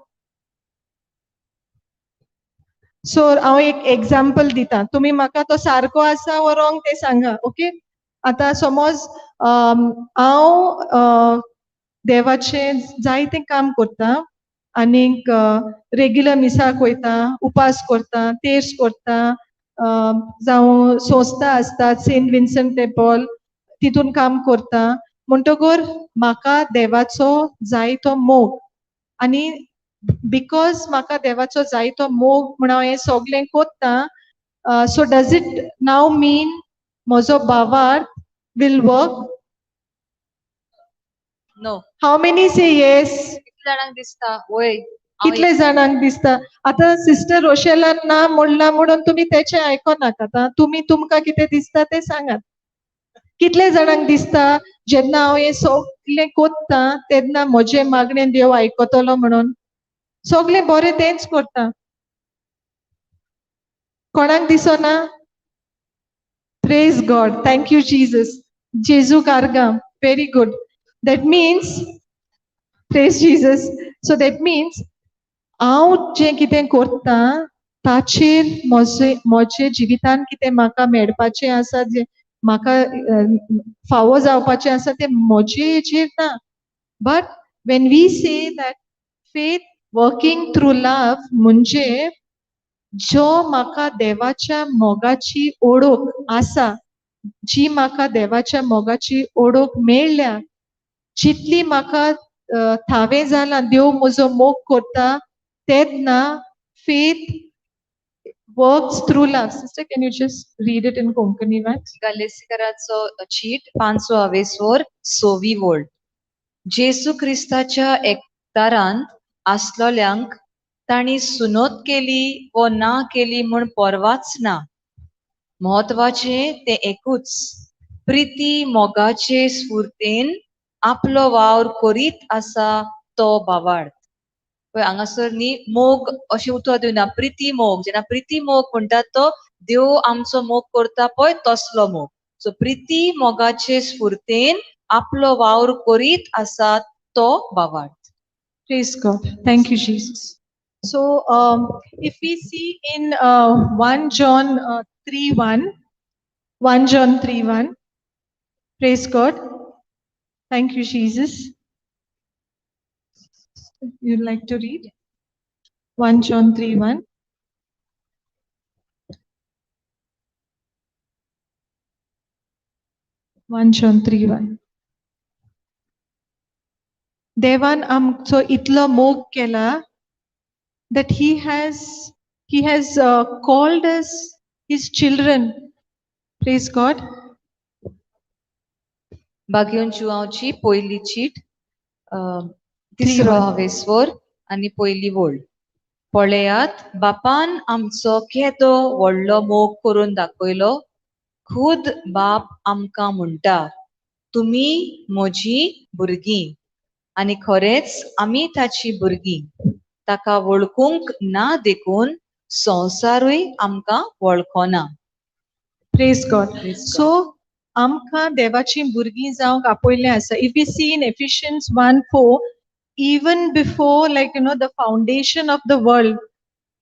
Speaker 2: सो हांव एक एग्जाम्पल दिता, तुमी म्हाका तो सारको आसा वो रोंग तें सांगा. ओके, आतां समज हांव देवाचें जायतें काम करता आनीक रेगुलर मिसाक वयता, उपास करता, तेर्स करता, जावं संस्था आसतात सेंट विन्संट दे पॉल तितून काम करता, म्हणटकर म्हाका देवाचो जायतो मोग आनी because म्हाका देवाचो जायतो मोग म्हण हांव हें सगळें कोत्ता, so does it now mean म्हजो भावार्थ will work?
Speaker 1: No.
Speaker 2: How many say yes?
Speaker 1: कितले जाणांक दिसता? वय.
Speaker 2: कितले जाणांक दिसता? आतां सिस्टर रोशेलान ना म्हणलां म्हणून तुमी तेचें आयकोनाकात. आं, तुमी तुमकां कितें दिसता तें सांगात. कितले जाणांक दिसता जेन्ना हांव हें सगळें कोत्ता तेन्ना म्हजें मागणें देव आयकतलो म्हणून? सगळें बरें तेंच करता. कोणाक दिसना? Praise God, thank you Jesus. जेजू कारगां, very good. That means, praise Jesus. So that means हांव जें कितें करता ताचेर म्हजे जिवितान कितें म्हाका मेळपाचें आसा, जें म्हाका फावो जावपाचें आसा तें म्हजे हेजेर ना. But when we say that faith working through love, म्हणजे जो म्हाका देवाच्या मोगाची ओळख आसा, जी म्हाका देवाच्या मोगाची ओळख मेळ्ळ्या, जितली म्हाका थावें जालां देव म्हजो मोग करता, तेन्ना faith works through love. Sister, can you just read it in Konkani once?
Speaker 1: गालेसीकराचो चीट पांचवो आवेसवर सोवी वोल्ड. जेसू क्रिस्ताच्या एकतारांत आसलोल्यांक तांणी सुनोत केली वो ना केली म्हूण परवाच ना. म्हत्वाचें तें एकूच, प्रिती मोगाचे स्फूर्तेन आपलो वावर करीत आसा तो भावार्थ. पळय हांगासर न्ही मोग अशें उतर दिवना, प्रिती मोग. जेन्ना प्रिती मोग म्हणटात तो देव आमचो मोग करता पळय तसलो मोग. सो प्रिती मोगाचे स्फूर्तेन आपलो वावर करीत आसा तो भावार्थ.
Speaker 2: Praise God. Thank you, Jesus. So if we see in 1 John 3:1, 1 John 3:1, praise God. Thank you, Jesus. You'd like to read? 1 John 3:1. 1 John 3:1. देवान आमचो इतलो मोग केला that he has called us his children. Praise God.
Speaker 1: बागेवन जुवांची पयली चीट, तिसरो हावेस्वर आनी पयली वोळ. पळयात बापान आमचो केदो व्हडलो मोग करून दाखयलो, खुद बाप आमकां म्हणटा तुमी म्हजी भुरगीं, आनी खरेंच आमी ताची भुरगीं. ताका वळखूंक ना देखून संवसारूय आमकां वळखना.
Speaker 2: Praise God. So आमकां देवाची भुरगीं जावंक आपयल्लें आसा. If you see in Ephesians 1:4, even before like you know the foundation of the world,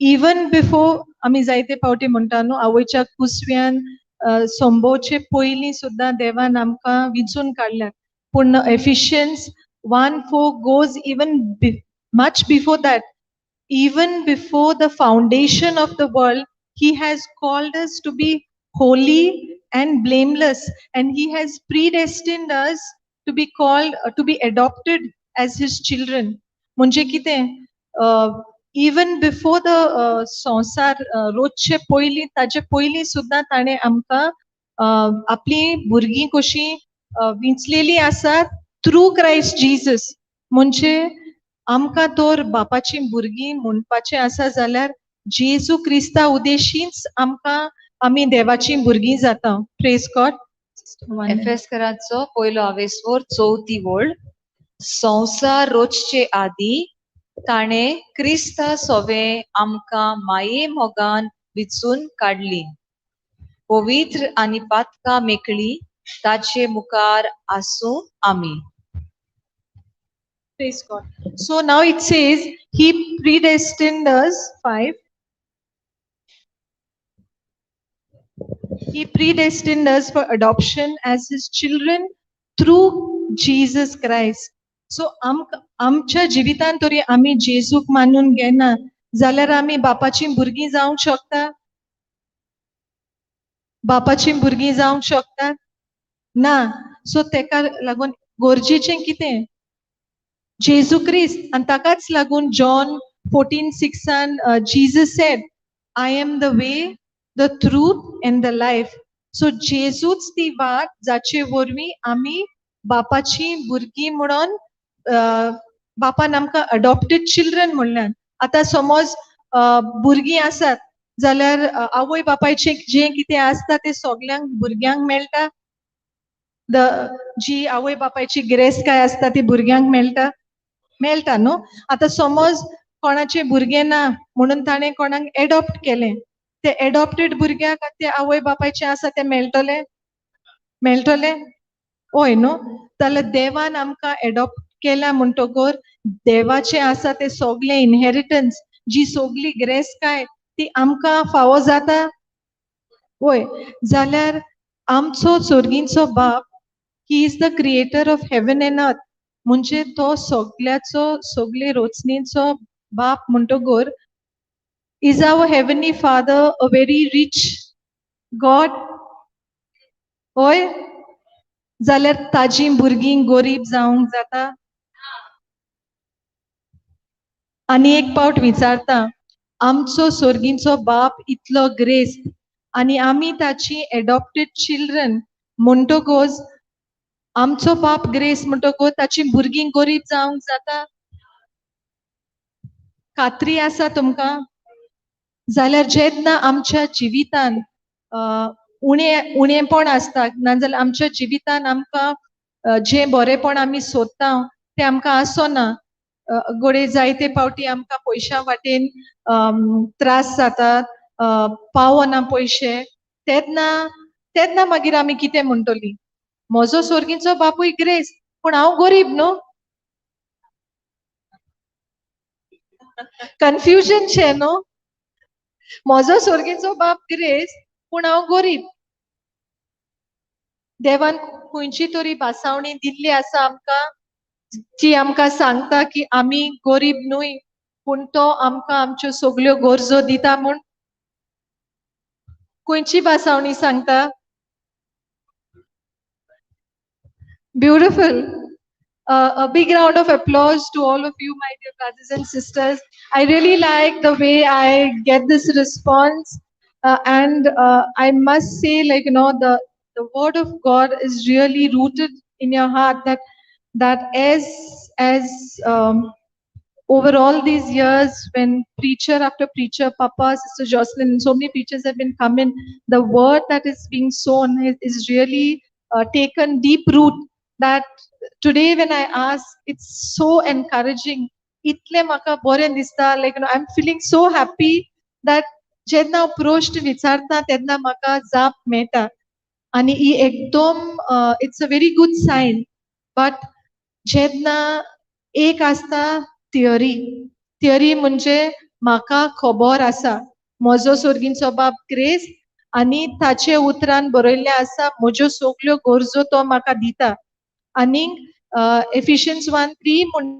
Speaker 2: even before आमी जायते फावटी म्हणटा न्हू आवयच्या कुसव्यान संभोवचे पयलीं सुद्दां देवान आमकां विंचून काडल्यात. पूण Ephesians 1:4 goes even much before that. Even before the foundation of the world, he has called us to be holy and blameless, and he has predestined us to be called, to be adopted as his children. म्हणजे कितें, even before the संवसार रोजचे पयलीं, ताजे पयलीं सुद्दां ताणें आमकां आपलीं भुरगीं कशीं विंचलेलीं आसात थ्रू क्रायस्ट जीजस. म्हणजे आमकां तर बापाचीं भुरगीं म्हणपाचें आसा जाल्यार जेजू क्रिस्ता उदेशींच आमकां आमी देवाचीं भुरगीं जाता. Praise God.
Speaker 1: एफेसकराचो पयलो आवेस्वर चवथी वोळ. संवसार रोचचे आदी ताणें क्रिस्ता सोवे आमकां माये मोगान विचून काडली. पवित्र आनी पातकां मेकळी ताचे मुखार आसूं आमी.
Speaker 2: Praise God. So now it says he predestined us, 5. He predestined us for adoption as his children through Jesus Christ. So आमच्या जिवितान तरी आमी जेजूक मानून घेना जाल्यार आमी बापाची भुरगीं जावंक शकता? बापाची भुरगीं जावंक शकता ना. सो तेका लागून गरजेचें कितें? जेजू क्रिस्त. आनी ताकाच लागून John 14:6 Jesus said, I am the way, the truth and the life. So जेजूच ती वाट जाचे वरवीं आमी बापाची भुरगीं म्हणून बापान आमकां अडॉप्टेड चिल्ड्रन म्हणल्यान. आतां समज भुरगीं आसात जाल्यार आवय बापायचें जें कितें आसता तें सगल्यांक भुरग्यांक मेळटा. जी आवय बापायची गिरेस्तकाय आसता ती भुरग्यांक मेळटा, मेळटा न्हू. आतां समज कोणाचें भुरगें ना म्हणून ताणें कोणाक एडॉप्ट केलें, ते एडॉप्टेड भुरग्याक ते आवय बापायचें आसा तें मेळटलें? मेळटलें? हय न्हू. जाल्यार देवान आमकां एडॉप्ट केल्या म्हणटकर देवाचें आसा तें सगलें इनहेरिटन्स, जी सगली गिरेस्तकाय ती आमकां फावो जाता. हय, जाल्यार आमचो सोर्गींचो बाप, he is the creator of heaven and earth, म्हणजे तो सगल्याचो सगळे रोचणेचो बाप म्हणटकर is our heavenly father a very rich God? हय, जाल्यार ताजी भुरगीं गरीब जावंक जाता? आनी एक पावट विचारता, आमचो सोर्गींचो बाप इतलो ग्रेस्त आनी आमी ताची एडॉप्टेड चिल्ड्रन म्हणटकच आमचो बाप ग्रेस म्हणटकच ताची भुरगीं गरीब जावंक जाता? खात्री आसा तुमकां? जाल्यार जेन्ना आमच्या जिवितान उणें उणेपण आसता, नाजाल्यार आमच्या जिवितान आमकां जें बरेंपण आमी सोदता तें आमकां आसना, घडये जायते पावटी आमकां पयशां वाटेन त्रास जातात, पावना पयशे, तेन्ना तेन्ना मागीर आमी कितें म्हणटली? म्हजो सोर्गींचो बापूय ग्रेस पूण हांव गरीब न्हू. कन्फ्युजन शें न्हू. म्हजो सोर्गींचो बाप ग्रेस पूण हांव गरीब. देवान खंयची तरी भासावणी दिल्ली आसा आमकां जी आमकां सांगता की आमी गरीब न्हय पूण तो आमकां आमच्यो सगल्यो गरजो दिता म्हूण. खंयची भासावणी सांगता? Beautiful. A big round of applause to all of you, my dear brothers and sisters. I really like the way I get this response. And I must say, like, you know, the word of God is really rooted in your heart, that as over all these years, when preacher after preacher, Papa, Sister Jocelyn, and so many preachers have been coming, the word that is being sown is really taken deep root, that today when I ask, it's so encouraging. Itle maka bore dista, like, you know, I'm feeling so happy that जेन्ना प्रश्न विचारता तेन्ना म्हाका जाप मेळटा. आनी ही एकदम it's a very good sign. But जेन्ना एक आसता थियरी, थियरी म्हणजे म्हाका खबर आसा म्हजो सोर्गींचो बाप ग्रेस आनी ताचे उतरान बरयल्लें आसा म्हज्यो सगल्यो गरजो तो म्हाका दिता. आनीक एफिशियन्स 1:3 म्हण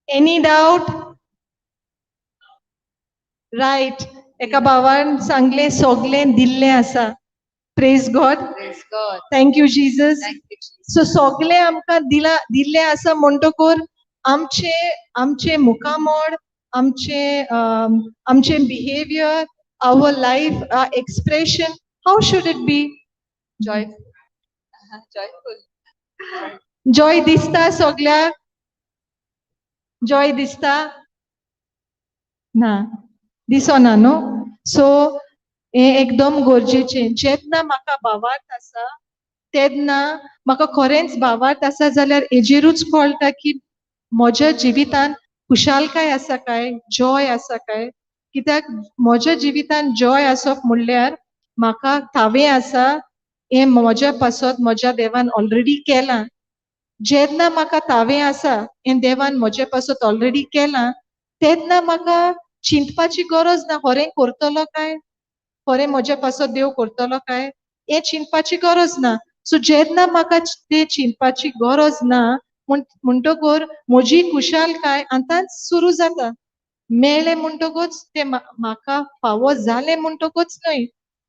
Speaker 2: Any doubt? Right. एका भावान सांगलें सगळें दिल्लें आसा. Praise God.
Speaker 1: Praise God.
Speaker 2: Thank you Jesus.
Speaker 1: Thank you, Jesus.
Speaker 2: So सगळें आमकां दिला दिल्लें आसा म्हणटकर आमचे आमचे मुखामळ, आमचे आमचे behaviour, our life expression, how should it be?
Speaker 1: Joyful. Joyful.
Speaker 2: Joy दिसता सगळ्याक? जॉय दिसता ना? दिसना न्हू? सो हें एकदम गरजेचें. जेन्ना म्हाका भावार्थ आसा तेन्ना म्हाका खरेंच भावार्थ आसा जाल्यार हेजेरूच कळटा की म्हज्या जिवितान खुशालकाय आसा काय, जॉय आसा काय. कित्याक म्हज्या जिवितान जॉय आसप म्हणल्यार म्हाका थावें आसा हें म्हज्या पासत म्हज्या देवान ऑलरेडी केलां. जेन्ना म्हाका थावें आसा हें देवान म्हजे पासत ऑलरेडी केलां तेन्ना म्हाका चिंतपाची गरज ना, खरें करतलो काय, खरें म्हज्या पासत देव करतलो काय हें चिंतपाची गरज ना. सो जेन्ना म्हाका तें चिंतपाची गरज ना म्हणटकर म्हजी खुशालकाय आतांच सुरू जाता. मेळ्ळें म्हणटकूच तें म्हाका फावो जालें म्हणटकूच न्हय,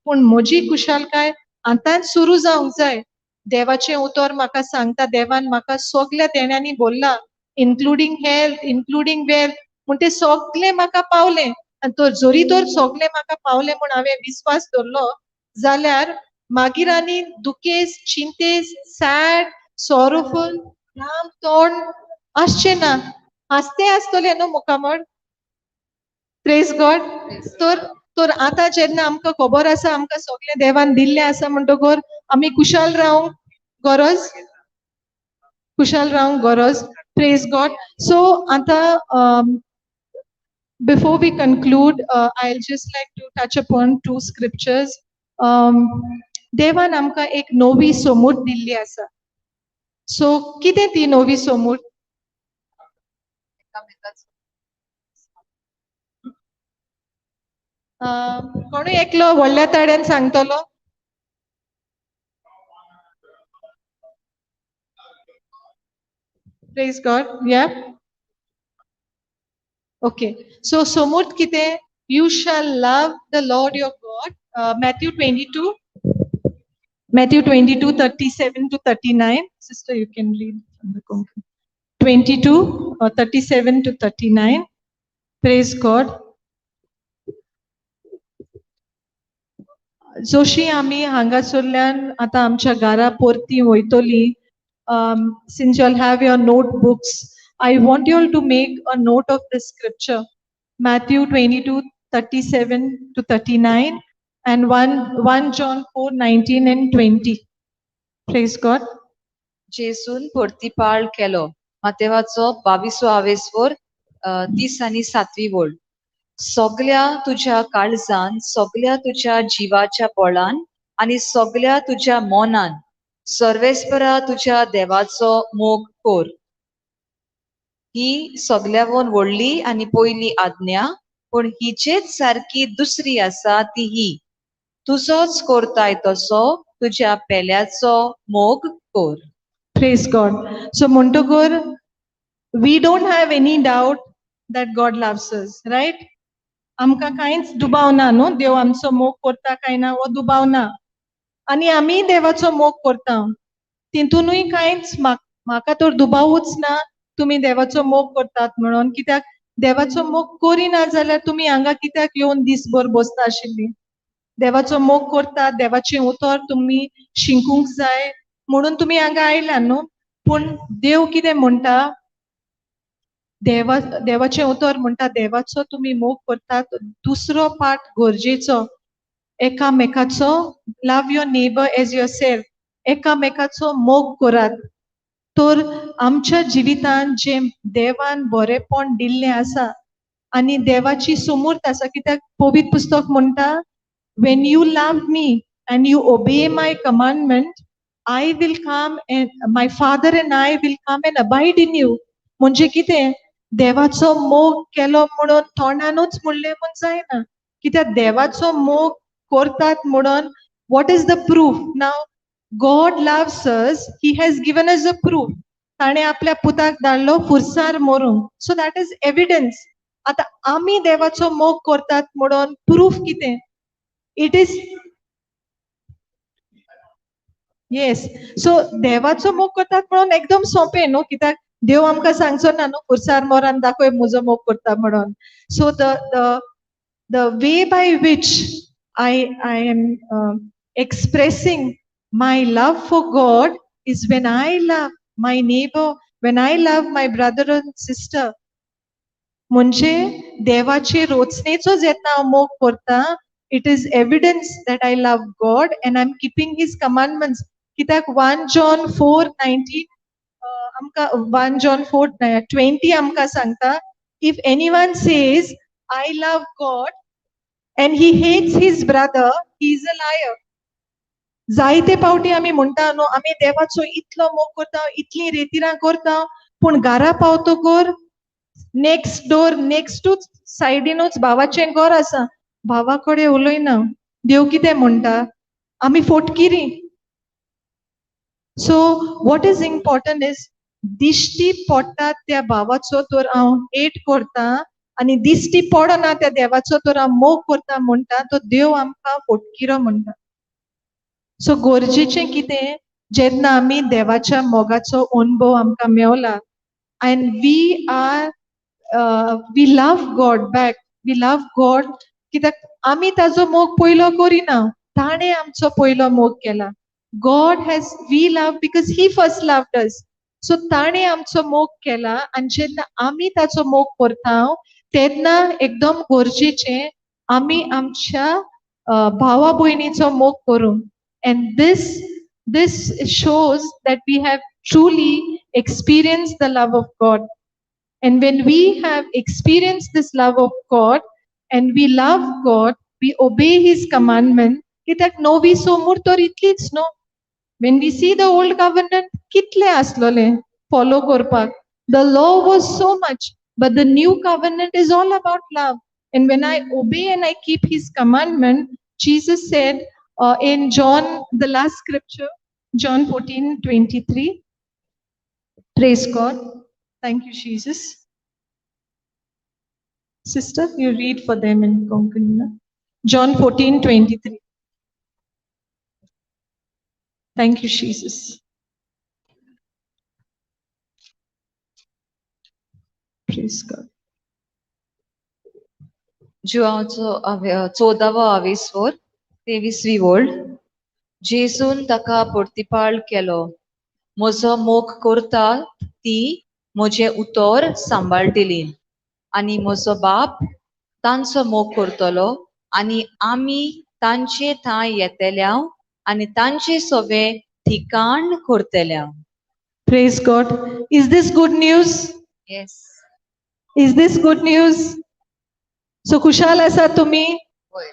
Speaker 2: पूण म्हजी खुशालकाय आतांच सुरू जावंक जाय. देवाचें उतर म्हाका सांगता, देवान म्हाका सगल्या देण्यांनी भरला, इन्क्लुडींग हेल्थ, इन्क्लुडींग वेल्थ, म्हण तें सगलें म्हाका पावलें. आनी तर जरी तर सगलें म्हाका पावलें म्हूण हांवें विस्वास धरलो जाल्यार मागीर आनी दुखेस, चिंतेस, सॅड, सॉरोफूल, लांब तोंड आसचें ना, हांसतें आसतलें न्हू मुखामळ. Praise God. तर तर आतां जेन्ना आमकां खबर आसा आमकां सगळें देवान दिल्लें आसा म्हणटकर आमी खुशाल रावंक गरज, खुशाल रावंक गरज. Praise God. सो आतां before we conclude, I'll just like to touch upon two scriptures. देवान आमकां एक नवी सोमूत दिल्ली आसा. सो कितें ती नवी सोमूत? कोणूय एकलो व्हडल्या ताड्यान सांगतलो? Praise God. Yeah. Okay. So सोमूत कितें? You shall love the Lord your God. Matthew 22. Matthew 22, 37 to 39. Sister, you can read from the Konkan. 22, 37 to 39. Praise God. जशी आमी हांगासरल्यान आतां आमच्या घरा परती वयतली, since you all have your notebooks, I want you all to make a note of this scripture, Matthew 22, 37 to 39, and 1 John 4, 19 and 20. Praise God.
Speaker 1: जेसून परतीपाळ केलो. मातेवाचो 22वो आवेसवर 30 आनी 7वी वळ. सगल्या तुज्या काळजान, सगल्या तुज्या जिवाच्या बळान आनी सगल्या तुज्या मनान सर्वेस्परा तुज्या देवाचो मोग कर. ही सगल्यावन व्हडली आनी पयली आज्ञा, पूण हिचेच सारकी दुसरी आसा ती ही, तुजोच करताय तसो तुज्या पेल्याचो मोग कर.
Speaker 2: Praise God. So म्हणटकर we don't have any doubt that God loves us, right? आमकां कांयच दुबाव ना न्हू, देव आमचो मोग करता काय ना हो दुबाव ना, आनी आमी देवाचो मोग करता तितूनूय कांयच म्हाका तर दुबावूच ना तुमी देवाचो मोग करतात म्हणून. कित्याक देवाचो मोग करिना जाल्यार तुमी हांगा कित्याक येवन दीसभर बसता आशिल्ली? देवाचो मोग करतात, देवाचें उतर तुमी शिकूंक जाय म्हणून तुमी हांगा आयला न्हू. पूण देव कितें म्हणटा? देवाचें उतर म्हणटा देवाचो तुमी मोग करतात, दुसरो पार्ट गरजेचो, एकामेकाचो, love your neighbour as yourself, एकामेकाचो मोग करात. तर आमच्या जिवितान जें देवान बरेपण दिल्लें आसा आनी देवाची सुमूर्त आसा, कित्याक पवित्र पुस्तक म्हणटा, when you love me and you obey my commandment, I will come and my father and I will come and abide in you. म्हणजे कितें? देवाचो मोग केलो म्हणून तोंडानूच म्हणलें म्हूण जायना, कित्याक देवाचो मोग करतात म्हणून what is the proof? Now God loves us, he has given us a proof. ताणें आपल्या पुताक धाडलो फुरसार मरूंक. So that is evidence. आतां आमी देवाचो मोग करतात म्हणून प्रूफ कितें? It is yes. सो देवाचो मोग करतात म्हणून एकदम सोंपें न्हू, कित्याक देव आमकां सांगचो ना न्हू फुरसार मोरान दाखय म्हजो मोग करता म्हणून. So the the the way by which I am expressing my love for God is when I love my neighbor, when I love my brother and sister. म्हणजे देवाचे रोचनेचो जेन्ना हांव मोग करता, it is evidence that I love God and I am keeping his commandments. कित्याक 1 John 4:19 आमकां, 1 John 4:20 आमकां सांगता, if anyone says I love God and he hates his brother, he is a liar. जायते पावटी आमी म्हणटा न्हू, आमी देवाचो इतलो मोग करता, इतली रेतिरां करता, पूण घरा पावतकर नेक्स्ट डोर नेक्स्टूच सायडीनूच भावाचें घर आसा, भावा कडेन उलयना. देव कितें म्हणटा? आमी फोटकिरी. So what is important is दिश्टी पडटा त्या भावाचो तर हांव हेट करता आनी दिश्टी पडना त्या देवाचो तर हांव मोग करता म्हणटा, तो देव आमकां फोटकिरो म्हणटा. सो गरजेचें कितें, जेन्ना आमी देवाच्या मोगाचो अणभव आमकां Mewla and we love God back, we love God, कित्याक आमी ताजो मोग पयलो करिना, ताणें आमचो पयलो मोग केला. God has, we love because he first loved us. So ताणें आमचो मोग केला आनी जेन्ना आमी ताचो मोग करता तेन्ना एकदम गरजेचें आमी आमच्या भावा भयणीचो मोग करूंक. And this shows that we have truly experienced the love of God. And when we have experienced this love of God and we love God, we obey his commandment. कित्याक नवी सोमूर तर इतलीच न्हू. When we see the old covenant, कितले आसलोले follow करपाक. The law was so much, but the new covenant is all about love. And when I obey and I keep his commandment, Jesus said in John, the last scripture, John 14:23. Praise God. Thank you, Jesus. Sister, you read for them in Konkani. Na? John 14:23. Thank you, Jesus. Praise God.
Speaker 1: जुवाचो 14वो आवेस्वर 23वी वोल्ड. जेजून ताका प्रतिपाळ केलो, म्हजो मोग करता ती म्हजें उतर सांबाळटली आनी म्हजो बाप तांचो मोग करतलो आनी आमी तांचे थंय येतल्या आनी तांचे सोबे ठिकाण करतल्या.
Speaker 2: Praise God. Is this good news?
Speaker 1: Yes.
Speaker 2: Is this good news? So खुशाल आसा तुमी?
Speaker 1: वय.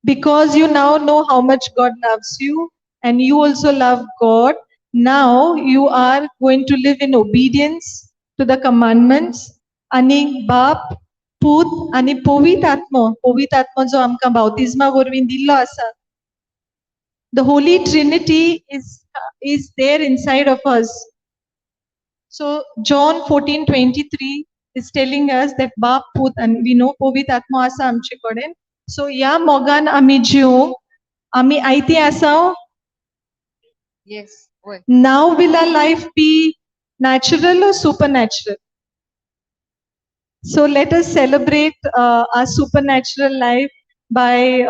Speaker 2: Because you now know how much God loves you and you also love God. Now you are going to live in obedience to the commandments. आनी बाप, पूत आनी पवित्र आत्मो, पवित्र आत्मो जो आमकां बाप्तिज्मा वरवीं दिल्लो आसा. The Holy Trinity is there inside of us. So John 14:23 is telling us that बाप, पूत and we know पवित्र आत्मो आसा आमचे कडेन. So ह्या मोगान आमी जिवंक आमी आयती आसा.
Speaker 1: Yes. वय.
Speaker 2: Now will our life be natural or supernatural? So let us celebrate our supernatural life by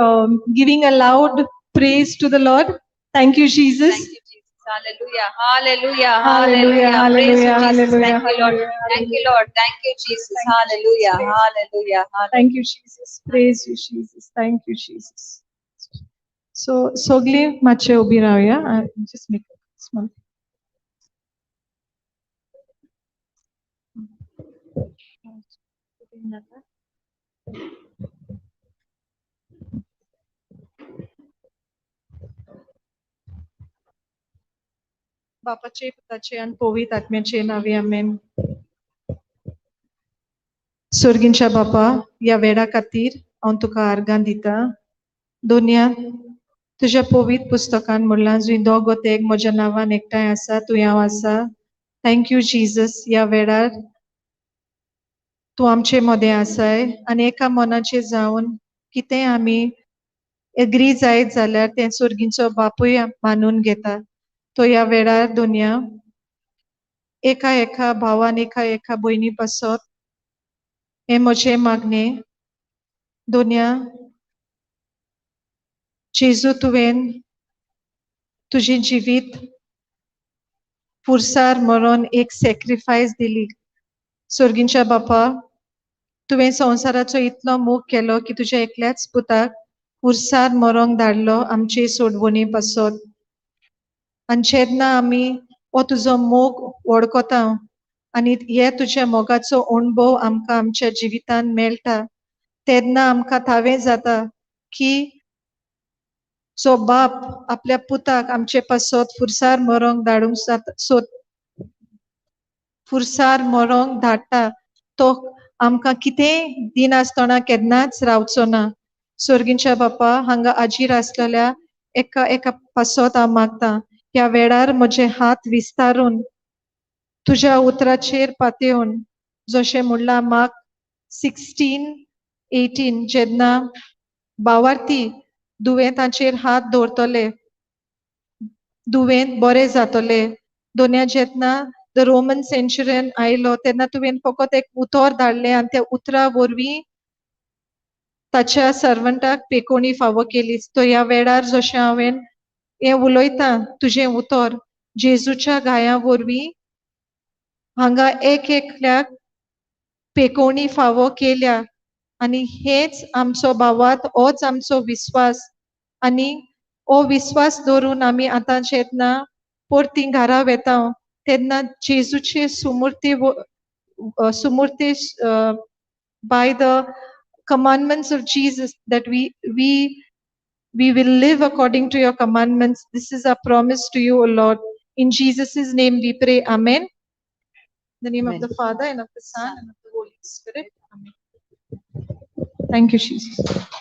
Speaker 2: giving a loud praise to the Lord. Thank you, Jesus.
Speaker 1: Thank you, Jesus. Hallelujah. Hallelujah.
Speaker 2: Hallelujah.
Speaker 1: Hallelujah. Praise you, Jesus.
Speaker 2: Hallelujah.
Speaker 1: Thank you, Lord.
Speaker 2: Hallelujah.
Speaker 1: Thank you, Lord. Thank you, Jesus.
Speaker 2: Thank you,
Speaker 1: Hallelujah.
Speaker 2: Jesus.
Speaker 1: Hallelujah. Hallelujah.
Speaker 2: Thank you, Jesus. Praise you, Jesus. Thank you, Jesus. So, सगळी मातशे उबी रावया. Just make a small. बापाचे, पुताचे आनी पवित्र आत्म्याचे नांवे, आमेन. सर्गींच्या बापा, ह्या वेळा खातीर हांव तुका आर्गां दिता. दोनया तुज्या पवित्र पुस्तकान म्हणलां, जंय दोग तेग म्हज्या नांवान एकठांय आसा, तूं हांव आसा. Thank you Jesus, ह्या वेळार तूं आमचे मदें आसाय आनी एका मनाचें जावन कितें आमी एग्री जायत जाल्यार तें सोर्गींचो बापूय मानून घेता. तो ह्या वेळार दुनिया एका एका भावान एका एका भयणी पासत हें म्हजें मागणें. दोनया जेजू, तुवें तुजें जिवीत पुरसार मरोन एक सॅक्रिफायस दिली. सोर्गींच्या बापा, तुवें संवसाराचो इतलो मोग केलो की तुज्या एकल्याच पुताक पुरसार मरोंक धाडलो आमचे सोडवणी पासत. आनी जेन्ना आमी हो तुजो मोग वळखता आनी हे तुज्या मोगाचो अणभव आमकां आमच्या जिवितांत मेळटा तेन्ना आमकां थावें जाता की जो बाप आपल्या पुताक आमचे पासत फुरसार मरोंक धाडूंक जाता, सो फुरसार मरोंक धाडटा, तो आमकां कितेंय दिनासतना केन्नाच रावचो ना. सोर्गींच्या बापा, हांगा आजीर आसलेल्या एका एका पासत हांव मागता, ह्या वेळार म्हजे हात विस्तारून तुज्या उतराचेर पातेवन, जशें म्हणलां मार्क 16:18, जेन्ना भावार्थी दुयेंतांचेर हात दवरतले दुयेंत बरे जातले. दोन्या जेन्ना the Roman सेंच्युरियन आयलो तेन्ना तुवें फकत एक उतर धाडलें आनी त्या उतरा वरवीं ताच्या सर्वंटाक पेकोणी फावो केली. तो ह्या वेळार जशें हांवें हें उलयता तुजें उतर जेजूच्या गाया वरवीं हांगा एक एकल्याक पेकोणी फावो केल्या आनी हेच आमचो भावात, होच आमचो विस्वास आनी हो विस्वास दवरून आमी आतां जेन्ना परती घरा वेता तेन्ना जेजूचे सुमूर्ती सुमूर्ती by the commandments of Jesus that we will live according to your commandments. This is our promise to you, O Lord. In Jesus' name we pray. Amen. In the name of
Speaker 1: Amen.
Speaker 2: the Father and of the Son and of the Holy Spirit. Amen. Thank you, Jesus.